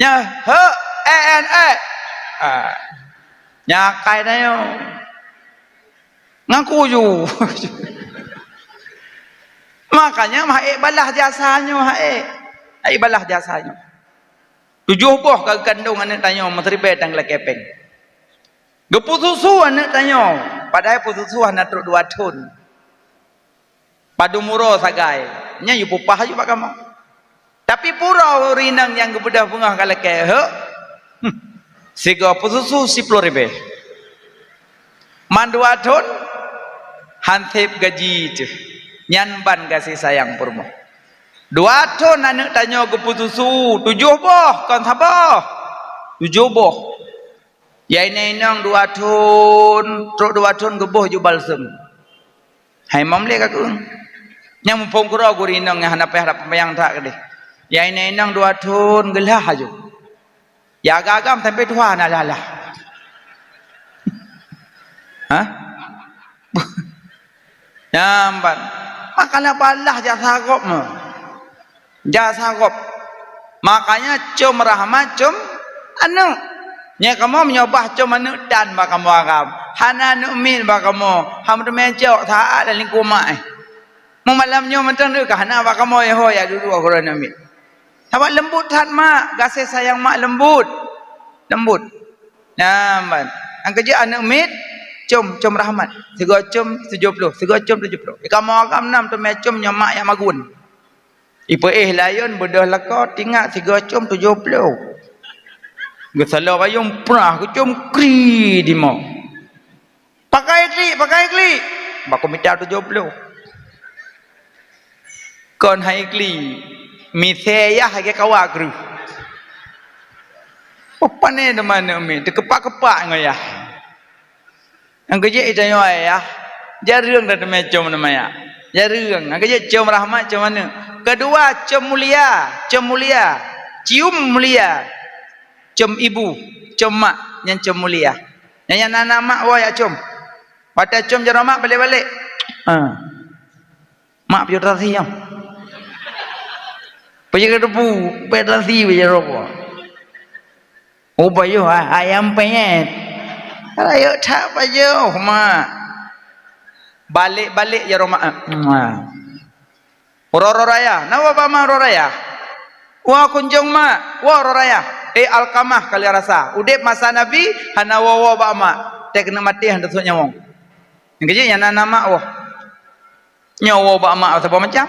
Nyan, "Hek, eh, eh, eh." Ah. Nyan akai tanyoe. Ngaku ju. Makanya meuhai balah jasa nyoe, hai. Hai balah jasa nyoe. Tujoh boh ka geukandong aneuk tanyoe, meuseuribèe tan geulakèe pèng. Geupeususu aneuk tanyoe, padahai peususu hana trok dua thon. Padum uroe sagai, nyan yue peupah aju bak kamoe. Tapi pura ureueng inong nyang geubeudôh beungoh ka lakèe, hok. Hmm. Sigoe peususu siploh ribèe. Man dua thon, han sép gaji teuh. Nyan ban gaséh sayang peurumoh. Dua thon aneuk tanyoe geupeususu, tujoh boh, kon saboh. Tujoh boh. Ya inong-inong dua thon, trok dua thon geuboh ju balsem. Hai mam lé ka keueng. Nyang muphom keudroe gurèe inong nyang hana payah rab peumayang that keudeh. Ya inong-inong dua thon geulah aju. Ya agam-agam sampai tuha na lah-lah. Hah? Nyan ban. Makana balah jasa gob meuh. Jasa gob. Makanya com rahmat com aneuk. Nyan kamoe meunyoe bah com aneuk tan bak kamoe agam. Hana aneuk miet bak kamoe. Hana meuteumé cok saát lam lingkue mak, eh. Meumalam nyoe mantong deuh ka hana bak kamoe, ya ho, ya dudoe keudroe aneuk miet. Sabab leumbot that mak, gaséh sayang mak leumbot. Leumbot. Nyan ban. Nyang keujeuet aneuk miet, com, com rahmat. Sigoe com tujoh ploh, sigoe com tujoh ploh. Di kamoe agam na meuteumé com nyoe mak jak magun. Ipeuéh layon beudôh lakoe, tingat sigoe com tujoh ploh. Geusaloe payong prah geucom kri dimoe. Pakai klik, pakai klik. Bak komita tujoh ploh. Kon hai klik. Misé yah lagèe kawa kreueh. Oh, pané teuma aneuk miet, teukeupak-keupak ngon yah. Nyang keujeuet tanyoe ayah, jareueng tateumé com teuma yah. Jareueng, nyang keujeuet com rahmat, com aneuk. Keudua, com mulia, com mulia. Cium mulia. Com ibu, com mak, nyan com mulia. Nyan nyang na, na mak woe jak com. Watèe com jaroe mak balek-balek. Ha. Mak piôh tasi nyoe. Pajoh keuteupeu, pet nasi pajoh rokok. Oh, pajoh, ah, ayam penyet. Rayeuk that pajoh, mak. Balek-balek jaroe mak. Uroe-uroe raya, na woe bak mak uroe raya? Woe kunjong mak, woe uroe raya. Eh, Alkamah ka lheueh rasa. Udeb masa Nabi, hana woe-woe bak mak. Teuh keuneuk maté, hana sôk nyawöng. Nyang keujeuet nyan na, na mak woe. Nyoe woe bak mak saboh macam.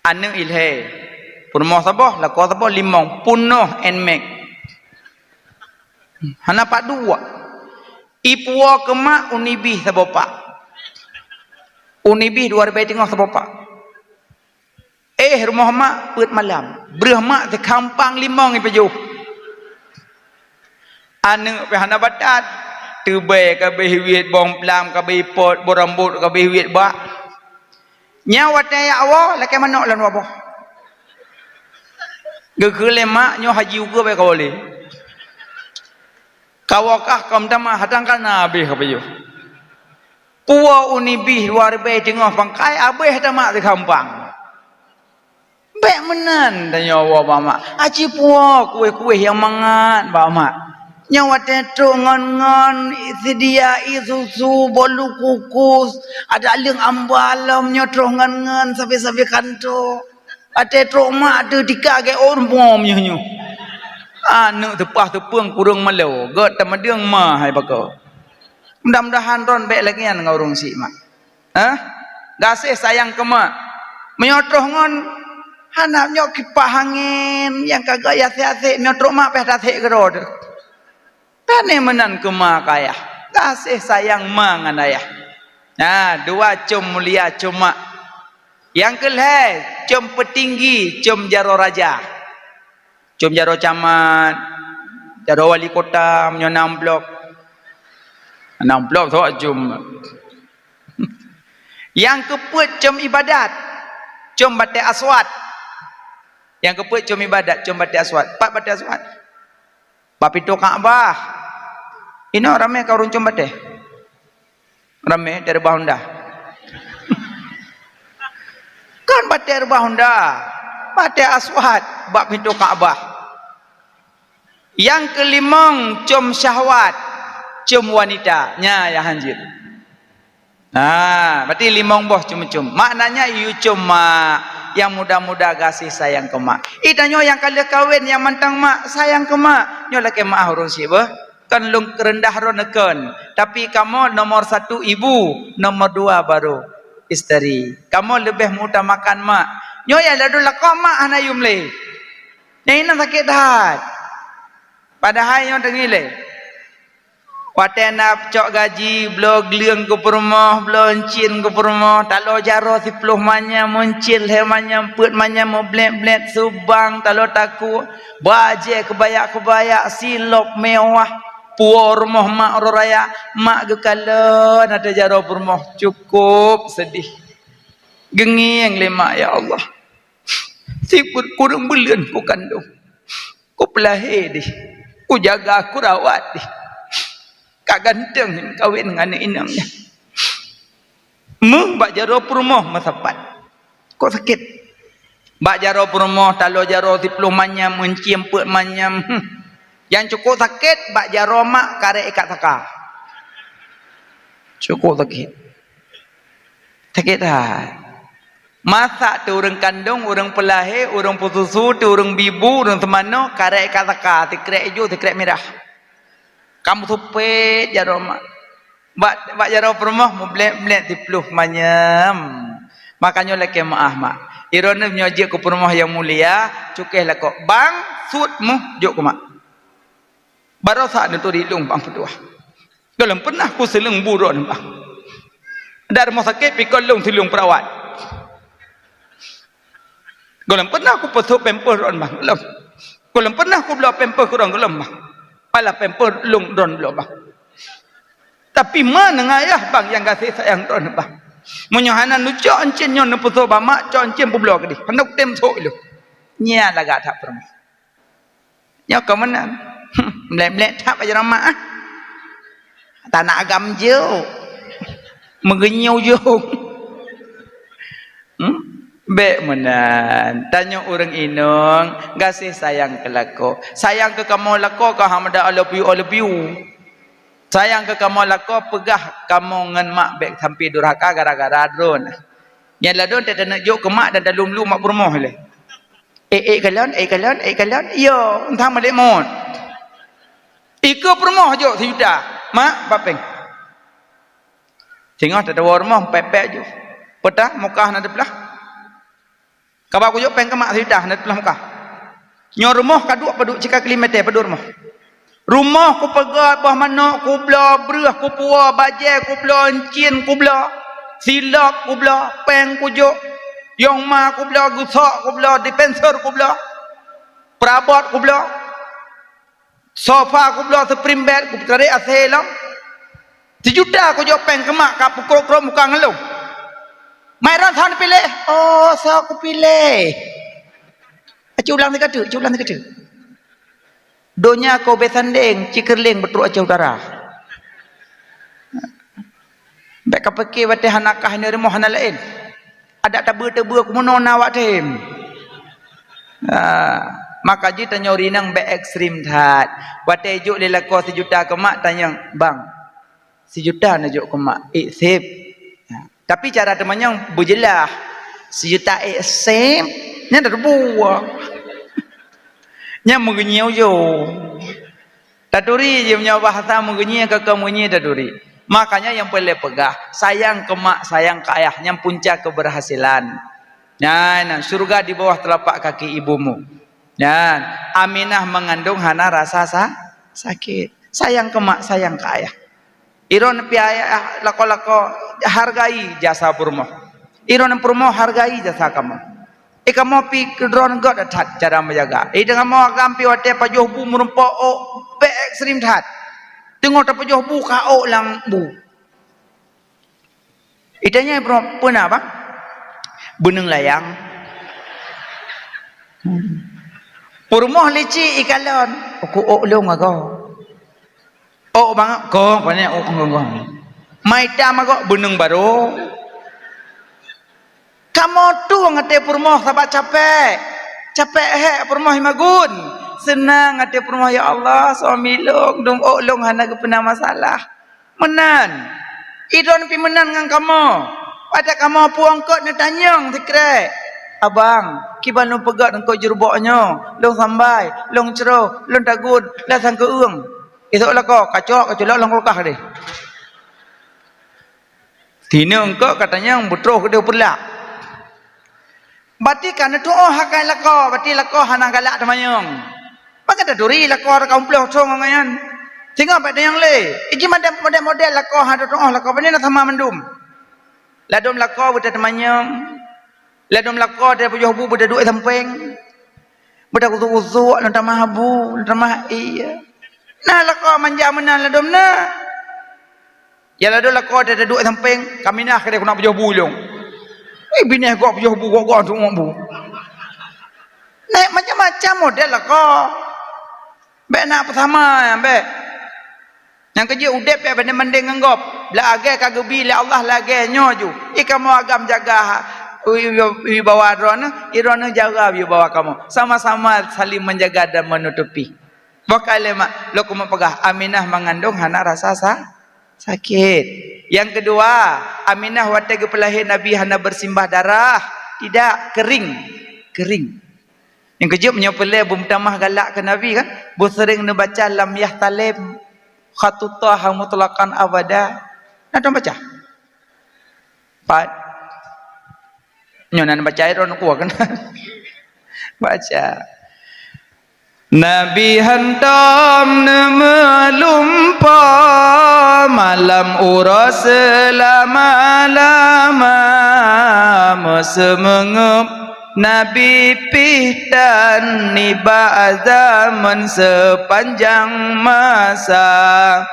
Aneuk ilhèe. Peurumoh saboh, lakoe saboh, limong. Peunoh Nmax. Hana pat duek. Ipuwoe keu mak u Nibih saboh pak. U Nibih dua ribèe teungoh saboh pak. Eh, rumoh mak peuet malam. Breuh mak sikhampang limong ipajoh. Aneuk pih hana batat. Teubèe ka abéh wiet, bông plam ka abéh ipot, bông rambôt ka abéh wiet bak. Nyan watèe jak woe, lakèe manok lôn waboh. Geukheun lé mak, nyoe haji ukeue bèk kawoe lé. Kawoe kah kon tamah, hana teuka na abéh ka pajoh. Puwoe u Nibih dua ribèe teungoh pangkai, abéh tamat sikhampang. Bèk meunan tanyoe woe bak mak. Aci puwoe kueh-kueh nyang mangat bak mak. Nyoe watèe trok ngon-ngon, seudia ie susu, bolu kukus, adak leueng amba lom, nyoe trok ngon-ngon sabe-sabe kantô. Watèe trok mak teuh tika gét ureueng bom nyoe-nyoe. Aneuk teupah teupeueng kureueng malo, gèt tamadeueng ma hai bako. Mudah-mudahan droen bèk lagèe nyan ngon ureueng syiek mak. Hah? Gaséh sayang keu mak. Meunyoe troh ngon hana, nyoe kipah angén nyang ka geuasék-asék, meunyoe trok mak pih tasék keudroe teuh. Tanyoe meunan keu ma keu ayah. Gaséh sayang ma ngon ayah. Nah, dua com mulia com mak. Nyang keu lhèe, com peutinggi, com jaroe raja. Com jaroe camat, jaroe wali kota, meunyoe na amplop. Na amplop sok com. Nyang keupeuet com ibadat, com batèe aswad. Nyang keupeuet com ibadat, com batèe aswad. Pat batèe aswad? Bak pintoe Ka'bah. Inoe ramé ka ureueng com batèe. Ramé, batèe reubah Honda. Kon batèe reubah Honda, batèe aswad bak pintoe Ka'bah. Nyang keulimong com syahwat, com wanita. Nyan nyang hanjeuet. Ha, berarti limong boh com-com. Maknanya yue com mak, nyang muda-muda gaséh sayang keu mak. Ih, tanyoe nyang ka lheueh kawen nyang mantong mak, sayang keu mak. Nyoe lakèe meu'ah ureueng syiek beuh. Kon lôn rendah droeneuh kon, tapi kamoe nomor satu ibu, nomor dua baru isteri. Kamoe leubeh mengutamakan mak. Nyoe nyang ladôm lakoe mak hana yum lé. Nyang inan sakét that. Padahai nyoe teungi lé. Watèe na cok gaji, bloe gleueng keu peurumoh, bloe euncien keu peurumoh, talo jaroe siplôh manyam, euncien lhèe manyam, peuet manyam, meublét-blét, subang, talo takue, bajèe keubaya-keubaya, silop meuwah. Puwoe rumoh mak uroe raya, mak geukalon ateueh jaroe peurumoh, cukôp seudeh. Geungieng lé mak, "Ya Allah, sifeuet kureueng buleuen kukandong, kupeulahé deh, kujaga, kurawat deh. Ka ganteng kawen ngon aneuk inong nyan. Meuh bak jaroe peurumoh meusapat." Kok sakét? Bak jaroe peurumoh, talo jaroe siplôh manyam, euncien peuet manyam. Hmm. Nyang cukôp sakét, bak jaroe mak karek ikat saka. Cukôp sakét. Sakét that. Masak teuh ureueng kandong, ureueng peulahé, ureueng peususu, teuh ureueng bibu, ureueng seumanoe, karek ikat saka, sikrek ijo, sikrek mirah. Ka meusupet jaroe mak. Bak, bak jaroe peurumoh meublét-blét siplôh manyam. Makajih lakèe meu'ah mak. Droeneuh nyoe jeuet keu peurumoh nyang mulia, cukéh lakoe bang, sut meuh jok keu mak. Barosa neuturi lôn bang peutuah. Gohlom peunah kuseuleueng bu droeneuh bang. Dak rumoh sakét pih kon lôn seuleueng peurawat. Gohlom peunah kupeusôk pampers droeneuh bang, gohlom. Gohlom peunah kubloe pampers keu droeneuh, gohlom bang. Alah pampers lôn droeneuh bloe bang. Tapi ma ngon ayah bang nyang gaséh sayang droeneuh bang. Meunyoe hana neucok euncien nyoe neupeusoe bak mak, cok euncien peubloe keudeh. Hana kutem sôk lôn. Nyan lagak that peurumoh. Nyoe ka meunan. Mlét-mlét that bak jaroe mak ah. Tanak agam jok. Meugeunyue jok. Hmm? Bék meunan. Tanyoe ureuëng inong gaséh sayang keu lakoe. Sayang keu kamoe lakoe ka hana meuda I love you, I love you. Sayang keu kamoe lakoe peugah kamoe ngon mak bék sampai durhaka gara-gara droe. Nyan ladôm teuneuk jok keu mak dan talum-lum mak peurumoh lé. Eh, eh, kalon, eh, kalon, eh, kalon. Yo, entah malek mot. Iko peurumoh jok sijuta. Mak, bapeng. Singoh tatawa rumoh pek-pek ju. Peta mukah na teupelah. Kaba kujok péng keu mak sijuta na teupelah mukah. Nyoe rumoh ka duek padub cika keulimete padub rumoh. Rumoh kupeugöt boh manok, kubloe breueh, kupuwoe bajée, kubloe encin, kubloe silop, kubloe péng kujok, yong ma kubloe, geusok kubloe, dispenser kubloe, perabot kubloe, sofa kubloe, spring bed kupeutarék asé lom. Sijuta kujok péng keu mak ka peukrok-krok muka ngeulong. Mai ron san piléh. Oh, soe kupiléh? Aci ulang sikeudeuek, aci ulang sikeudeuek. Donya kau besandeng, ci keureuléng beutrok Aceh Utara. Bék kapike watée hana kah nyoe rumoh hana laén. Adak tabeue-tabeue keumeunong na awak tem. Ah, maka jih tanyoe rinang bék ekstrem that. Watée jok lé lakoe sijuta keu mak tanyong, "Bang, sijuta neujok keu mak, ék sép." Nah, tapi cara teumanyong beujeulaih, sijuta ék sép, nyan dah teubuah. Nyan meugeunyi ujong. Taturi jih meunyoe bahasa meugeunyi, keu-keu meugeunyi taturi. Makanya nyang peureulée peugah, sayang keu mak, sayang keu ayah, nyan punca keberhasilan. Nyan, syurga di bawah telapak kaki ibumu. Nyan, Aminah mengandung hana rasa sa-, sakit. Sayang keu mak, sayang keu ayah. Iron piaya lakoe-lakoe hargai jasa peurumoh. Iron peurumoh hargai jasa kamoe. Eh, kamoe pi keudroe gét that cara meujaga. Eh, kamoe agam pi watée pajoh bu meurumpok ôk bék ekstrem that. Teungoh tapajoh bu ka ôk lam bu. Itanya peuna bang? Beuneueng layang. Peurumoh licik ikalon, uku ôk lôn agoe. Ôk bangat, gong pané ôk gong-gong. Maitam agok beuneueng barô. Kamoe tueng até peurumoh sabab capek. Capek hék peurumoh imagun. Seunang até peurumoh, "Ya Allah, suami lôn, dum ôk lôn hana geupeuna masalah." Meunan. Idon pi meunan ngon kamoe. Watée kamoe puong kot neutanyong sikrek, "Abang, kiban lôn peugét eungkôt jurubok nyoe, lôn sambai, lôn cro, lôn tagun, lasang keueung." Isok lakoe kacok, kaculok lam kulkah deh. Sineuk eungkôt katanyong beutroh keudeh peulak. Bati ka neutuoh hakai lakoe, bati lakoe hana galak teumanyong. Maka taturi lakoe raka umploh thong ngon nyan. Singoh bak tanyong lé. Iji model-model lakoe hana tuoh lakoe, pane na sama mandum. Ladom lakoe beuta teumanyong. Ladom lakoe teupujoh bu beuta duek sampeng. Beuta kusuk-kusuk, lôn tamah bu, lôn tamah ie. Nah lakoe manja meunan ladom na. Ya ladom lakoe teuduek sampeng, kaminah keudeh keuneuk pujoh bu lôn. Eh, binéh gok pujoh bu, gok-gok tuek bu. Nah, macam-macam model lakoe. Bék na peusama nyan, bék. Nyang keujeuet udeb bék bandeng-bandeng ngon gob. Lagée ka geubi lé Allah lagée nyoe ju. I kamoe agam jaga ha-, wi-, wi-, wibawa droeneuh, i droeneuh jaga wibawa kamoe. Sama-sama saling menjaga dan menutupi. Boh ka lé mak, lôn keumeung peugah, Aminah mengandung hana rasa sa-, sakét. Nyang keudua, Aminah watée geupeulahé Nabi hana bersimbah darah. Tidak, kering. Kering. Nyang keujeuet meunyoe peureulée beumeutamah galak keu Nabi kan, beuseuréng neubaca lam yah talem, khatut Toha mutlaqan abada. Na dong baca? Pat. Nyoe nan baca droe kuah kan. Baca. Nabi hantom neumeulumpo malam uroe seulama-lama, meuseumengeup Nabi pih tan nibak zaman seupanjang masa.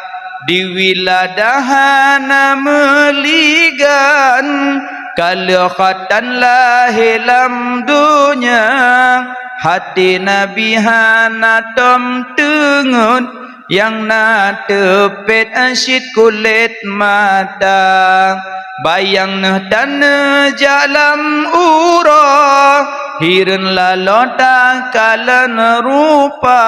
Di wiladah hana meuligan, ka lheueh khatan lahé lam donya, hati Nabi hana tom teungeut, Nyang na teupet cit kulét mata, bayang neuh tan neujak lam uroe, hireuen laloe takalon rupa,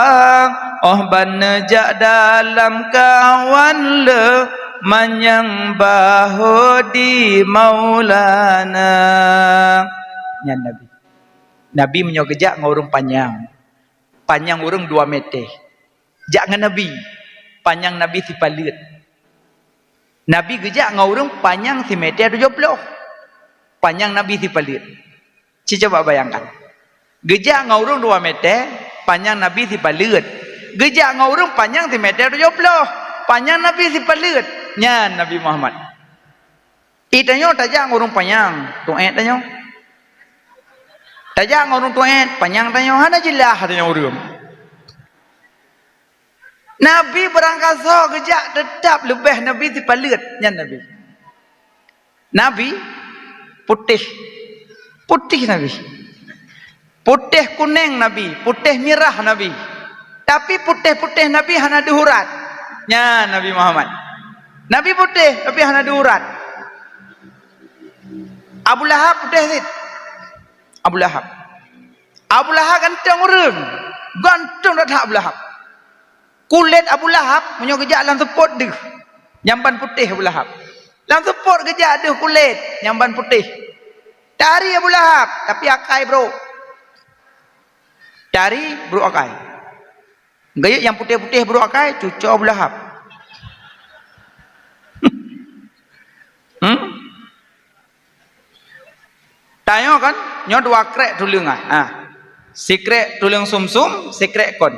óh ban neujak dalam kawan le manyang bahô di Maulana. Nyan Nabi. Nabi meunyoe geujak ngon ureuëng panyang, panyang ureuëng dua meter. Jak ngon Nabi, panyang Nabi sipaleuet. Nabi geujak ngon ureuëng panyang simeter tujoh ploh. Panyang Nabi sipaleuet. Ci coba bayangkan. Geujak ngon ureuëng dua meter, panyang Nabi sipaleuet. Geujak ngon ureuëng panyang simeter tujoh ploh. Panyang Nabi sipaleuet. Nyan Nabi Muhammad. Ih, tanyoe tajak ngon ureuëng panyang, tuét tanyoe. Tajak ngon ureuëng tuét, panyang tanyoe, hana jeulaih tanyoe ureuëng. Nabi beurangkasoe geujak, teutab leubeh Nabi sipaleuet nyan Nabi. Nabi putéh, putéh Nabi. Putéh kunéng Nabi, putéh mirah Nabi. Tapi putéh-putéh Nabi hana deuh urat. Nyan Nabi Muhammad. Nabi putéh, tapi hana deuh urat. Abu Lahab putéh cit. Abu Lahab. Abu Lahab gantong ureuëng. Gantong that Abu Lahab. Kulét Abu Lahab, meunyoe geujak lam seupôt deuh, nyang ban putéh Abu Lahab. Lam seupôt geujak deuh kulét, nyang ban putéh. Tari Abu Lahab, tapi akai brôk. Tari brôk akai. Geuyue nyang putéh-putéh brôk akai, cuco Abu Lahab. Hmm? Tanyoe kan, nyoe dua krék tuleueng ah. Ah. Sikrék tuleueng sumsum, sikrék kon.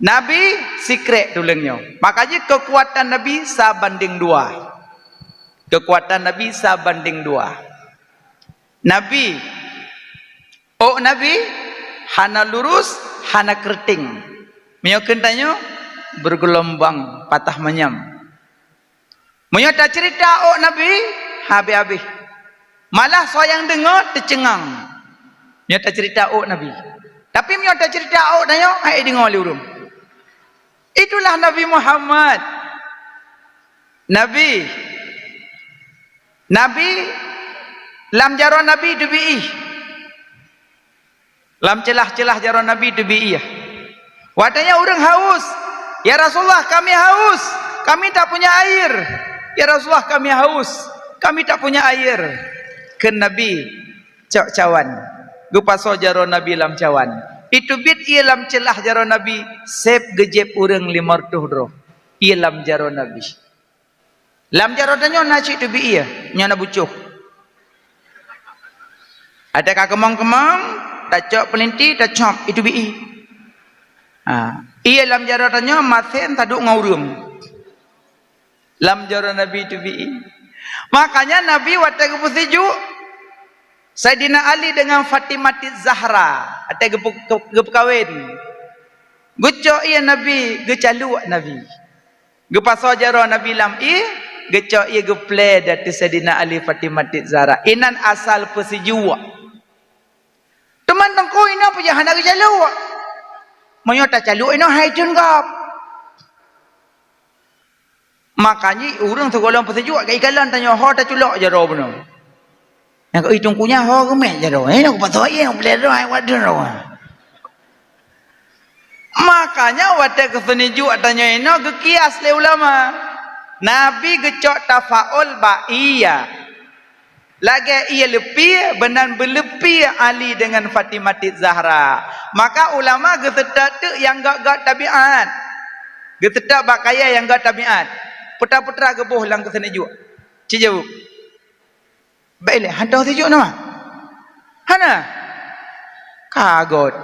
Nabi sikrék tuleueng nyoe. Maka jih keukuatan Nabi sabandéng dua. Keukuatan Nabi sabandéng dua. Nabi, ôk Nabi hana lurus, hana keureuteng. Meunyoe kheun tanyoe, bergelombang, patah manyam. Meunyoe taceurita ôk Nabi, habéh-habéh. Malah soe nyang deungoe teuceungang. Meunyoe taceurita ôk Nabi. Tapi meunyoe taceurita ôk tanyoe, hai deungoe lé ureuëng. Itulah Nabi Muhammad. Nabi. Nabi, lam jaroe Nabi teubiih. Lam ceulah-ceulah jaroe Nabi teubiih. Watée nyan ureuëng haus, "Ya Rasulullah, kami haus, kami tak punya air. Ya Rasulullah, kami haus, kami tak punya air." Kheun Nabi, "Cok cawan." Geupasoe jaroe Nabi lam cawan. Iteubiet ié lam ceulah jaroe Nabi, seb geujéb ureuëng limong reutôh droe. Ié lam jaroe Nabi. Lam jaroe tanyoe na cit teubiih ié, nyoe na bucoh. Ada ka keumong-keumong, tacok peulinti, tacop, iteubiih ié. Ha, ié lam jaroe tanyoe masen taduek ngon ureuëng. Lam jaroe Nabi teubiih ié. Makanya Nabi watée geupeusijuek, Saidina Ali dengan Fatimah Zahra, watée geupeu-, geupeukawen. Geucok ié Nabi, geucaluk Nabi. Geupasoe jaroe Nabi lam ié, geucok ié geuplé di ateueh Saidina Ali Fatimah Zahra. Inan asal peusijuek. Teuma teungku inoe peue hana geucaluk? Meunyoe tacaluk inoe hai theun gob. Makajih ureuëng sigohlom peusijuek geuikalon tanyoe ho taculok jaroe bunoe. Nyang keu teungku nyan ho geumet jaroe. Eh, nyang kupasoe ié nyang peulé droe hai wat droe. Makanya watée geuseuneujok tanyoe inoe geukias lé ulama. Nabi geucok tafaul bak ié. Lagée ié leupie, beunan beuleupie Ali dengan Fatimah Zahra. Maka ulama geuseutôt teuk nyang gét-gét tabiat. Geuseutôt bak kayée nyang gét tabiat. Putra-putra geuboh lam geuseuneujok. Ci jaweueb. Bék ilée, hantom sijuek nama? Hana. Ka gét.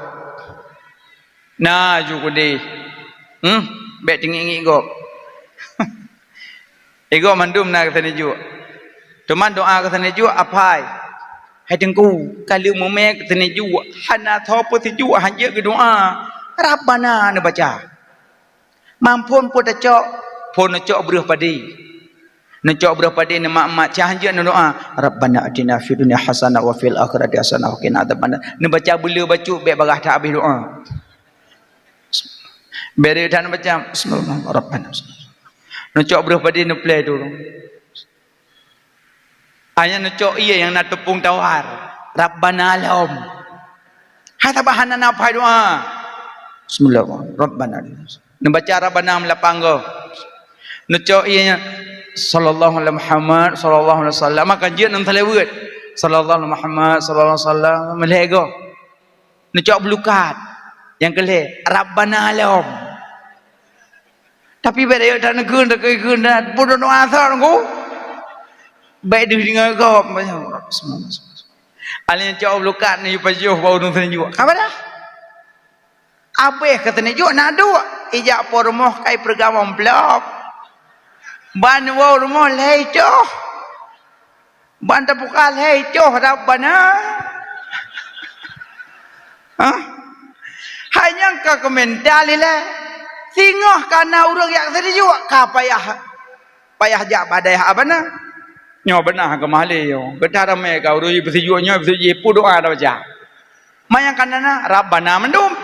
Na ju keudeh. Hmm, bék teungiek-ngiek gob. Igob mandum na geuseuneujok. Teuma doa geuseuneujok apai. Hai teungku, ka lheueh mumé geuseuneujok, hana soe peusijuek hanjeuet geudoa. Rabbana neubaca. Mampun peue tacok, phon neucok breueh padé. Neucok breueh padé neumat-mat, cah hanjeuet neudoa, "Rabbana atina fid dunya hasanah wa fil akhirati hasanah wa qina adzabannar." Neubaca beuleu bacut bék bagaih that habéh doa. Beri dan baca, "Bismillahirrahmanirrahim." Neucok breuh padé neuplè tu. Hanya neucok ié nyang na teupông tawar. "Rabbana lom." Hai sabab hana na phai doa. "Bismillahirrahmanirrahim. Rabbana." Neubaca Rabbana meulapang goe. Neucok ié nyan, "Sallallahu alaihi Muhammad, sallallahu alaihi wasallam." Maka jeuet nang salaweuet. "Sallallahu alaihi Muhammad, sallallahu alaihi wasallam." Meulhèe goe. Neucok beulukat. Nyang keu lhèe, "Rabbana lom." Tapi bèk rayeuk that neukheun, that kheun, that peudoa asar ngku. Bèk deuh deungoe gob. Alèh cok beulukat nyoe pajoh bak ureueng seuneujok. Ka beudah. Abéh keu seuneujok na duek. Ijak po rumoh kai peureugang amplop. Ban woe rumoh lhèe coh. Ban tapuka lhèe coh Rabbana. Hah? Hai nyang ka keumental ilèe. Singoh ka na ureueng jak seuneujok ka payah, payah jak bak dayah Abana. Nyoe beuna keu mahli nyoe. Geutanyoe ramé ka ureueng peusijuek nyoe, peusijuek peuet doa tabaca. Ma nyang ka na, Rabbana mandum.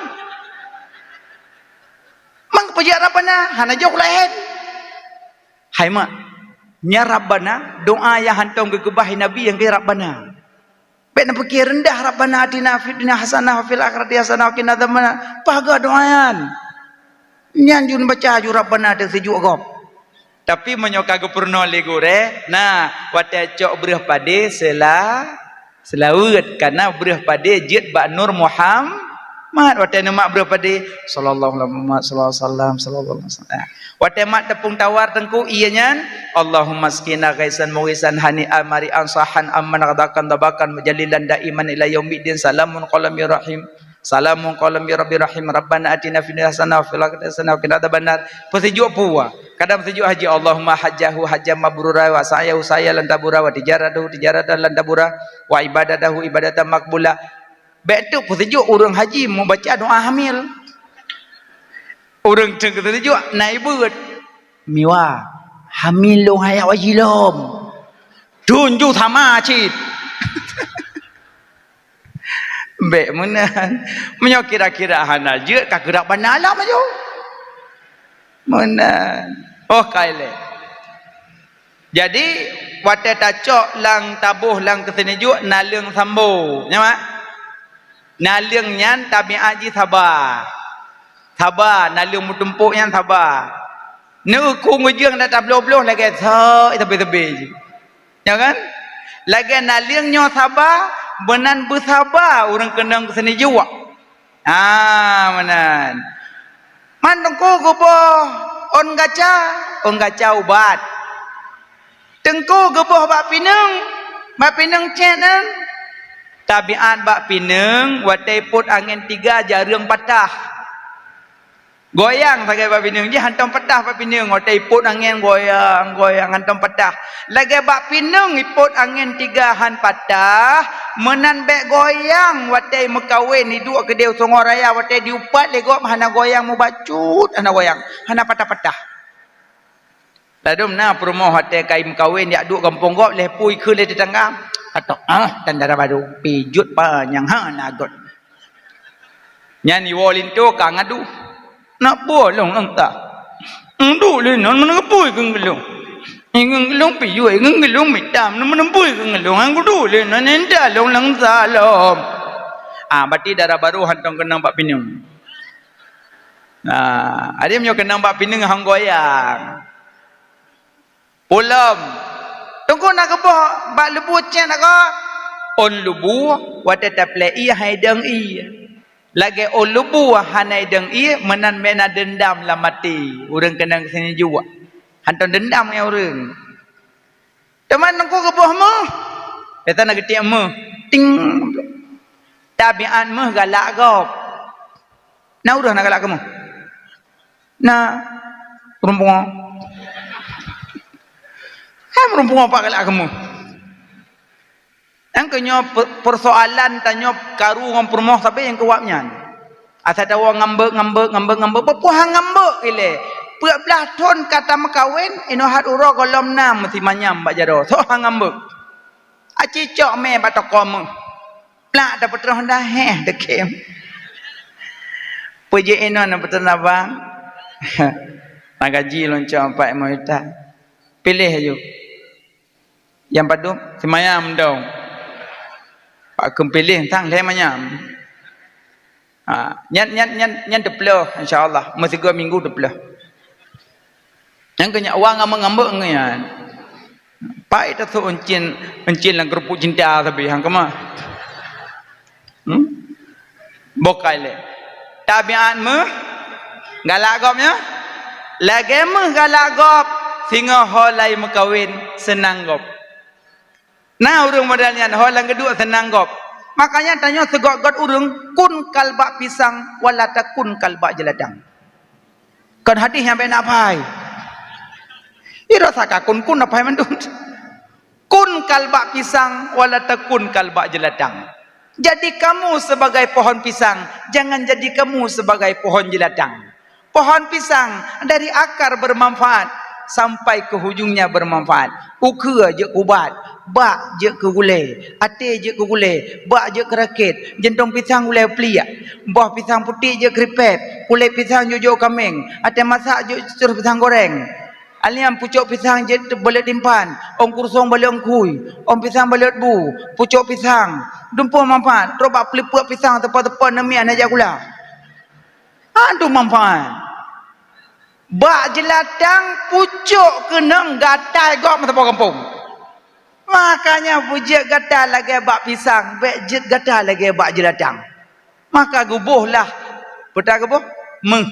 Mang peujak Rabbana, hana jok laén. Hai mak, nyan Rabbana, doa nyang hantom geukeubah Nabi nyang keu Rabbana. Bèk neupiké reundah, "Rabbana atina fid dunya hasanah wa fil akhirati hasanah wa qina adzabannar." Paga doa nyan. Nyan jun baca ju Rabbana teuh seujuek gob. Tapi meunyoe ka geupeurunoe lé gurèe, na, watèe cok breuh padé seula-, seulaweuet, kareuna breuh padé jeuet bak Nur Muhammad. Watèe neumat breuh padé, "Sallallahu alaihi Muhammad, sallallahu alaihi wasallam, sallallahu alaihi wasallam." Watèe mat teupông tawar teungku, ié nyan, "Allahumma askina ghaisan mughisan hani'an mari'an sahan amman ghadaqan dabakan mujalilan daiman ila yaumiddin. Salamun qaulan mir rahim. Salamun qaulan mir rabbir rahim. Rabbana atina fid dunya hasanah wa fil akhirati hasanah wa qina adzabannar." Peusijuek pua. Kadang peusijuek haji, "Allahumma hajjahu hajjan mabrura wa sa'yahu sa'yan lan tabura wa tijaratahu tijaratan lan tabura wa ibadatahu ibadatan maqbula." Bèk teuk peusijuek ureueng haji meubaca doa hamil. Ureueng teuk peusijuek na ibeuet. "Miwa, hamil lôn hai haji lom." Tunju sama cit. Bèk meunan. Meunyoe kira-kira hana jeuet, ka keurak bana lom aju. Meunan. Oh, ka ilèe. Jadi, watèe tacok lam taboh lam keuseuneujuek, naleueng sambo. Nyo, mak? Naleueng nyan tabiat jih saba. Saba, naleueng meutumpôk nyan saba. Neueukông ujeueng dan tabloh-bloh lagèe sa-, sabe-sabe jih. Ya kan? Lagèe naleueng nyoe saba, meunan beusaba ureueng keunong keuseuneujuek. Ah, meunan. Man teungku geuboh ôn gaca, ôn gaca ubat. Teungku geuboh bak pineung, bak pineung cét nyan. Tabiat bak pineung, watèe ipôt angén tiga jareueng patah. Goyang sagai bak pineung, jih hantom patah bak pineung, watèe ipôt angén goyang, goyang hantom patah. Lagèe bak pineung ipôt angén tiga han patah, meunan bèk goyang watèe meukawen iduek keudéh u Songoh Raya, watèe diupat lé gob hana goyang mubacut, hana goyang, hana patah-patah. Ladôm na peurumoh watèe ka imeukawen jak duek gampông gob, lheuh peue ikheun lé teutangga. Ka tôk, ah, dan dara barô, pijôt panyang hana göt. Nyan iwoe linto ka ngadu. "Na peue lôn lam ta? Nduek lé nyan meuneubui keu geulông. Ingeun geulông pijôt, ingeun geulông mita, meuneubui keu geulông. Nyan kuduek lé nyan, nyan ta lôn lam ta lom." Ah, berarti dara barô hantom keunong bak pineung. Nah, adak meunyoe keunong bak pineung hana goyang. Pulom. Teungku na geuboh bak lubu cét nako. Ôn lubu watèe taplè ié hai dong ié. Lagèe ôn lubu hana dong ié meunan meunan deundam lam até. Ureueng keunong seuneujok. Hantom deundam ngon ureueng. Teuma teungku geuboh meuh. Kata na geutiek meuh. Ting. Tabiat meuh galak gob. Na ureueng na galak keu meuh? Na ureueng pungo. Hai ureueng pungo pat galak keu meuh. Nyang keu nyoe pe-, persoalan tanyoe karu ngon peurumoh sabe nyang keu wab nyan. Asai tawoe ngambek, ngambek, ngambek, ngambek, peue-peue han ngambek ilèe. Peuet blah thon ka tameukawen, inoe hat uroe gohlom na meusimanyam bak jaroe. Soe han ngambek? Aci cok mè bak toko meuh. Plak tapeutroh dah, heh, deukém. Peue jeuet inoe na peutroh abang? Na gaji lôn cok empat lima juta. Piléh aju. Nyang padum, simayam dong. Pak keupiléh sang lhèe manyam. Ha, nyan, nyan, nyan, nyan teuploh, insya Allah. Meusigoe minggu teuploh. Nyang keu nyak wang ngambek-ngambek nyan. Pai tasok euncin, euncin lam keurupuk cinta sabe hang keumah. Hmm? Bokai lé. Tabiat meuh galak gob nyoe. Lagèe meuh galak gob, singoh ho lai meukawen seunang gob. Na ureueng model nyan ho lam geuduek seunang gob. Makanya tanyoe sigot-got ureueng kun kal bak pisang wala takun kal bak jeuladang. Kon hadis nyang bèk na pai. Ira saka kun-kun na pai mandum. Kun kal bak pisang wala takun kal bak jeuladang. Jadi kamu sebagai pohon pisang, jangan jadi kamu sebagai pohon jeuladang. Pohon pisang dari akar bermanfaat sampai ke hujungnya bermanfaat. Ukeue jeuet keu ubat, bak jeuet keu gulèe, até jeuet keu gulèe, bak jeuet keu rakét, jeuntông pisang gulèe pliek, boh pisang putéh jeuet keu ripèt, kulét pisang jeuet jok kaméng, até masak jeuet ceuroh pisang goreng. Alèh nyan pucok pisang jeuet balet timphan, ôn kurusong balet ôn kui, ôn pisang balet bu, pucok pisang, dumpôh manfaat, trok bak peuleupeuk pisang teupon-teupon neumi hana jak gula. Aduh manfaat. Bak jeuladang pucok keunong gatai gob meusaboh gampông. Makanya beujeuet gata lagèe bak pisang, bèk jeuet gata lagèe bak jeuladang. Maka geuboh lah. Peue ta geuboh? Meuh.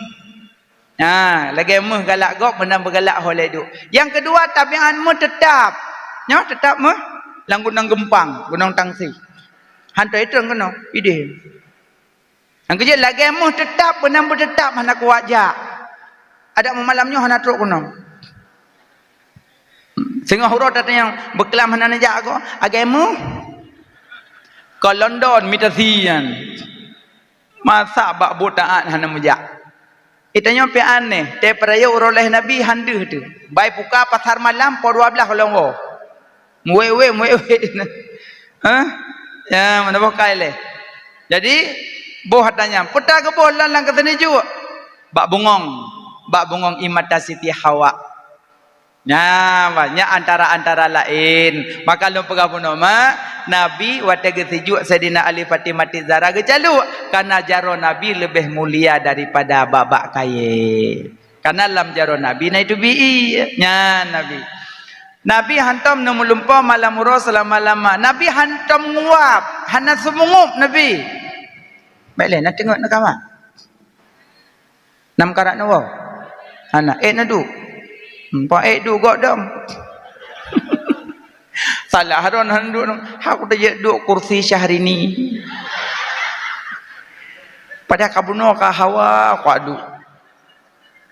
Ha, lagèe meuh galak gob meunan beugalak ho lé duek. Nyang keudua, tabiat meuh teutab. Nyoe teutab meuh lam gunong geumpang, gunong tangsi. Hantô itrön keunoe, idéh. Nyang keujeuet lagèe meuh teutab, meunan beuteutab hana kuat jak. Adak meumalam nyoe hana trok keunoe. Singoh uroe tatanyong beuklam hana neujak goe, lagèe meuh. Ka London mitasi nyan. Masa bak buet taat hana meujak. Itanyoe pih aneh, teupeurayeuk uroe lahé Nabi han deuh teuh. Bai puka pasar malam poh dua blaih lom woe. Muwék-wék, muwék-wék. Hah? Ya, mana boh kai lé. Jadi, boh ata nyan. Peue ta geuboh lôn lam keuseunijuek? Bak bungong. Bak bungong ie mata Siti Hawa. Nyan, bah, nyan antara-antara laén. Maka lôn peugah bunoe mak, Nabi watèe geusijuek Saidina Ali Fatimah Zahra geucalok, karena jaroe Nabi leubeh mulia daripada bak-bak kayèe. Karena lam jaroe Nabi na itu bi-i, nyan Nabi. Nabi hantom neumeulimpôh malam uroe seulama-lama. Nabi hantom nguap, hana seumeungop Nabi. Bèk lé, na teungoh na kama. Nam karat na woe? Hana, ék na duek? Hmm, pak ék duek gok dong. Salah ron han duek dong. Hak ku tajak duek kursi Syahrini. Padahai ka bunoe ka hawa, kuat duek.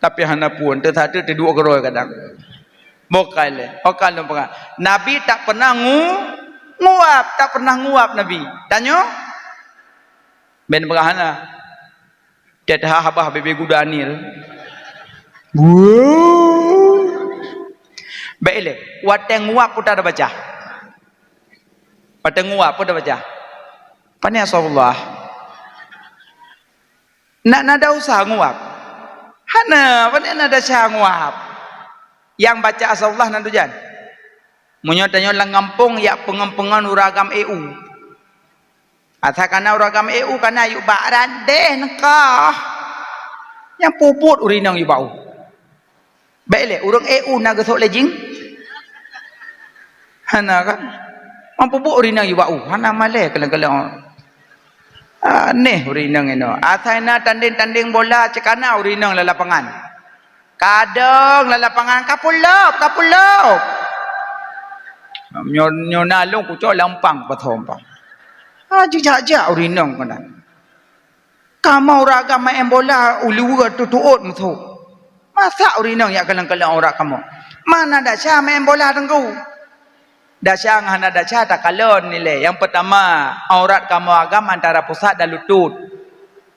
Tapi hana pun, teusateuk teuduek keudroe kadang. Bokai lé, okan lôn peugah. Nabi tak pernah ngu-, nguap, tak pernah nguap Nabi. Tanyoe? Ben peugah hana. Teuh habah bebe guda Nil. Wuh. Baik lé, watèe nguap peue ta baca? Watèe nguap peue ta baca? Pane astagfirullah. Nak nada usah nguap? Hana, pane nada sya nguap? Nyang baca astagfirullah nan tujan. Meunyoe tanyoe lam gampông yak peungon-peungon ureueng agam E U. Asai kana ureueng agam E U kana yue bak randeh neukah. Nyang peubuet ureueng inong yue bak u. Bèk lé ureueng E U na geusok lé jing. Hana kan? Nyang peubuet ureueng inong yue bak u. Hana malèe kalon-kalon. Aneh ureueng inong inoe. Asai na tandeng-tandeng bola cekana ureueng inong lam lapangan. Kadang lam lapangan, "Ka pulop, ka pulop." Nyoe, nyoe na lôn kucok lampang pathom pa. Ha, jijak-jak ureueng inong keunan. Kamoe ureueng agam maén bola, u luwa tutuot meuthok. Masa ureueng inong yak kalon-kalon aurat kamoe? Mana dasya maén bola teungku? Dasya ngon hana dasya takalon nilai. Nyang peutama, aurat kamoe agam antara pusat dan lutut.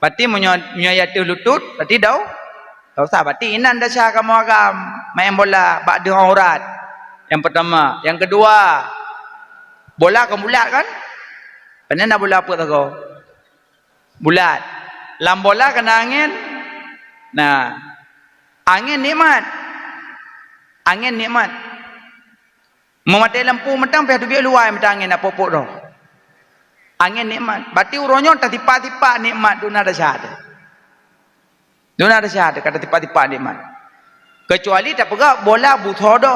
Berarti meunyoe, meunyoe i ateueh lutut, berarti dau-, dosa. Berarti inan dasya kamoe agam maén bola bak deuh aurat. Nyang peutama. Nyang keudua, bola kon bulat kan? Pane na bola peuet sagoe? Bulat. Lam bola kana angén? Nah. Angén nikmat. Angén nikmat. Meumaté lampu mantong pih teubiet luwai mantong angén na pok-pok droe. Angén nikmat. Berarti uroe nyoe tasipak-sipak nikmat duna desya teuh. Duna desya teuh ka tasipak-sipak nikmat. Keucuali tapeugah bola busoe do.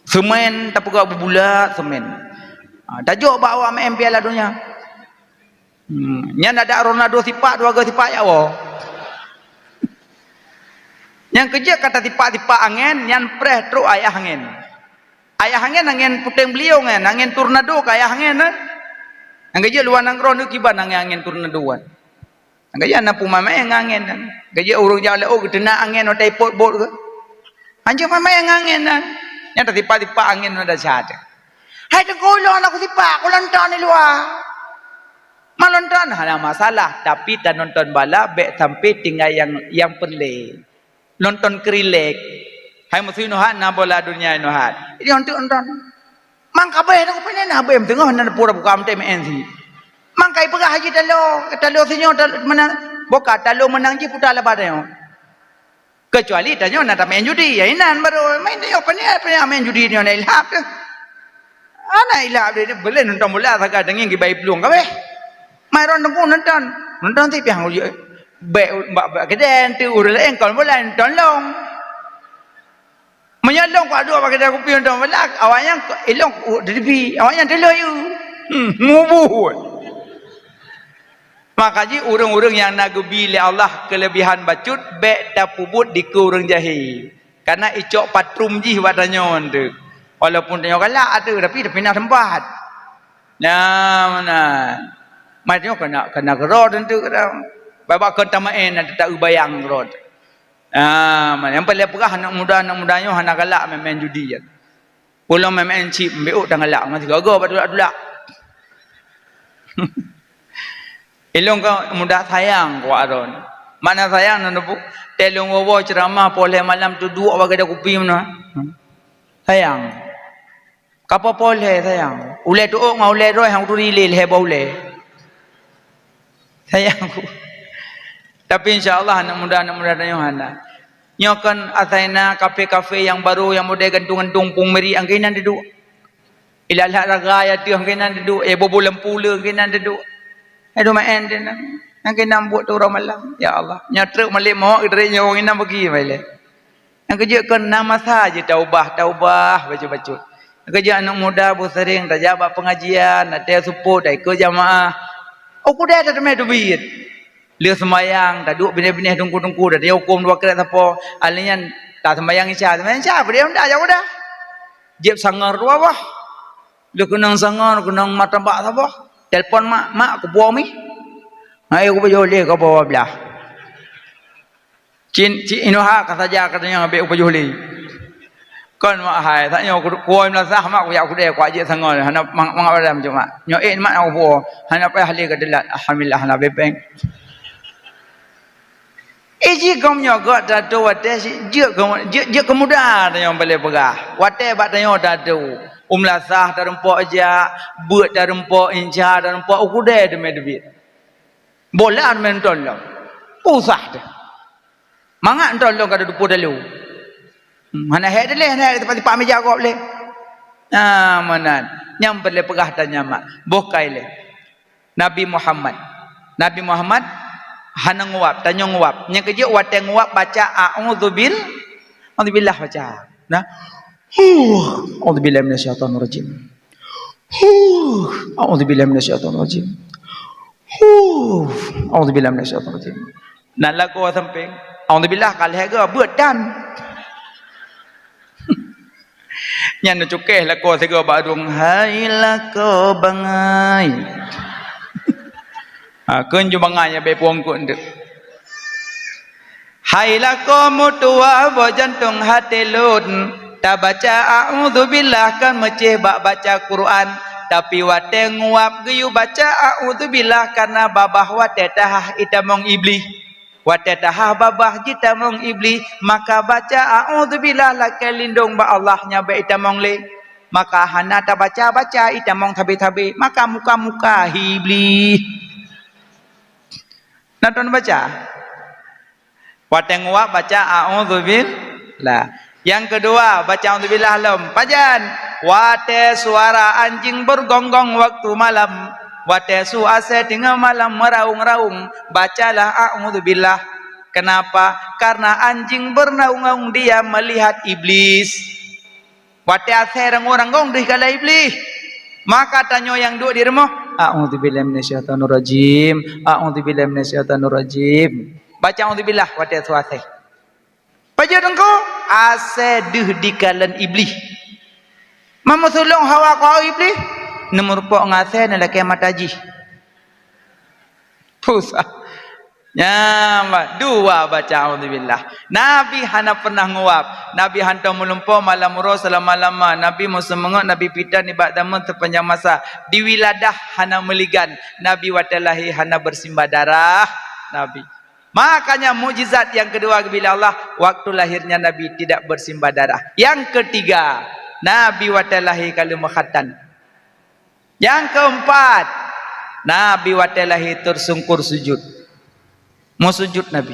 Seumén tapeugah bubulat seumén. Ha, tajok bak awak meu'en Piala Donya. Hmm, nyan adak Ronaldo sipak, dua goe sipak ya Allah. Nyang keujeuet ka tasipak-sipak angén, nyan preh trok ayah angén. Ayah angén, angén puténg beuliong nyan, angén tornado ka ayah angén nyan. Nyang keujeuet luwa nanggroe nyoe kiban angén-angén tornado nyan. Nyang keujeuet na peumamae ngon angén nyan. Keujeuet ureueng jak lé, oh, geuteunak angén watèe ipot bot keuh. Hanjeuet mamae ngon angén nyan. Nyan tasipak-sipak angén nyan desya teuh. Hai teungku, ulôn aku sipak, kulôn nonton di luwa. Meunonton hana masalah, tapi tanonton bala bèk sampai tinggai nyang, nyang peureulèe. Nonton keu rilek. Hai meuseu inoe hat na bola donya inoe hat. Jadi nonton, nonton. Mang ka abéh, na kupeunan abéh meuteungoh na pura buka meuté meu'en si. Mang ka ipeugah haji talo, talo sinyoe, talo meunang, boka talo meunang jih puta labat nyoe. Keucuali tanyoe na tameu'en judi, ya inan baru main tanyoe, pane, pane main judi nyoe na ilhab teuh. Hana ilhab deh, boleh nonton bola sagai teungieng kibai plueng kabeh. Mai ron teungku nonton. Nonton ti piang uji. Bèk bak, bak keudè tu ureueng laén kon bola nonton lom. Meunyoe lom keu duek bak keudè kupi nonton bola, awaknyan ilong ku di tepi, awaknyan teulheuh yue. Hmm, mubuet. Maka jih ureueng-ureueng nyang na geubi lé Allah keuleubihan bacut, bèk tapeubuet dikeue ureueng jahé. Kana icok patrum jih bak tanyoe teuh. Walaupun tanyoe galak teuh, tapi, tapi na teumpat. Nah, meunan. Mai tanyoe kana, kana keudroe teuh kadang. Babah kon tameu'en na teuta bayang keudroe teuh. Ah, meunan. Nyang paléng peugah aneuk muda, aneuk muda nyoe hana galak main-main judi nyan. Ulôn main-main chip, mbeu'uk tan galak, ngon sigoe-goe bak tulak-tulak. Ilôn ka muda sayang keu Aron. Makna sayang nyan, Bu, teuh lôn woe-woe ceuramah poh lhèe malam teuduek bak keudè kupi meunan. Sayang. Ka poh-poh lhèe sayang. Ulèe tu'ok ngon ulèe droe han kuturi lé lhèe boh ulèe. Sayang ku. Tapi insya Allah aneuk muda, aneuk muda tanyoe hana. Nyoe kon asai na kafe-kafe nyang barô nyang model gantung-gantung pung miri angkeunan teuduek. Ilat-lat raga ya teuh angkeunan teuduek, eh, bobo lampu le angkeunan teuduek. Eh, duma'en teuh nan. Angkeunan buet tu uroe malam. Ya Allah. Nyoe treuk malém mawök treuk nyoe angkeunan bagi mai lé. Nyang keujeuet kon na masa jih taubah, taubah bacut-bacut. Nyang keujeuet aneuk muda beusereng tajak bak pengajian, watèe seupôt taikôt jamaah. Oh, kudèe tateumé teubiet. Lheueh seumayang, taduek binéh-binéh teungku-teungku, tateumé hukôm dua krek sapo. Alèh nyan, taseumayang Isya, seumayang Isya, peudeh honda, jak udah. Jieb sangor dua boh. Lheueh keunong sangor, keunong martabak saboh. Telpon mak, "Mak, kupuwoe mie." "Hai, kupajoh lé, kupajoh blah." Cit, cit inoe ha ka saja ka tanyong abék upajoh lé. Kon mak hai, tanyoe ku, kuwoe meulasah mak kujak kudèe, kuwajék sangoe, hana mangat, mangat badan cuma. Nyoe ék mak nyang kupuwoe, hana payah lé ka deulat, alhamdulillah hana bepeng. Iji gom nyoe gok tatu watèe si jeuet keu, jeuet, jeuet keu muda tanyoe balèe peugah. Watèe bak tanyoe tatu, u meulasah tarumpok jak, beuet tarumpok, inca tarumpok, u kudèe teumé teubiet. Bola teumé nonton lom. Usah teuh. Mangat nonton lôn ka teupeue dalu. Hmm, hana hék dilèe, hana hék tipak-tipak meuja gob lé. Ah, meunan. Nyang peureulèe peugah tanyoe mak. Boh kai lé. Nabi Muhammad. Nabi Muhammad hana nguap, tanyoe nguap. Nyang keujeuet watèe nguap baca a'udzubil-, a'udzubillah baca. Nah. Huh, a'udzubillahi minasyaitonirrajim. Huh, a'udzubillahi minasyaitonirrajim. Huh, a'udzubillahi minasyaitonirrajim. Nan lakoe sampéng, a'udzubillah ka lhèe goe, beuet tan. Nyan neucukéh lakoe sigoe bak rueng, "Hai lakoe bangai." Ha, kheun ju bangai abéh puwong kok eunteuk. Hai lakoe meutuwah boh jantong até lôn, tabaca a'udzubillah kan meucéh bak baca Quran, tapi watèe nguap geuyue baca a'udzubillah kareuna babah watèe tahah itamong Iblih. Watèe tahah babah jitamong Iblih, maka baca a'udzubillah lakèe lindong bak Allah nyan bèk itamong lé. Maka hana tabaca-baca itamong sabe-sabe, maka muka-muka Iblih. Na ton baca? Watée nguap baca a'udzubillah. Nyang keudua, baca a'udzubillah lom. Pajan? Watée suara anjing bergonggong waktu malam, watée su asée teungoh malam meraung-raung, bacalah a'udzubillah. Kenapa? Karena anjing bernaung-naung dia melihat iblis. Watée asée ranggong-ranggong deuh kala Iblih. Maka tanyoe nyang duek di rumoh, "A'udzubillahi minasyaitonirrajim. A'udzubillahi minasyaitonirrajim." Baca a'udzubillah watée su asée. Pajoh teungku, asée deuh dikalon Iblih. Meumeusulông hawa keu Iblih, neumeurumpok ngon asée neulakée mata jih. Pusat. Nyan, ba-, dua baca a'udzubillah. Nabi hana pernah nguap. Nabi hantom meulumpoe malam uroe seulama-lama. Nabi meuseumeungeut, Nabi pita nibak zaman sepanjang masa. Di wiladah hana meuligan. Nabi watée lahé hana bersimbah darah. Nabi. Makanya mukjizat yang kedua geubri lé Allah, waktu lahirnya Nabi tidak bersimbah darah. Yang ketiga, Nabi watée lahé ka lheueh meukhatan. Nyang keumpat, Nabi watée lahé teusungkur sujut. Meusujut Nabi.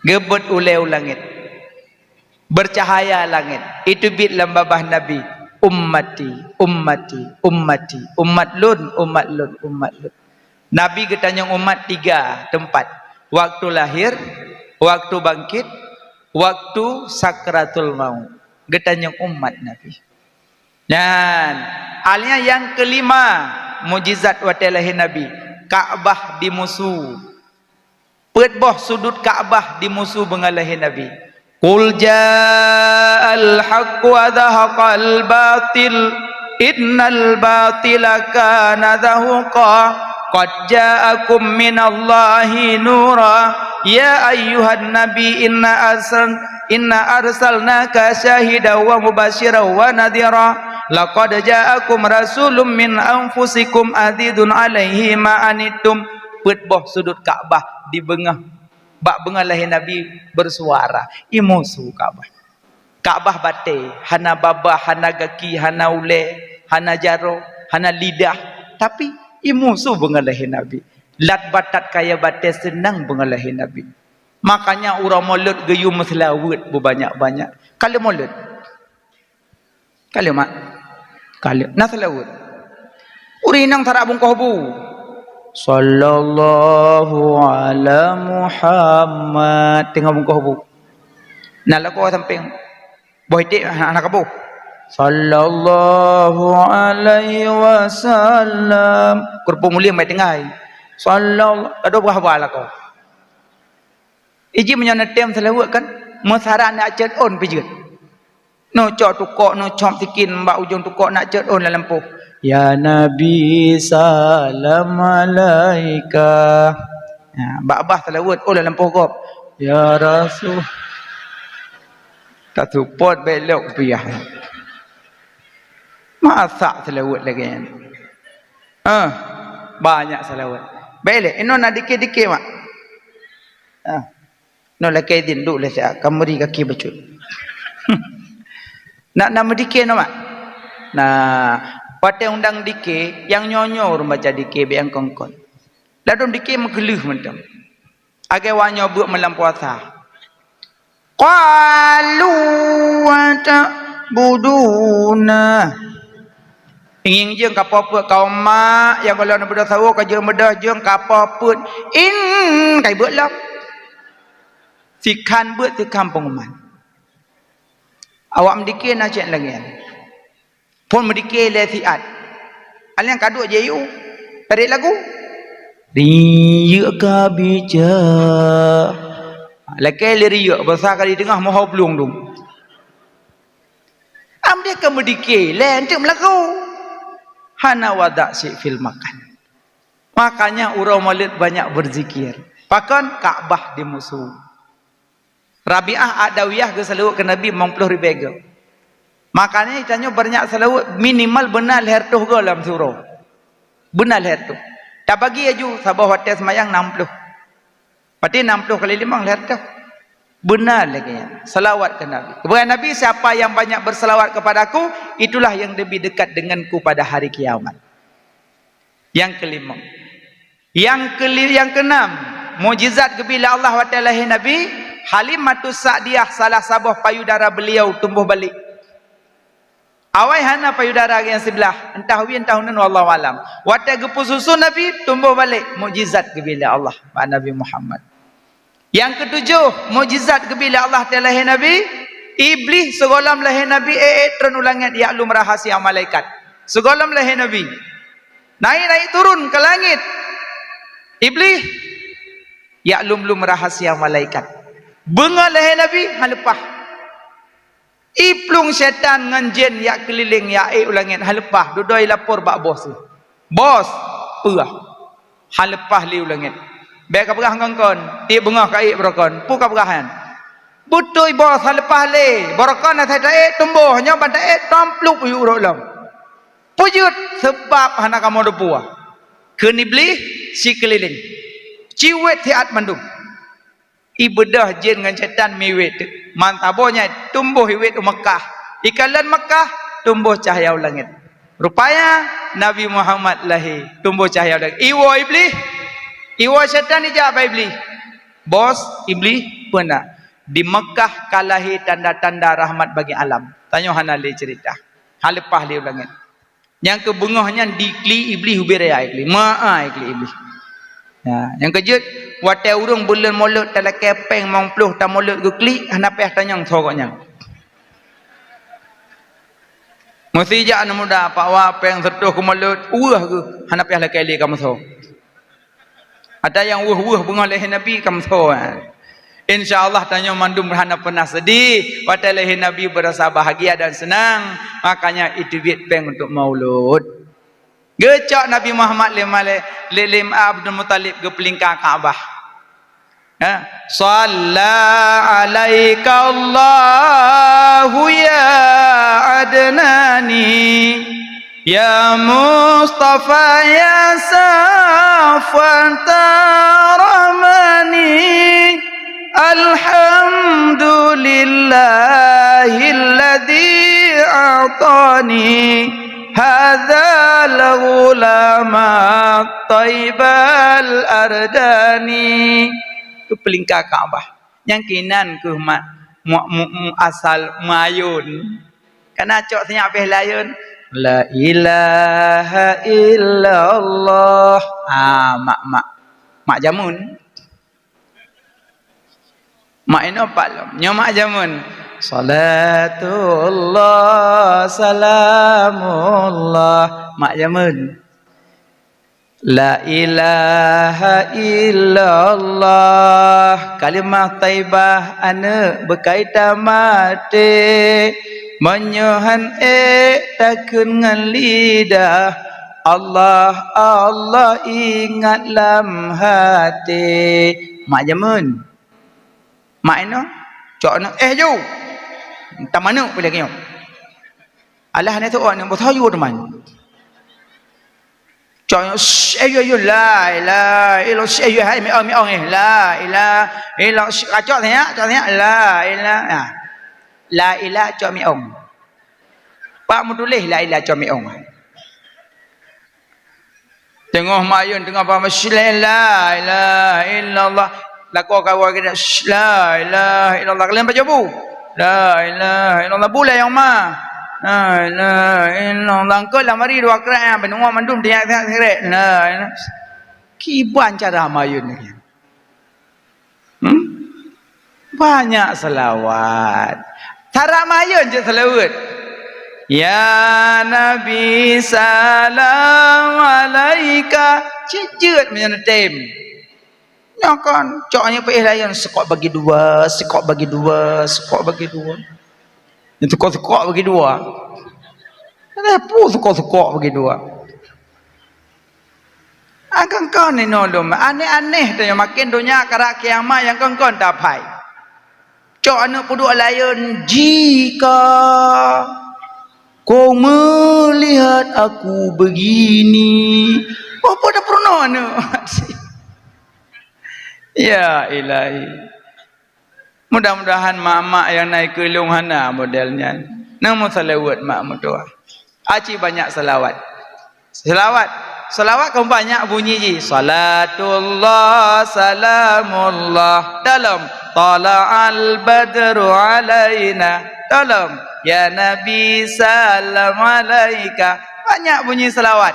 Geubeuet ulée u langét. Beucahaya langét. Iteubiet lam babah Nabi, "Ummati, ummati, ummati, umat lôn, umat lôn, umat lôn." Nabi geutanyong umat tiga teumpat. Waktu lahé, waktu bangkét, waktu sakratul maut. Geutanyong umat Nabi. Nyan, akhirnya nyang keulima, mukjizat watée lahé Nabi, Ka'bah dimusu. Peuet boh sudut Ka'bah dimusu beungoh lahé Nabi. "Qul ja'al haqq wa zahaqal batil, innal batila kana zahuqa. Qad ja'akum minallahi nura, ya ayyuhan nabi inna arsal-, inna arsalnaka syahidan wa mubasyiran wa nadhira. Laqad ja'akum rasulun min anfusikum azizun alaihi ma anittum." Peuet boh sudut Ka'bah di beungoh, bak beungoh lahé Nabi bersuara, imusu Ka'bah. Ka'bah batée, hana babah, hana gaki, hana ulée, hana jaroe, hana lidah, tapi imusu beungoh lahé Nabi. Lat batat kaya batée seunang beungoh lahé Nabi. Makanya uroe Molot geuyue meuseulaweuet beubanyak-banyak. Ka lheueh Molot. Ka lheueh, mak? Ka lheueh. Na seulaweuet. Ureueng inong tarab bungkôh bu. "Sallallahu ala Muhammad." Teungoh bungkôh bu. Na lakoe sampéng. Boh iték hana kaboh. "Sallallahu alaihi wasallam." Keureupeue mulieng bak tinggai. Sallallahu, adoh bah-bah lakoe. Iji meunyoe neutem seulaweuet kan, meusaran nak cot ôn pih jeuet. Neucok tukok, neucop sikin bak ujong tukok nak cot ôn lam lampôh. "Ya Nabi, salam alaika." Ha, bak bah seulaweuet ôn lam lampôh gob. "Ya Rasul." Ka seupôt bèk lok piah. Masak seulaweuet lagèe nyan. Ah, banyak seulaweuet. Bèk lé, inoe na dikit-dikit mak. Ah. Nyoe lakèe idin duek lé siat, ka meuri gaki bacut. Nak na meudikè nyoe mak? Nah, watèe undang dikè, nyang nyoe-nyoe ureueng baca dikè, bèk nyang kon-kon. Ladôm dikè meukeuleuh mantong. Lagèe awak nyoe beuet malam puasa. Qalu wa ta'buduna. Ngieng jeueng ka po peuet, kaum mak nyang gohlom beudôh sawoe ka jeueng beudôh jeueng ka po peuet. In, kai beuet lom. Sikhan beuet, sikhan peunguman. Awak meudikè na cit lagèe nyan. Phôn meudikè lé siat. Alèh ka duek jiyue. Tarek lagu. Riyeuk ka bija. Lakèe lé riyeuk, basa ka di teungoh moho blueng dum. Am deh ka meudikè, lé enteuk meulagu. Hana wadak cit fil makan. Makanya uroe Maulid banyak berzikir. Pakon? Ka'bah dimusu. Rabi'ah Adawiyah geuseulaweuet keu Nabi limong ploh ribèe goe. Makanya tanyoe beureunyat seulaweuet minimal beuna lhèe reutôh goe lam siuroe. Beuna lhèe reutôh. Tabagi laju saboh watèe seumayang nam ploh. Berarti nam ploh kali limong lhèe reutôh. Beuna lagèe nyan. Seulaweuet keu Nabi. Keubeuna Nabi, "Siapa yang banyak berselawat kepadaku, itulah yang lebih dekat denganku pada hari kiamat." Nyang keulimong. Nyang keuli-, nyang keunam, mukjizat geubri lé Allah watèe lahé Nabi, Halimatus Sa'diyah salah saboh payudara beliau tumboh balek. Awai hana payudara nyang siblah, entah wie entah uneuen, wallahu alam. Watée geupeu susu Nabi, tumboh balek, mukjizat geubri lé Allah bak Nabi Muhammad. Nyang keutujoh, mukjizat geubri lé Allah watée lahé Nabi, Iblih sigohlom lahé Nabi ék-ék treun u langét jak lom rahasia malaikat. Sigohlom lahé Nabi, naik-naik turun ke langit. Iblih jak lom-lom rahasia malaikat. Beungoh lahé Nabi, han leupah. Iplueng syaitan ngon jén jak keulileng jak ék u langét, han leupah, dudoe lapor bak bos. "Bos, peue?" Han leupah lé u langét. Bék kapeugah ngon kon, tieb beungoh ka ék barokon. Peue kapeugah nyan? "Beutôi bos, han leupah lé. Barokon asai taék tumboh, nyoe ban taék tom pluek yue rot lom." "Peue jeuet?" "Seubab hana kamoe teupeue," kheun Iblih sikeulileng. Ciwet siat mandum. Ibeudôh jén ngon syaitan miwet. Man saboh nyan tumboh iwet u Meukah. Ikalon Meukah, tumboh cahya u langét. Rupanya Nabi Muhammad lahé, tumboh cahya u langét. Iwoe Iblih, iwoe syaitan ijak bak Iblih. "Bos, Iblih, peue na?" "Di Meukah ka lahé tanda-tanda rahmat bagi alam. Tanyoe hana lé ceurita. Han leupah lé u langét." Nyang keu beungoh nyan diklik Iblih ubé raya iklik. Maa iklik Iblih. Ya, nyang keujeuet, watée ureuëng buleuen Molot talakée péng limong ploh ta Molot geuklik, hana piah tanyong soe gobnyan. Meusijak aneuk muda, "Pak Wa, péng seutoh keu Molot, weueh geuh, hana piah lakée lé kamoe soe." Ata nyang weueh-weueh beungoh lahé Nabi ka meusoe. Insya Allah tanyoe mandum hana pernah sedih. Watée lahé Nabi beurasa bahagia dan seunang, makanya iteubiet péng untuk maulud. Geucok Nabi Muhammad lé malé-, lé, lé Abdul Muthalib geupeulingka Ka'bah. Ha? Salla alaika Allahu ya Adnani. Ya Mustafa ya Safwata Rahmani, alhamdulillahilladzi a'tani hadzal ghulama thaibal ardani. Tu peulingka Ka'bah. Nyang kinan kheueh mak, mu-, mu-, mu-, asal meuayôn. Kana cok sinyak pih layôn. La ilaha illallah. Ah, mak, mak. Mak jameun. Mak inoe pat lom. Nyoe mak jameun. Salatullah, salamullah. Mak jameun. La ilaha illallah, kalimah thaibah aneuk beukaitan maté. Meunyoe han ék takheun ngon lidah, Allah, Allah ingat lam haté. Mak jameun. Mak inoe, cok aneuk, "Eh, ju! Tamanok pih lagée nyoe." Alah aneuk tu, aneuk beutôi ju teuma. Cok nyoe, "Shh, eh, yue, yue, la ilaha illallah, shh, eh, yue, hai, miong, miong, eh, la ilaha illallah, shh, kacok sinyak, cok sinyak, la ilaha." Nah. La ilaha cok miong. Pak meutuléh la ilaha cok miong. Teungoh mayôn, teungoh paham, "Shh, la ilaha illallah." Lakoe kawan kita, "Shh, la ilaha illallah." Kalian baca bu? "La ilaha illallah." Bulai nyang ma. "La ilaha illallah." Engkau lam hari dua kerak yang benua mandum dia siret. La ilaha. Kiban cara mayôn ni. Hmm? Banyak selawat. Cara mayôn cit selawat. Ya Nabi salam alaika. Cit jeuet meunyoe tem. Nyoe kan, cok nyoe pih layôn, sekok bagi dua, sekok bagi dua, sekok bagi dua. Nyoe sekok-sekok bagi dua. Ada pu sekok-sekok bagi dua. Angkon-kon inoe lom, aneh-aneh tu nyang makin donya karak kiamat nyang kon-kon taphai. Cok aneuk peuduek layôn, "Jika kau melihat aku begini." Oh, apa dah pernah aneuk? Ya Ilahi. Mudah-mudahan mak-mak nyang na ikeue lôn hana model nyan. Nang meusalawat mak meutuah. Aci banyak salawat. Salawat. Salawat kan banyak bunyi ji. Salatullah, salamullah. Dalam, tala'al badru alaina. Dalam, ya Nabi, salam alaika. Banyak bunyi salawat.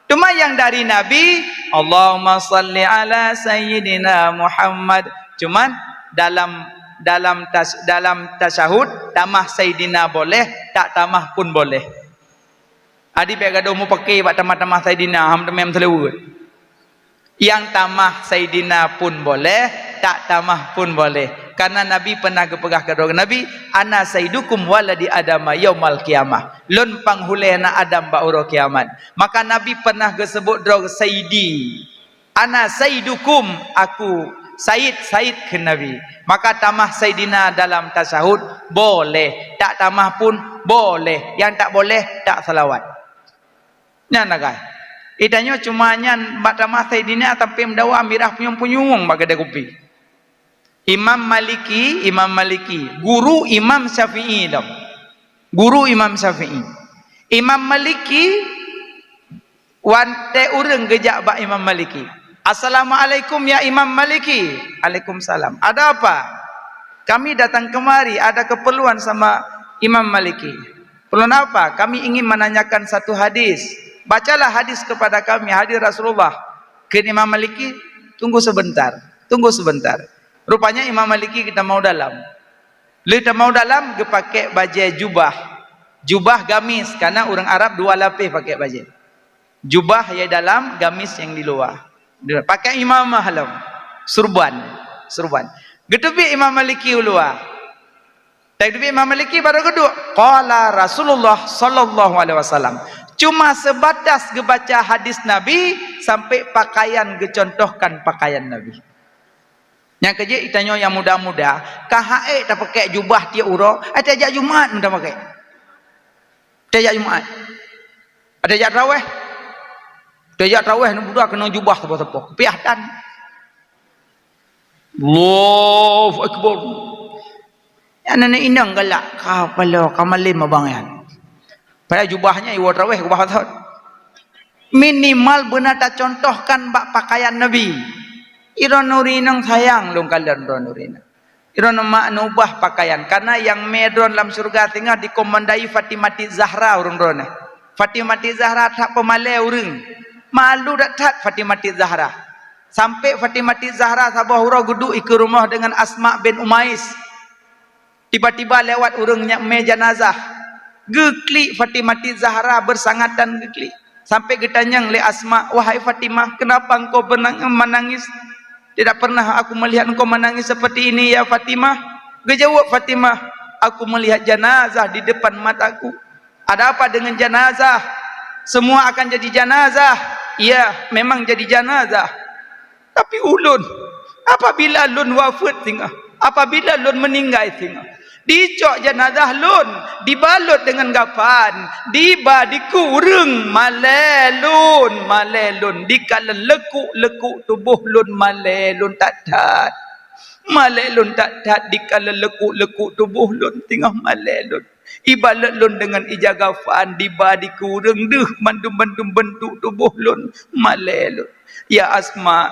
Cuma yang dari Nabi, Allahumma salli ala sayyidina Muhammad. Cuman dalam, dalam tas-, dalam tasyahud, tamah sayyidina boleh, tak tamah pun boleh. Adi bèk gadoh mupake bak tamah-tamah saidina, ham teumé meuseuleuweut. Nyang tamah saidina pun boleh, tak tamah pun boleh. Karena Nabi pernah geupeugah keudroe Nabi, "Ana saidukum waladi Adama yaumal qiyamah." Lôn panghulèe na Adam bak uroe kiamat. Maka Nabi pernah geuseubut droe saidi. "Ana saidukum," aku said, said kheun Nabi. Maka tamah saidina dalam tasyahud boleh, tak tamah pun boleh. Nyang tak boleh, tak salawat. Nyan agak. Itanyoe cuma nyan bak tamah saidina sampai meudawa mirah punyueng-punyueng bak keudè kupi. Imam Maliki, Imam Maliki, guru Imam Syafi'i dong. Guru Imam Syafi'i. Imam Maliki, watèe ureueng geujak bak Imam Maliki, "Assalamualaikum ya Imam Maliki." "Alaikumsalam. Ada apa?" "Kami datang kemari ada keperluan sama Imam Maliki." "Keperluan apa?" "Kami ingin menanyakan satu hadis." "Bacalah hadis kepada kami, hadis Rasulullah." Kheun Imam Maliki, "Tunggu sebentar, tunggu sebentar." Rupanya Imam Maliki geutamong dalam. Lheueh tamong dalam, geupakèk bajèe jubah. Jubah gamis, karena ureueng Arab dua lapéh pakèk bajèe. Jubah nyang dalam, gamis nyang di luwa. Pakèk imamah lom. Surban, surban. Geuteubiet Imam Maliki u luwa. Geuteubiet Imam Maliki baru geuduek. Qala Rasulullah sallallahu alaihi wasallam. Cuma sebatas geubaca hadis Nabi, sampai pakaian geucontohkan pakaian Nabi. Nyang keujeuet itanyoe nyang muda-muda, ka han ék tapakèk jubah tiep uroe, ai tajak Jumat meutamah pakèk. Tajak Jumat. Tajak traweh. Tajak traweh, aneuk muda keunong jubah sapo-sapo. Piah tan. Allahu Akbar. Nyan aneuk inong galak, ka paloe, ka malem abang nyan. Padahai jubah nyan iwoe traweh, jubah thon. Minimal beuna tacontohkan bak pakaian Nabi. Droeneuh ureueng inong sayang lôn kalon droeneuh ureueng inong. Droeneuh mak neubah pakaian, karena nyang mè droeneuh lam syeuruga singoh dikomandoi Fatimati Zahra ureueng droeneuh. Fatimati Zahra that peumalèe ureueng. Malu that-that Fatimati Zahra. Sampai Fatimati Zahra saboh uroe geuduek ikeue rumoh deungon Asma bin Umais. Tiba-tiba lewat ureueng nyang mè janazah. Geuklik Fatimati Zahra beusangatan geuklik. Sampai geutanyong lé Asma, "Wahai Fatimah, kenapa engkau benang-, menangis? Tidak pernah aku melihat engkau menangis seperti ini, ya Fatimah." Geujaweueb Fatimah, "Aku melihat janazah di depan mataku." "Ada apa dengan janazah? Semua akan jadi janazah." "Iya, memang jadi janazah. Tapi ulôn, apabila lôn wafeuet singoh, apabila lôn meuninggai singoh, dicok janazah lôn, dibalot deungon gapan, diba dikeue ureueng, malèe lôn, malèe lôn, dikalon leukuk-leukuk tuboh lôn, malèe lôn that-that. Malèe lôn that-that, dikalon leukuk-leukuk tuboh lôn, singoh malèe lôn. Ibalot lôn deungon ija gapan, diba dikeue ureueng, deuh mandum-mandum beuntuk tuboh lôn, malèe lôn. Ya Asma,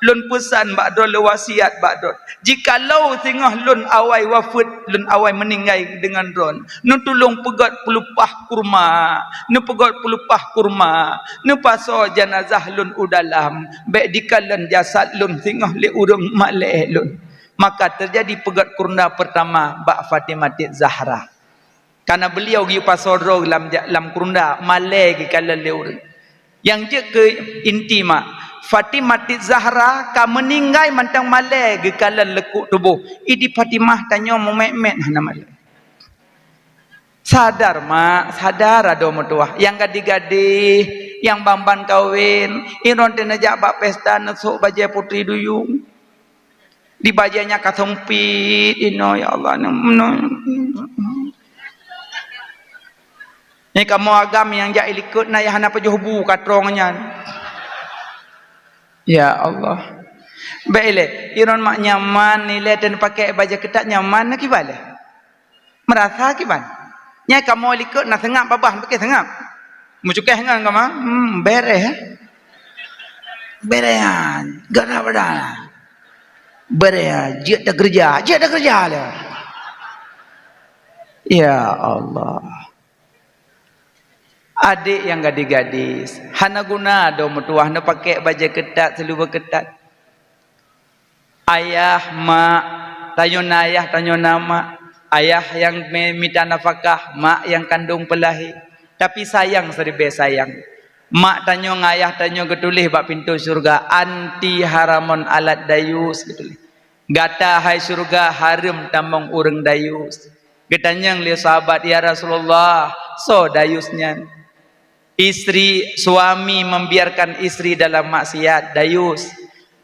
lôn peusan bak droeneuh, lôn wasiat bak droeneuh, jikalau singoh lôn awai wafeuet, lôn awai meuninggai deungon droeneuh, neutulông peugöt peulupah kurma, neupeugöt peulupah kurma, neupasoe janazah lôn u dalam, bèk dikalon jasad lôn singoh lé ureueng, malèe lôn. Maka teujadi peugöt kurma peurtama bak Fatimati Zahra. Karena beliau geuyue pasoe droe lam ja-, lam kurunda, malèe geukalon lé ureueng. Nyang jeuet keu inti mak, Fatimati Zahra ka meuninggai mantong malèe geukalon leukuk tuboh. Idi Fatimah tanyoe meumèt-mèt hana malèe. Sadar mak, sadar adoe meutuwah. Nyang gadih-gadih, nyang ban-ban kawen, inong teuh neujak bak pesta neusok bajèe putri duyung. Di bajèe nyan ka seumpit inoe, ya Allah, nyoe, nyoe. Nyoe kamoe agam nyang jak ilikot na nyang hana pajoh bu ka trong nyan. Ya Allah. Bèk ilèe, iron mak nyaman, ilèe dan pakèk bajèe keutat nyaman, na kiban lé? Meurasa kiban? Nyan kamoe likot na seungab babah, bukon seungab. Meucukéh ngon kamoe, hmm, bereh, eh? Bereh nyan, gara pada. Bereh nyan, jeuet takeureuja, jeuet takeureuja lé. Ya Allah. Adék nyang gadis-gadis, hana guna droe meutuwah neupakèk bajèe keutat, siluweue keutat. Ayah, mak, tanyoe na ayah, tanyoe na mak. Ayah nyang me-, mita nafakah, mak nyang kandong peulahé. Tapi sayang siribèe sayang. Mak tanyoe ngon ayah tanyoe geutuléh bak pintoe syeuruga, "Anti haramun alat dayus," geutuléh. "Gata hai syeuruga hareuem tamong ureueng dayus." Geutanyong lé sahabat, "Ya Rasulullah, soe dayus nyan?" Istri, suami membiarkan istri dalam maksiat, dayus.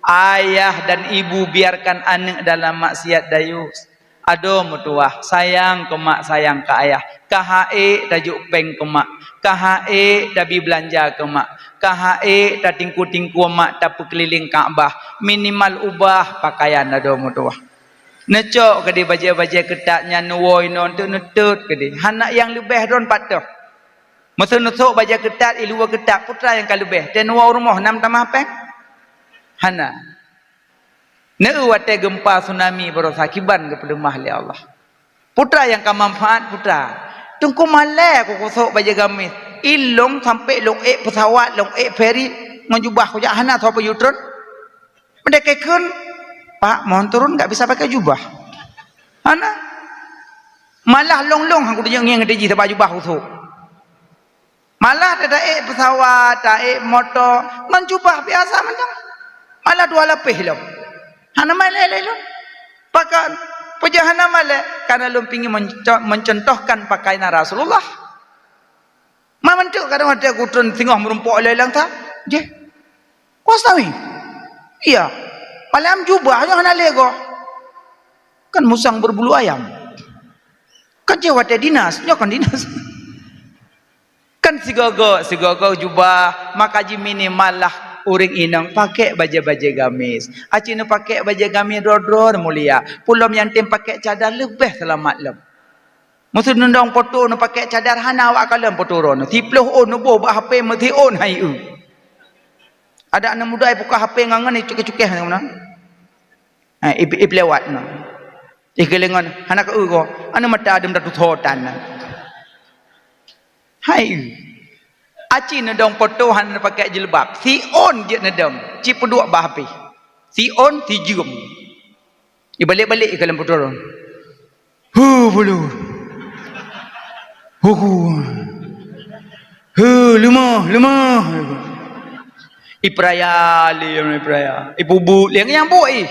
Ayah dan ibu biarkan aneuk dalam maksiat, dayus. Adoe meutuwah, sayang keu mak, sayang keu ayah. Ka han ék tajok péng keu mak, ka han ék tabi beulanja keu mak, ka han ék tatingkue-tingkue mak tapeukeulileng Ka'bah. Minimal ubah pakaian, adoe meutuwah. Neucok keudéh bajèe-bajèe keutat nyan, neuwoe inoe, neuteuet keudéh. Hana nyang leubeh droen pat teuh. Meuseu neusok bajèe keutat, i luweue keutat, peue teuma nyang ka leubeh. Teuh neuwoe u rumoh, na meutamah péng? Hana. Neu watèe geumpa tsunami barosa kiban geupeuleumah lé Allah. Peue teuma nyang ka manfaat, peue teuma. Teungku malèe ku kusok bajèe gamis. I lôn sampoe lôn ék peusawat, lôn ék feri, ngon jubah kujak hana soe peuyue treun. Meudeh kheun, "Pak, mohon turun, nggak bisa pakai jubah." Hana. Malah lôn-lôn han kudeungoe ngieng teuh jih sabab jubah kusok. Malah ta-ék peusawat, ta-ék moto, ngon jubah biasa mantong. Malah dua lapéh lom. Hana malèe lé lôn. Pakon? Peue jeuet hana malèe? Karena lôn pingin menco-, mencontohkan pakaian Rasulullah. Ma meuntreuk kadang watèe kutreun singoh meurumpok lé lam sa. Jeh. Kuasa weh. Iya. Malam jubah nyoe hana lé goh. Kan musang berbulu ayam. Kan jeh watèe dinas, nyoe kan dinas. Kan sigoe-goe, sigoe-goe jubah, maka jiminimal lah ureueng inong pakèk bajèe-bajèe gamis. Aci neupakèk bajèe gamis droe-droe mulia. Peue lom nyang tem pakèk cadar leubeh seulamat lom. Meuseu neudong poto neupakèk cadar hana awak kalon poto droe nyoe. Siploh ôn neuboh bak H P meuti ôn hai eu. Adak aneuk muda ibuka H P ngon-ngon icukéh-cukéh ngon meunan. Ha, ip-, ip lewat nyoe. Ih keulengon hana keu eu ko. Aneuk mata adem datu sotan. Hai eu. Aci neudong poto hana neupakèk jilbab. Si ôn jeuet neudong. Ci peuduek bak H P. Si ôn, si jeuem. Ibalek-balek ikalon poto droe. Hu bulu. Hu ku. Hu leumah, leumah. Ipeuraya lé, ipeuraya. Ipeubuet lé nyang buet ih.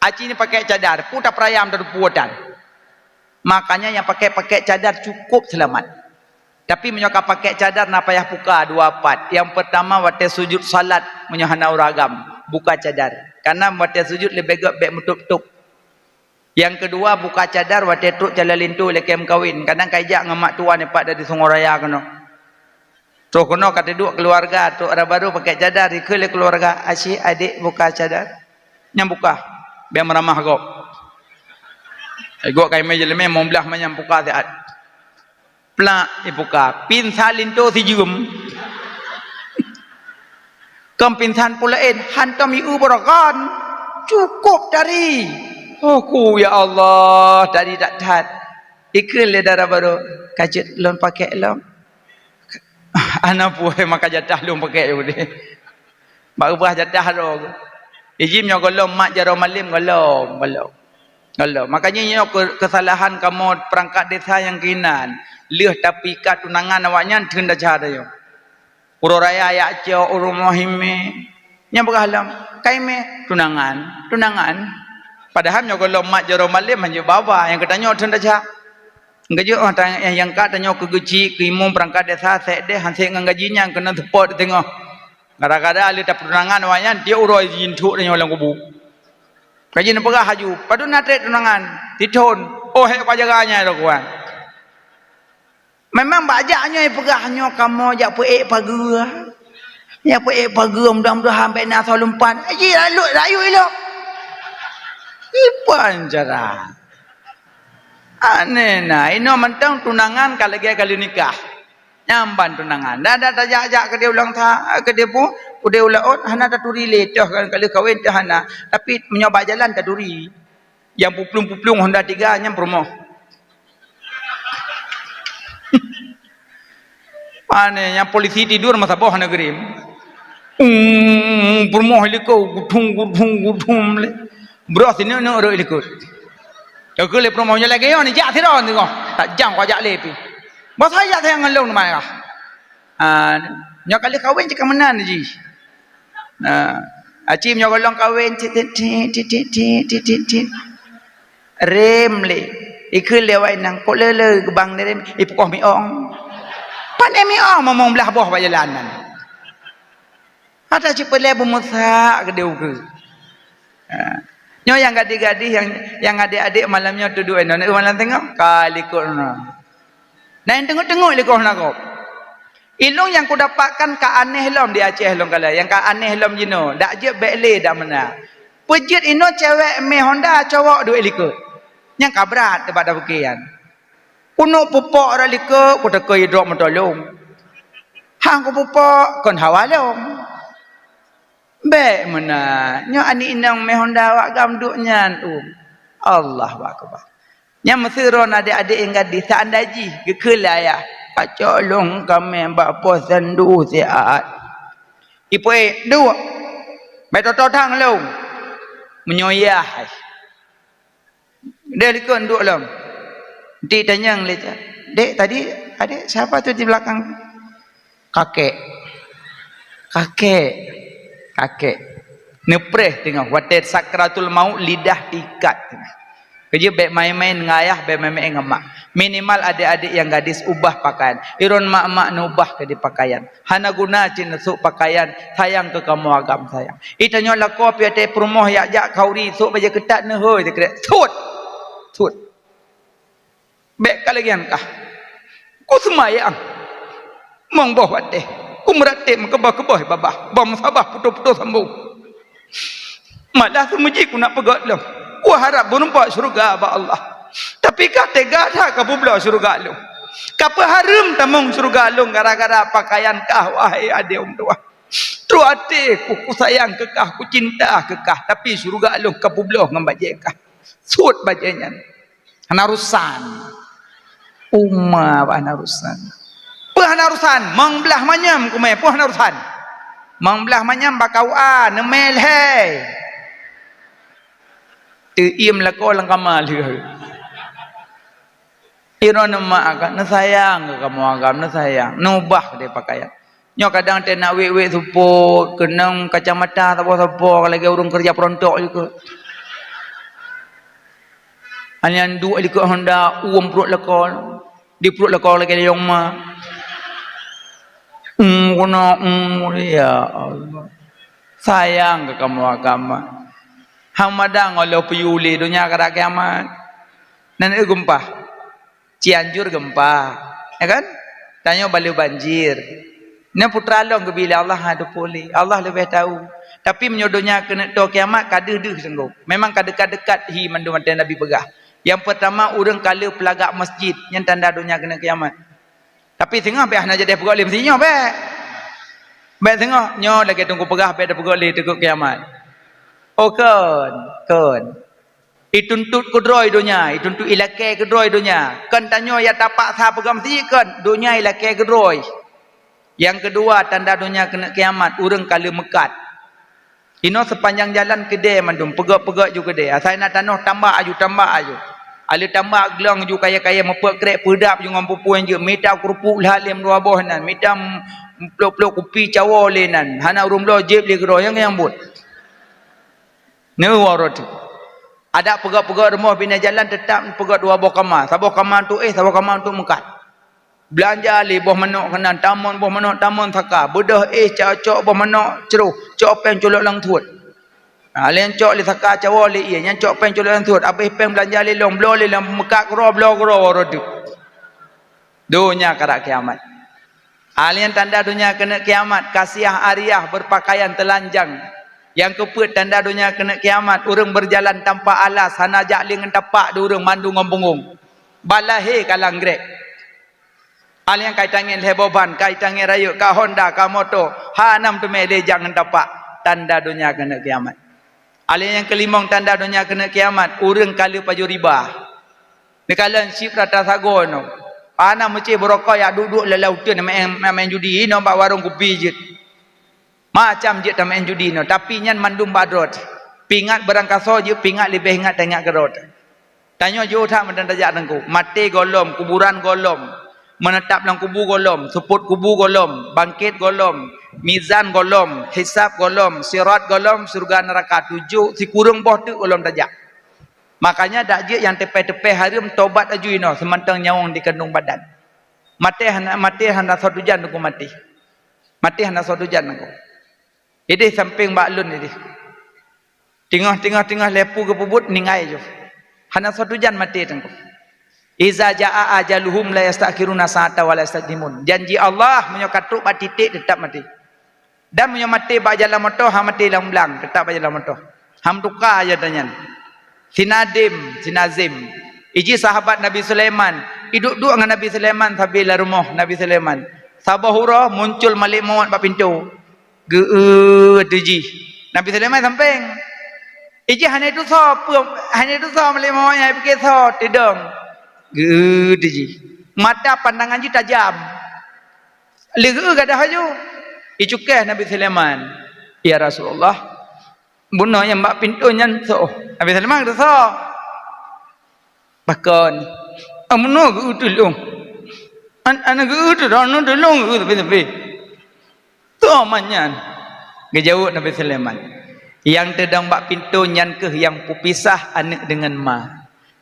Aci neupakèk cadar, peue tapeuraya meutupuotan. Makanya nyang pakèk-pakèk cadar cukup seulamat. Tapi meunyoe ka pakèk cadar na payah buka dua pat. Nyang peurtama watèe sujud salat meunyoe hana ureueng agam, buka cadar. Karena watèe sujud leubeh gèt bèk meutup-tup. Nyang keudua, buka cadar watèe trok calon linto lakèe meukawen. Kadang ka ijak ngon mak tuan ipat dari Sungai Raya keunoe. Trok keunoe ka teuduek keuluwarga, trok raba baru pakèk cadar, ikheun lé keuluwarga, "Aci, adék buka cadar." Nyan buka, bèk meuramah gob. Ai gok kai mé jeulemé, mon blah manyang buka siat. Plak ibuka, pingsan linto sijeuem. Kon pingsan peue laén, hantom ieu beureugon. Cukup tari. Oh ku, ya Allah, tari that-that. Ikheun lé dara barô, "Ka jeuet lôn pakèk lom." Hana peue, maka jatah lôn pakèk udeh. Bak ubah jatah droe. Ijim nyoe gohlom mat jaroe malem gohlom, gohlom. Gohlom. Makanya nyoe ke-, kesalahan kamoe perangkat desa nyang keunan. Lheueh tapikat tunangan awaknyan theun desya tanyoe. Uroe raya jak cok, uroe mohim mé. Nyang peugah lom, "Kai mé tunangan, tunangan." Padahai nyoe gohlom mat jaroe malem hanjeuet baba nyang geutanyoe theun desya. Geujok, oh, ta-, nyang, nyang ka tanyoe keu geuchik, keu imum perangkat desa, sek deh, han sek ngon gaji nyan keuneuk seupôt teungoh. Gara-gara lheueh tapeutunangan awaknyan, tiep uroe jijintuk tanyoe lam kubu. Ka jipeugah laju, "Padub na trép tunangan?" "Sithon." "Oh, hék ka jaga nyan, Tuan." Memang bak jak nyoe ipeugah nyoe kamoe jak peuék pageue. Jak peuék pageue, mudah-mudahan bèk na soe lumpan. Eh, ji, rayeuk, rayeuk ilok. Ipan cara. Aneh na, inoe mantong tunangan ka lagèe ka lheueh nikah. Nyan ban tunangan. Dah, dah tajak-jak keudeh ulang tha-, keudeh pu-, keudeh u laôt, hana taturi lé, toh kan ka lheueh kawen teuh hana. Tapi meunyoe bak jalan taturi. Nyang peuplong-peuplong Honda tiga nyan peurumoh. Pane nyang polisi tidur masa boh negeri. Hmm, peurumoh likot gudung, gudung, gudung lé. Broh sineuk-neuk rot likot. Teukeu lé peurumoh nyoe lagèe nyoe ni jak sidroe teungoh. Tak jang kujak lé pih. Boh saya sayang ngon lôn teuma kah? Ah, nyoe ka lheueh kawen cit ka meunan jih. Nah, aci meunyoe gohlom kawen, tit, tit, tit. Rem lé. Ikheun lé awak inong, "Kok le-le geubang ni rem?" Ipukoh miong. Pane miong momong blah boh bak jalan nyan. Ata cit peulée beumeusak keudeh ukeue. Ha. Nyoe nyang gadih-gadih, nyang, nyang adék-adék malam nyoe tuduek inong, na malam teungoh ka likot nyoe. Na nyang teungoh-teungoh likot na gob. Ilôn nyang kudapatkan ka aneh lom di Aceh lôn kala, nyang ka aneh lom jinoe, dak jeuet bék lé dak meunan. Peujeuet inoe cewek mé Honda, cowok duek likot. Nyang ka brat teubak tapiké nyan. Kuneuk pupok rot likot, kuteuka idrop meuto lôn. Han kupupok, kon hawa lôn. Bék meunan, nyoe aneuk inong mé Honda awak gam duek nyan, um. Allahu Akbar. Nyan meuseuron adék-adék nyang gadih, seandai jih geukheun lé ayah, "Kacok lôn kaméng bak poh sandu siat." Ipeu, "Duek, bék toto thang lôn." Meunyoe yah, hai. Deh likot duek lom. Di tanyong lé, "Dek, tadi, adek, siapa tu di belakang?" "Kakek." "Kakek." Kakek. Neupreh teungoh, watée sakratul maut lidah ikat teungoh. Keujeuet bék main-main ngon ayah, bék main-main ngon mak. Minimal adek-adek nyang gadis ubah pakaian. Iron mak-mak neubah keu di pakaian. Hana guna cit neusok pakaian, sayang keu kamoe agam sayang. Itanyoe lakoe piah tée peurumoh yak jak khauri, sok bajée keutat neuhôi teukrek. Sut! Sut! Bék ka lagée nyan kah. Kuseumayang. Mong boh watée. Kumeuratéb meukeubah-keubah babah. Bang meusabah putôh-putôh sambong. Malah seumeujih kuneuk peugét lom. Kuharab beureumpok syeuruga bak Allah. Tapi ka teuga that kapeubloe syeuruga lôn. Kapeuhareuem tamong syeuruga lôn gara-gara pakaian kah, wahai adeueng tuha. Trok até ku, kusayang keu kah, kucinta keu kah, tapi syeuruga lôn kapeubloe ngon bajée kah. Sut bajée nyan. Hana urusan. Uma bah hana urusan. Peue hana urusan? Mong blaih manyam kumé, peue hana urusan? Mong blaih manyam bak K U A, neumé lhée. Teuiem lakoe lam kama lheueh. Iron mak agam, neusayang keu kamoe agam, neusayang. Neubah deh pakaian. Nyoe kadang teunak wék-wék seupôt, keunong kacamata saboh-saboh, lagée ureuëng keureuja peurontok jih keuh. Hana duek likot honda, uem pruet lakoe. Di pruet lakoe lagée liyong ma. Hmm, keunoe, hmm, ya Allah. Sayang keu kamoe agam. Hana mada ngon lôn peuyue lé donya karab kiamat. Nan eu geumpah. Cianjur gempa, ya kan? Tanyoe baleue banjir. Nyan putra lôn geubri lé Allah, ha, teupeue lé. Allah leubeh tahu. Tapi meunyoe donya keuneuk toe kiamat, ka deuh-deuh sunggoh. Memang ka deukat-deukat hi mandum watée Nabi peugah. Nyang peurtama, ureuëng ka le peulagak masjid, nyan tanda donya keuneuk kiamat. Tapi singoh bék hana jadeh peugah lé meusinyoh bék. Bék singoh, nyoe lagée teungku peugah bék teupeugah lé teukot kiamat. Oh, kon, kon. Ituntot keudroe donya, ituntot ilakée keudroe donya. Kon tanyoe nyang tapaksa peugah meuseujid kon, donya ilakée keudroe. Nyang keudua, tanda donya keuneuk kiamat, ureuëng ka le meukat. Inoe seupanjang jalan keudée mandum, peugét-peugét ju keudée. Asai na tanoh tambak aju, tambak aju. Aleu tambak glong ju kayée-kayée meupeuet krek peudap ju ngon peue-peue nyang jeuet, mita keurupuk lhah lé meudua boh nan, mita plok-plok kupi cawoe lé nan. Hana ureuëng bloe jieb lé keudroe nyang nyang buet. Neuwoe rot. Adak peugét-peugét rumoh binéh jalan teutap peugét dua boh kama, saboh kama untuk éh, saboh kama untuk meukat. Beulanja lé boh manok keunan, tamong boh manok, tamong saka, beudôh éh, cok boh manok, cruh, cok péng culok lam suet. Ha, lé nyan cok lé saka cawoe lé ie, nyan cok péng culok lam suet, abéh péng beulanja lé lôn, bloe lé lôn, meukat keudroe, bloe keudroe, woe rot. Donya karab kiamat. Ha, lé nyan tanda donya keuneuk kiamat, kasiah ariah, beupakaian teulanjang. Nyang keupeuet tanda donya keuneuk kiamat, ureuëng beujalan tanpa alas, hana jak lé ngon tapak di ureuëng mandum ngon punggong. Balahé ka langgrek. Alèh nyan ka itangèt lhèe boh ban, ka itangèt rayeuk, ka Honda, ka moto, hana meuteumèe lé jak ngon tapak. Tanda donya keuneuk kiamat. Alèh nyang keulimong tanda donya keuneuk kiamat, ureueng ka lheueh pajoh riba. Neukalon chip rata sagoe nyoe. Hana meucéh beurokok, jak duek-duek lam lauteuen maén, maén judi, inoe bak warong kupi jeuet. Macam jeuet tamaén judi nyoe, tapi nyan mandum bak droe. Pih ingat barangkasoe jeuet, pih ingat leubeh ingat taingat keudroe. Tanyoe jiôh that mantong tajak Teungku. Maté gohlom, kuburan gohlom, meunatap lam kubu gohlom, seupôt kubu gohlom, bangkét gohlom, mizan gohlom, hisab gohlom, sirat gohlom, syeuruga neuraka tujoh, sikureueng boh teuk gohlom tajak. Makanya dak jeuet nyang teupèh-teupèh hareuem, tobat laju inoe, seumantong nyawöng dikandong badan. Maté hana, maté hana soe tujan Teungku maté. Maté hana soe tujan Teungku. Idéh sampéng bak lôn idéh. Teungoh, teungoh, teungoh lhèe peuet geupeubuet ninggai ju. Hana soe tujan maté Teungku. "Iza jaa ajaluhum la yastakhiruna sa'atan wa la yastaqdimun." Janji Allah, meunyoe ka trok bak titék, teutap maté. Dan meunyoe maté bak jalan moto, han maté lam blang, teutap bak jalan moto. Han meutuka aja tanyan. Sinadém, sinazém. Iji sahabat Nabi Sulaiman, iduek-duek ngon Nabi Sulaiman sabe lam rumoh Nabi Sulaiman. Saboh uroe muncul malèk mawöt bak pintoe. Geueu teuh jih. Nabi Sulaiman sampéng. Iji hana tusoe, peue hana tusoe malèk mawöt nyan, pike soe, teudong. Geueu teuh jih. Mata pandangan jih tajam. Lheueh geueu gadôh laju. Icukéh Nabi Sulaiman, "Ya Rasulullah, bunoe nyang bak pintoe nyan soe?" Nabi Sulaiman geuteusoe. Pakon? "Amunoe geueu tulông. An-, aneuk geueu tulông, aneuk tulông geueu tapi-tapi. Soe man nyan?" Geujaweueb Nabi Sulaiman, "Nyang teudong bak pintoe nyan kheueh nyang peupisah aneuk deungon ma.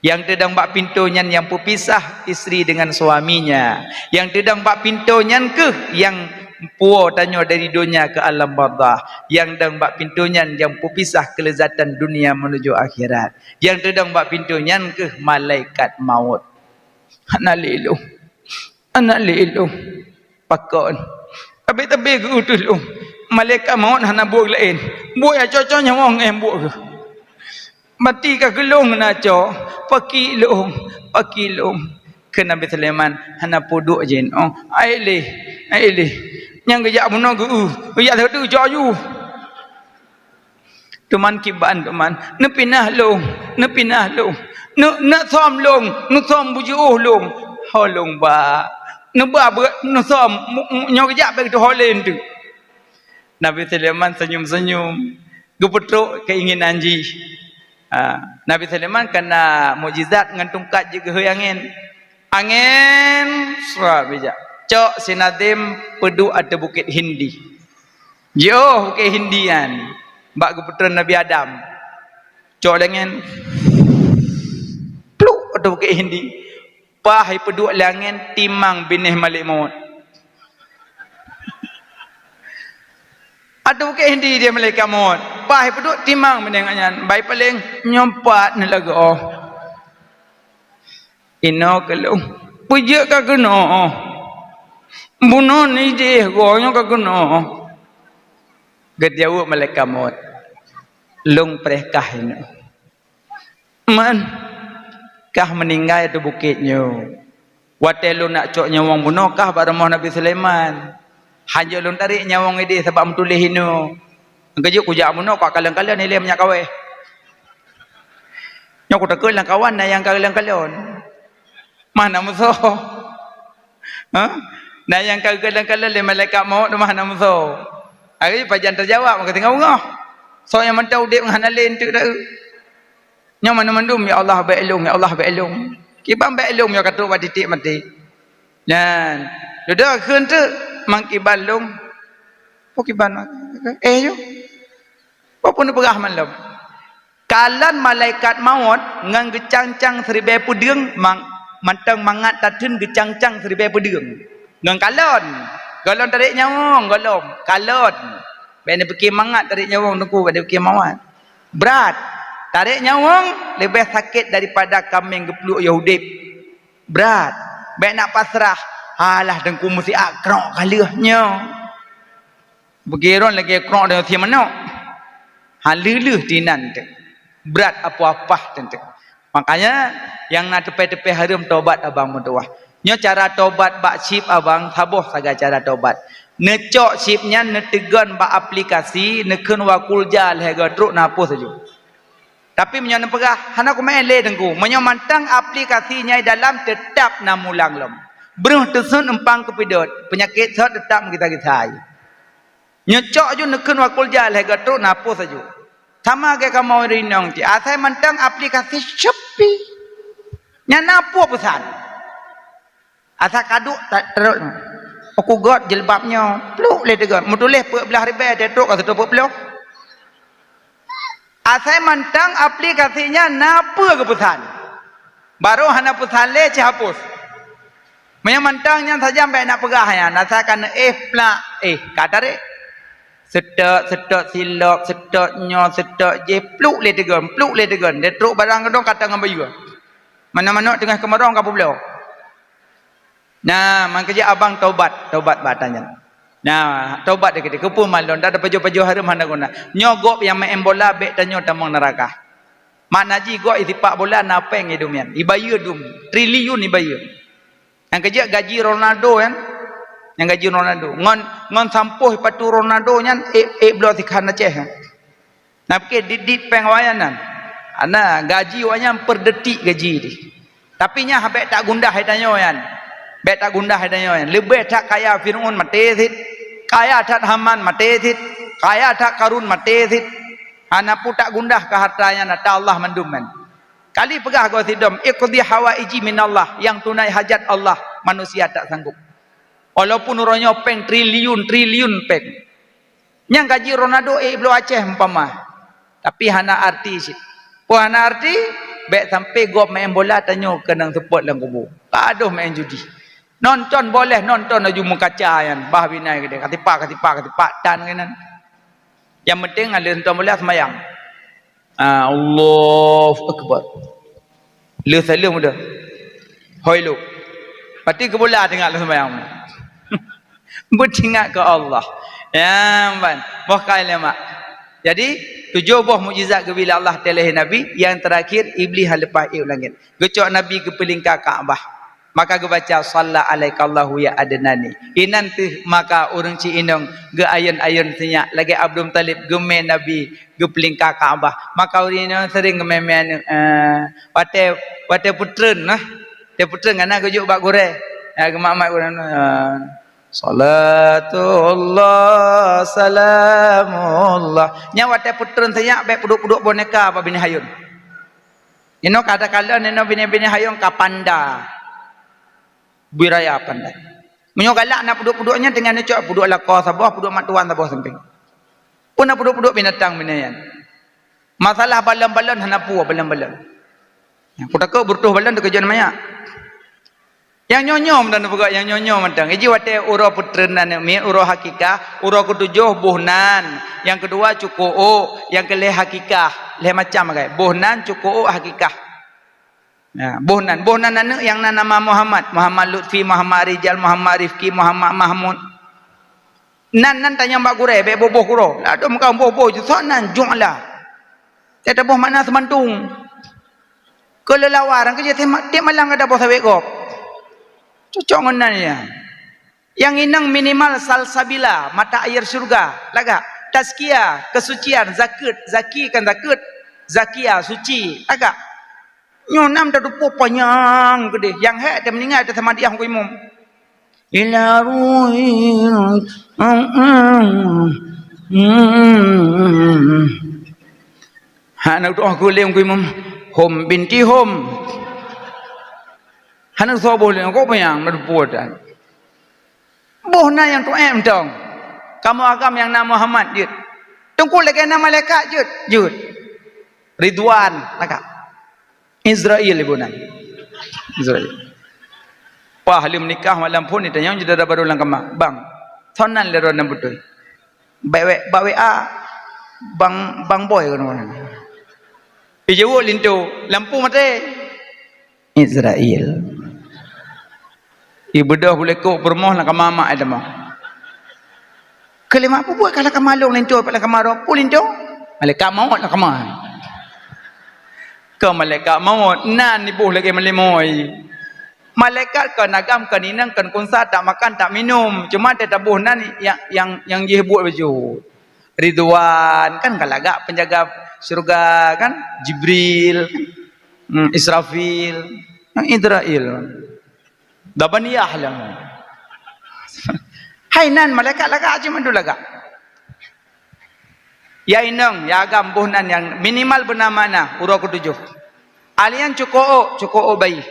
Nyang teudong bak pintoe nyan nyang peupisah istri deungon suaminya. Nyang teudong bak pintoe nyan kheueh nyang puwoe tanyoe dari donya keu alam barzakh. Nyang dong bak pintoe nyan nyang peupisah keuleuzatan dunia meunuju akhirat. Nyang teudong bak pintoe nyan kheueh malaikat mawöt." "Hana lé lôn. Hana lé lôn." "Pakon?" "Tabe-tabe geueu tulông. Malaikat mawöt hana buet laén. Buet nyang cocok nyawöng ngon buet geuh. Maté ka keu lôn na cok. Pakri lôn, pakri lôn." Kheun Nabi Sulaiman, "Hana peuduek jinoe. Aék lé, aék lé. Nyang geujak bunoe geueu, geujak sapeue cok aju." "Teuma kiban, teuma. Neupinah lôn, neupinah lôn. Neu-, neusöm lôn, neusöm bujiôh lôn." "Ho lôn ba. Neuba beu-, neusöm, mu-, mu-, nyoe geujak bèk teuho lé eunteuk." Nabi Sulaiman senyum-senyum, geupeutrok keinginan jih. Ha, Nabi Sulaiman kana mukjizat ngon tungkat jih geuhôi angén. Angén sra bijak. Cok sinadém peuduek ateueh Bukét Hindi. Jiôh Bukét Hindi nyan bak geupeutreun Nabi Adam. Cok lé angén, pluk ateueh Bukét Hindi. Paih peuduek lé angén, timang binéh malèk mawöt. Ateueh Bukét Hindi dia malaikat mawöt. Paih peuduek timang binéh nyan. Bai paleng nyoe pat neulagoe. "Inoe keu lôn." "Peue jeuet ka keunoe? Bunoe nideh goe nyoe ka keunoe." Geujaweueb malaikat mawöt, "Lôn preh kah inoe." "Man, kah meuninggai ateueh bukét nyoe. Watèe lôn nak cok nyawöng bunoe kah bak rumoh Nabi Sulaiman. Hanjeuet lôn tarek nyawöng ideh sabab meutuléh inoe. Keujeuet kujak bunoe, kukalon-kalon ilèe meunyak kawèh. Nyoe kutakot lam kawan na nyang kalon-kalon. Mah na musoh." Ha? Na nyang kalon-kalon lé malaikat mawöt mah na musoh. Hari pajan teujaweueb maka tinggai beungoh. Soe nyang mantong udép ngon hana lé eunteuk deuh. Nyoe mandum-mandum, "Ya Allah, bèk lôn, ya Allah, bèk lôn." Kiban bèk lôn, nyoe ka trok bak titik maté. Nyan. Dudoe kheun teuk, "Man kiban lôn?" "Peue kiban?" "Eh, yôh. Peue pun neupeugah man lôn?" Kalon malaikat mawöt ngon geucang-cang siribèe peudeueng, mang-, mantong mangat tatheun geucang-cang siribèe peudeueng. Ngon kalon. Gohlom tarek nyawöng, gohlom. Kalon. Bèk neupiké mangat tarek nyawöng, Teungku, bèk neupiké mangat. Brat. Tarek nyawöng leubeh sakét daripada kaméng geupluek yoh udép. Brat. Bèk nak pasrah. "Alah, Teungku, meusiat krok ka lheueh nyoe." Beugeron lagèe krok dan sie manok. Ha, lheueh-lheueh tinan teuk. Brat apoh-apoh teuk. Makanya, nyang na teupèh-teupèh hareuem tobat abang meutuwah. Nyoe cara tobat bak chip abang, saboh sagai cara tobat. Neucok chip nyan, neuteugon bak aplikasi, neukheun wa qul ja lhèe go trok, neuhapus laju. Tapi meunyoe neupeugah, "Hana kumeu'en lé Teungku," meunyoe mantong aplikasi nyang dalam, teutap na mulang lom. Breuh teuseuet eumpang keupeudeuet, peunyakét sot teutap meugisa-gisa. Nyoe cok ju neukheun wa qul ja lhèe go trok, neuhapus laju. Sama lagèe kamoe ureueng inong cit, asai mantong aplikasi Shopee. Nyan na peue peusan. Asai ka duek ta-, trok. Aku göt jilbab nyoe, pluk lé teugon. Meutuléh peuet blah ribèe, trok ka sireutôh peuet plôh. Asai mantong aplikasi nyan na peue geupeusan. Barô hana peusan lé, cit hapus. Meunyoe mantong nyan sajan bèk na peugah nyan, asai ka neuéh plak, éh, ka tarék. Seutôt, seutôt silop, seutôt nyoe, seutôt jéh, pluk lé teugon, pluk lé teugon. Trok barang keudong ka tang ngon bayeue. Manök-manök teungoh keumeurong ka peubloe. Nah, mangkeujeuet abang tobat, tobat bak ata nyan. Nah, tobat dikeue-dikeue, keupeue malôn, dak tapajoh-pajoh hareuem hana guna. Nyoe gob nyang meu'en bola, bèk tanyoe tamong neuraka. Makna jih gob isipak bola na pèng idum nyan. Ibayeue dum, triliun ibayeue. Nyang keujeuet gaji Ronaldo nyan, nyang gaji Ronaldo. Ngon, ngon sampôh ipatu Ronaldo nyan, ék, ék bloe sikhan Aceh nyan. Na pike dit-dit pèng awak nyan nan. Ana gaji awak nyan per detik gaji jih. Tapi nyan bèk tagundah hai tanyoe nyan. Bèk tagundah hai tanyoe nyan. Leubeh that kaya Fir'aun maté cit. Kaya that Haman maté cit. Kaya that Karun maté cit. Hana peue tagundah keu harta nyan, ata Allah mandum nyan. Kali peugah goe sidom, "Iqdi hawaiji minallah," nyang tunai hajat Allah, manusia tak sanggup. Walaupun uroe nyoe pèng triliun-triliun pèng. Nyang gaji Ronaldo ék bloe Aceh umpama. Tapi hana arti cit. Peue hana arti? Bèk sampai gob meu'en bola tanyoe keunong seupôt lam kubu. Ka adoh meu'en judi. Nonton boleh, nonton laju meukaca nyan, bah binai keudeh. Katipak, katipak, katipak, tan keunan. Nyang penting ada nonton bola seumayang. Ah, Allahu Akbar. Le saleuem udah. Hoi lu. Pati keu bola teuingat lôn seumayang. Beutingat keu Allah. Ya, ban. Boh kai lé mak. Jadi, tujoh boh mukjizat geubri lé Allah teulahé Nabi, nyang teurakhir Iblih leupah ék u langét. Geucok Nabi geupeulingka Ka'bah. Maka geubaca, "Shalla alaikallahu ya adnani." Inan teuh maka ureueng cit inong geuayôn-ayôn sinyak lagèe Abdul Muthalib geumè Nabi geupeulingka Ka'bah. Maka ureueng inong seuring geumè-mè aneuk, eh, watèe, watèe peutreun, nah. Watèe peutreun ka na geujok bak gurèe. Ya, geumat-mat gurèe, eh, "Salatullah, salamullah." Nyan watèe peutreun sinyak bèk peuduek-peuduek boneka bak binéh ayôn. Inoe ka takalon, inoe binéh-binéh ayôn ka panda. Bui raya panda. Meunyoe galak na peuduek-peuduek nyan teungoh neucok, peuduek lakoe saboh, peuduek mak tuwan saboh sampéng. Peue na peuduek-peuduek binatang binéh nyan. Masalah balon-balon hana peue balon-balon. Nyang kutakot beureutôh balon teukeujot manyak. Nyang nyoe-nyoe mantong neupeugah, nyang nyoe-nyoe mantong. Iji watèe uroe peutreun aneuk miet, uroe hakikah, uroe keutujoh boh nan, nyang keudua cukôk ôk, nyang keulhèe hakikah, lhèe macam agam. Boh nan, cukôk ôk, hakikah. Ya, boh nan, boh nan aneuk nyang na nama Muhammad, Muhammad Lutfi, Muhammad Rijal, Muhammad Rifki, Muhammad Mahmud. Nan, nan tanyong bak gurèe, bèk boh-boh keudroe. Ladôm meukawen boh-boh, jih soe nan, Ju'la. Teutabôh makna seumantung. Keu leulawa, nyang keujeuet tiep ma-, tiep malam ka taboh sawét gob. Cocok ngon nan nyan. Nyang inong minimal salsabila, mata air syurga, lagak. Tazkia, kesucian, zakeut, zaki kan zakeut, zakia, suci, lagak. Nyoe nam tateupeue panyang keudeh, nyang hék teumeuninggai teusamadiah Teungku Imum. Ila ruhin, hana tu'oh keu lé Teungku Imum, hom binti hom. Hana soe boh lé, kok panyang na teupeue tan. Boh na nyang tu'ék mantong. Kamoe agam nyang na Muhammad jeuet. Teungku lagèe na malaikat jeuet, jeuet. Ridwan, lagak. Israel ibu nan. Israel. Wah, lheuh meunikah malam phôn ditanyong jeuet dara barô lam kama. Bang, soe nan lé droeneuh beutôi? Bak W-, bak W A, Bang, Bang Boy keunoe. Ijaweueb linto, lampu maté. Israel. Ibeudôh buleukok peurumoh lam kama mak ai tamong. Keu lé mak peubuet ka lam kama lôn linto, pat lam kama droe, peue linto? Malaikat maut lam kama. Keu malaikat maut, nan iboh lagèe malémoi. Malaikat kon agam, kon inong, kon kheunsa, tak makan, tak minum. Cuma teuh taboh nan nyang, nyang, nyang jih buet bacut. Ridwan kan ka lagak penjaga syurga kan, Jibril, hmm, Israfil, Idrail. Zabaniyah lah. Hai nan malaikat lagak, cuma tu lagak. Ya inong, ya agam boh nan nyang minimal beuna makna, uroe ketujoh. Alian cukôk ôk, cukôk ôk bayi.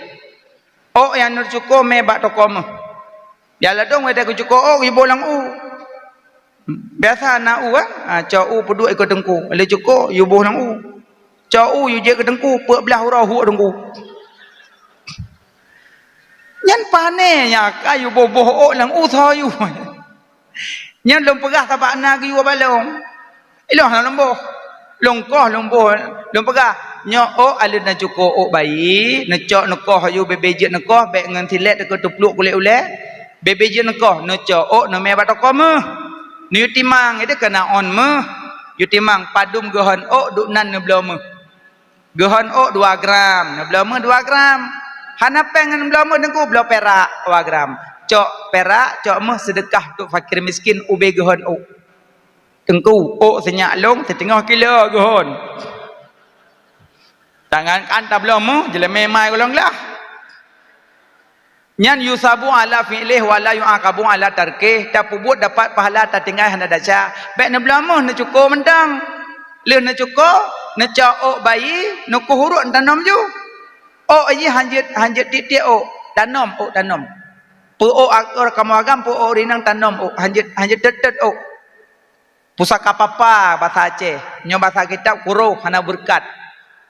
Ôk nyang neucukôk mé bak toko méuh. Ya ladôm watée geucukôk ôk, yuboh lam u. Biasa na u, eh? Ha, cok u peuduek iko teungku. Lé cukôk, yuboh lam u. Cok u, yue jeuet keu teungku, peuet blaih uroe huek teungku. Nyan pané nyan ka yuboh-boh ôk lam u tho yue. Nyan lôn peugah sabab na geuyue bak lôn. Ilôn hana lôn boh. Lôn koh, lôn boh, lôn peugah, "Nyoe ôk aleuet neucukôk ôk bayi, neucok neukoh yue, bèk-bèk jeuet neukoh, bèk ngon silét teuka teupluek kulét ulèe. Bèk-bèk jeuet neukoh, neucok ôk neumè bak toko méuh. Neuyue timang, itu keunan ôn méuh. Yue timang padum geuhon ôk, duek nan neubloe méuh." Geuhon ôk dua gram, neubloe méuh dua gram. Hana péng ngon bloe méuh teungku, bloe pirak dua gram. Cok pirak, cok méuh seudeukah untuk fakir miskin ubé geuhon ôk. Teungku, ôk sinyak lông siteungoh kilo geuhon. Tangan kan tabloe méuh, jeulemé mai golom glah. Nyan yusabu ala fi'lih wa la yu'aqabu ala tarkih, tapeubuet dapat pahala, tatinggai hana desya. Bèk neubloe méuh, neucukôk mantong. Lheueh neucukôk, neucok ôk bayi, neukuh uruek tanom ju. Ôk jih hanjeuet, hanjeuet tiek-tiek ôk, tanom ôk tanom. Peu ôk akur kamoe agam, peu ôk rinang tanom ôk, hanjeuet, hanjeuet teut-teut ôk. Pusaka papa basa Aceh, nyoe basa kitab kuroh hana beureukat.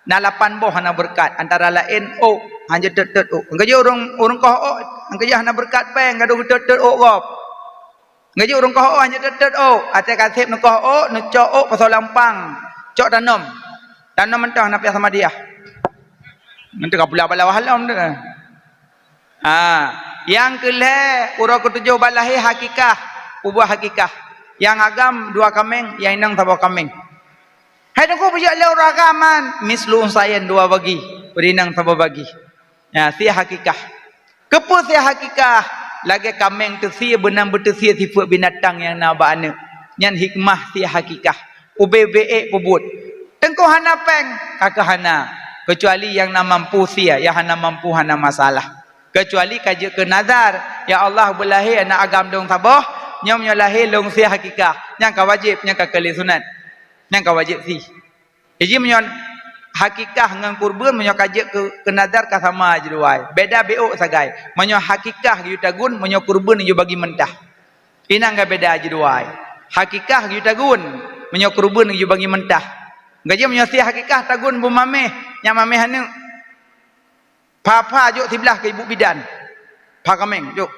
Na lapan boh hana beureukat, antara laén ôk, hanjeuet teut-teut ôk. Geujak ureueng, ureueng koh ôk, geujak hana beureukat péng, gadôh geuteut-teut ôk gob. Geujak ureueng koh ôk, hanjeuet teut-teut ôk. Até kaseb neukoh ôk, neucok ôk pasoe lampang, cok tanom. Tanom mantong hana piah sama diah. Nanti ka pula bala wahlom tu. Ha, nyang keu lhèe, uroe keutujoh bak lahé hakikah, peubuet hakikah. Nyang agam dua kaméng, nyang inong saboh kaméng. Hai teungku, peujeuet lé ureueng agam man, mislu unsayain dua bagi, ureueng inong saboh bagi. Ya, sie hakikah. Keupeue sie hakikah? Lagèe kaméng teusie, beunan beuteusie sifeuet binatang nyang na bak aneuk. Nyan hikmah sie hakikah. Ubé-ubé ék peubuet. Teungku hana péng, ka keuh hana. Keucuali nyang na mampu sie, nyang hana mampu hana masalah. Keucuali ka jeuet keu nazar, "Ya Allah, beulahé aneuk agam lôn saboh, nyoe meunyoe lahé lôn sie hakikah." Nyan ka wajéb, nyan ka keu lé sunat. Nyan ka wajéb sie. Jadi meunyoe hakikah ngon kurban, meunyoe ka jeuet keu, keu nazar ka sama jidua. Beda beuôk sagai. Meunyoe hakikah geuyue tagun, meunyoe kurban geuyue bagi mentah. Inan ka beda jidua. Hakikah geuyue tagun, meunyoe kurban geuyue bagi mentah. Gaji meunyoe sie hakikah tagun bu mameh, nyan mameh aneuk. Pha-pha jok siblah keu ibu bidan. Pha kaméng, jok.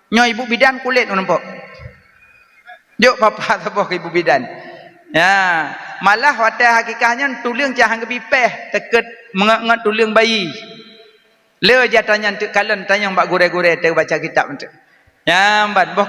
Nyoe ibu bidan kulét ngon empok. Jok pha-pha saboh keu ibu bidan. Ya, malah watèe hakikah nyan tuleueng cah han geubi péh, teukeut meungot-ngot tuleueng bayi. Le jata nyan teuk kalon tanyong bak gurèe-gurèe teubaca kitab nyan teuk. Nyan ban boh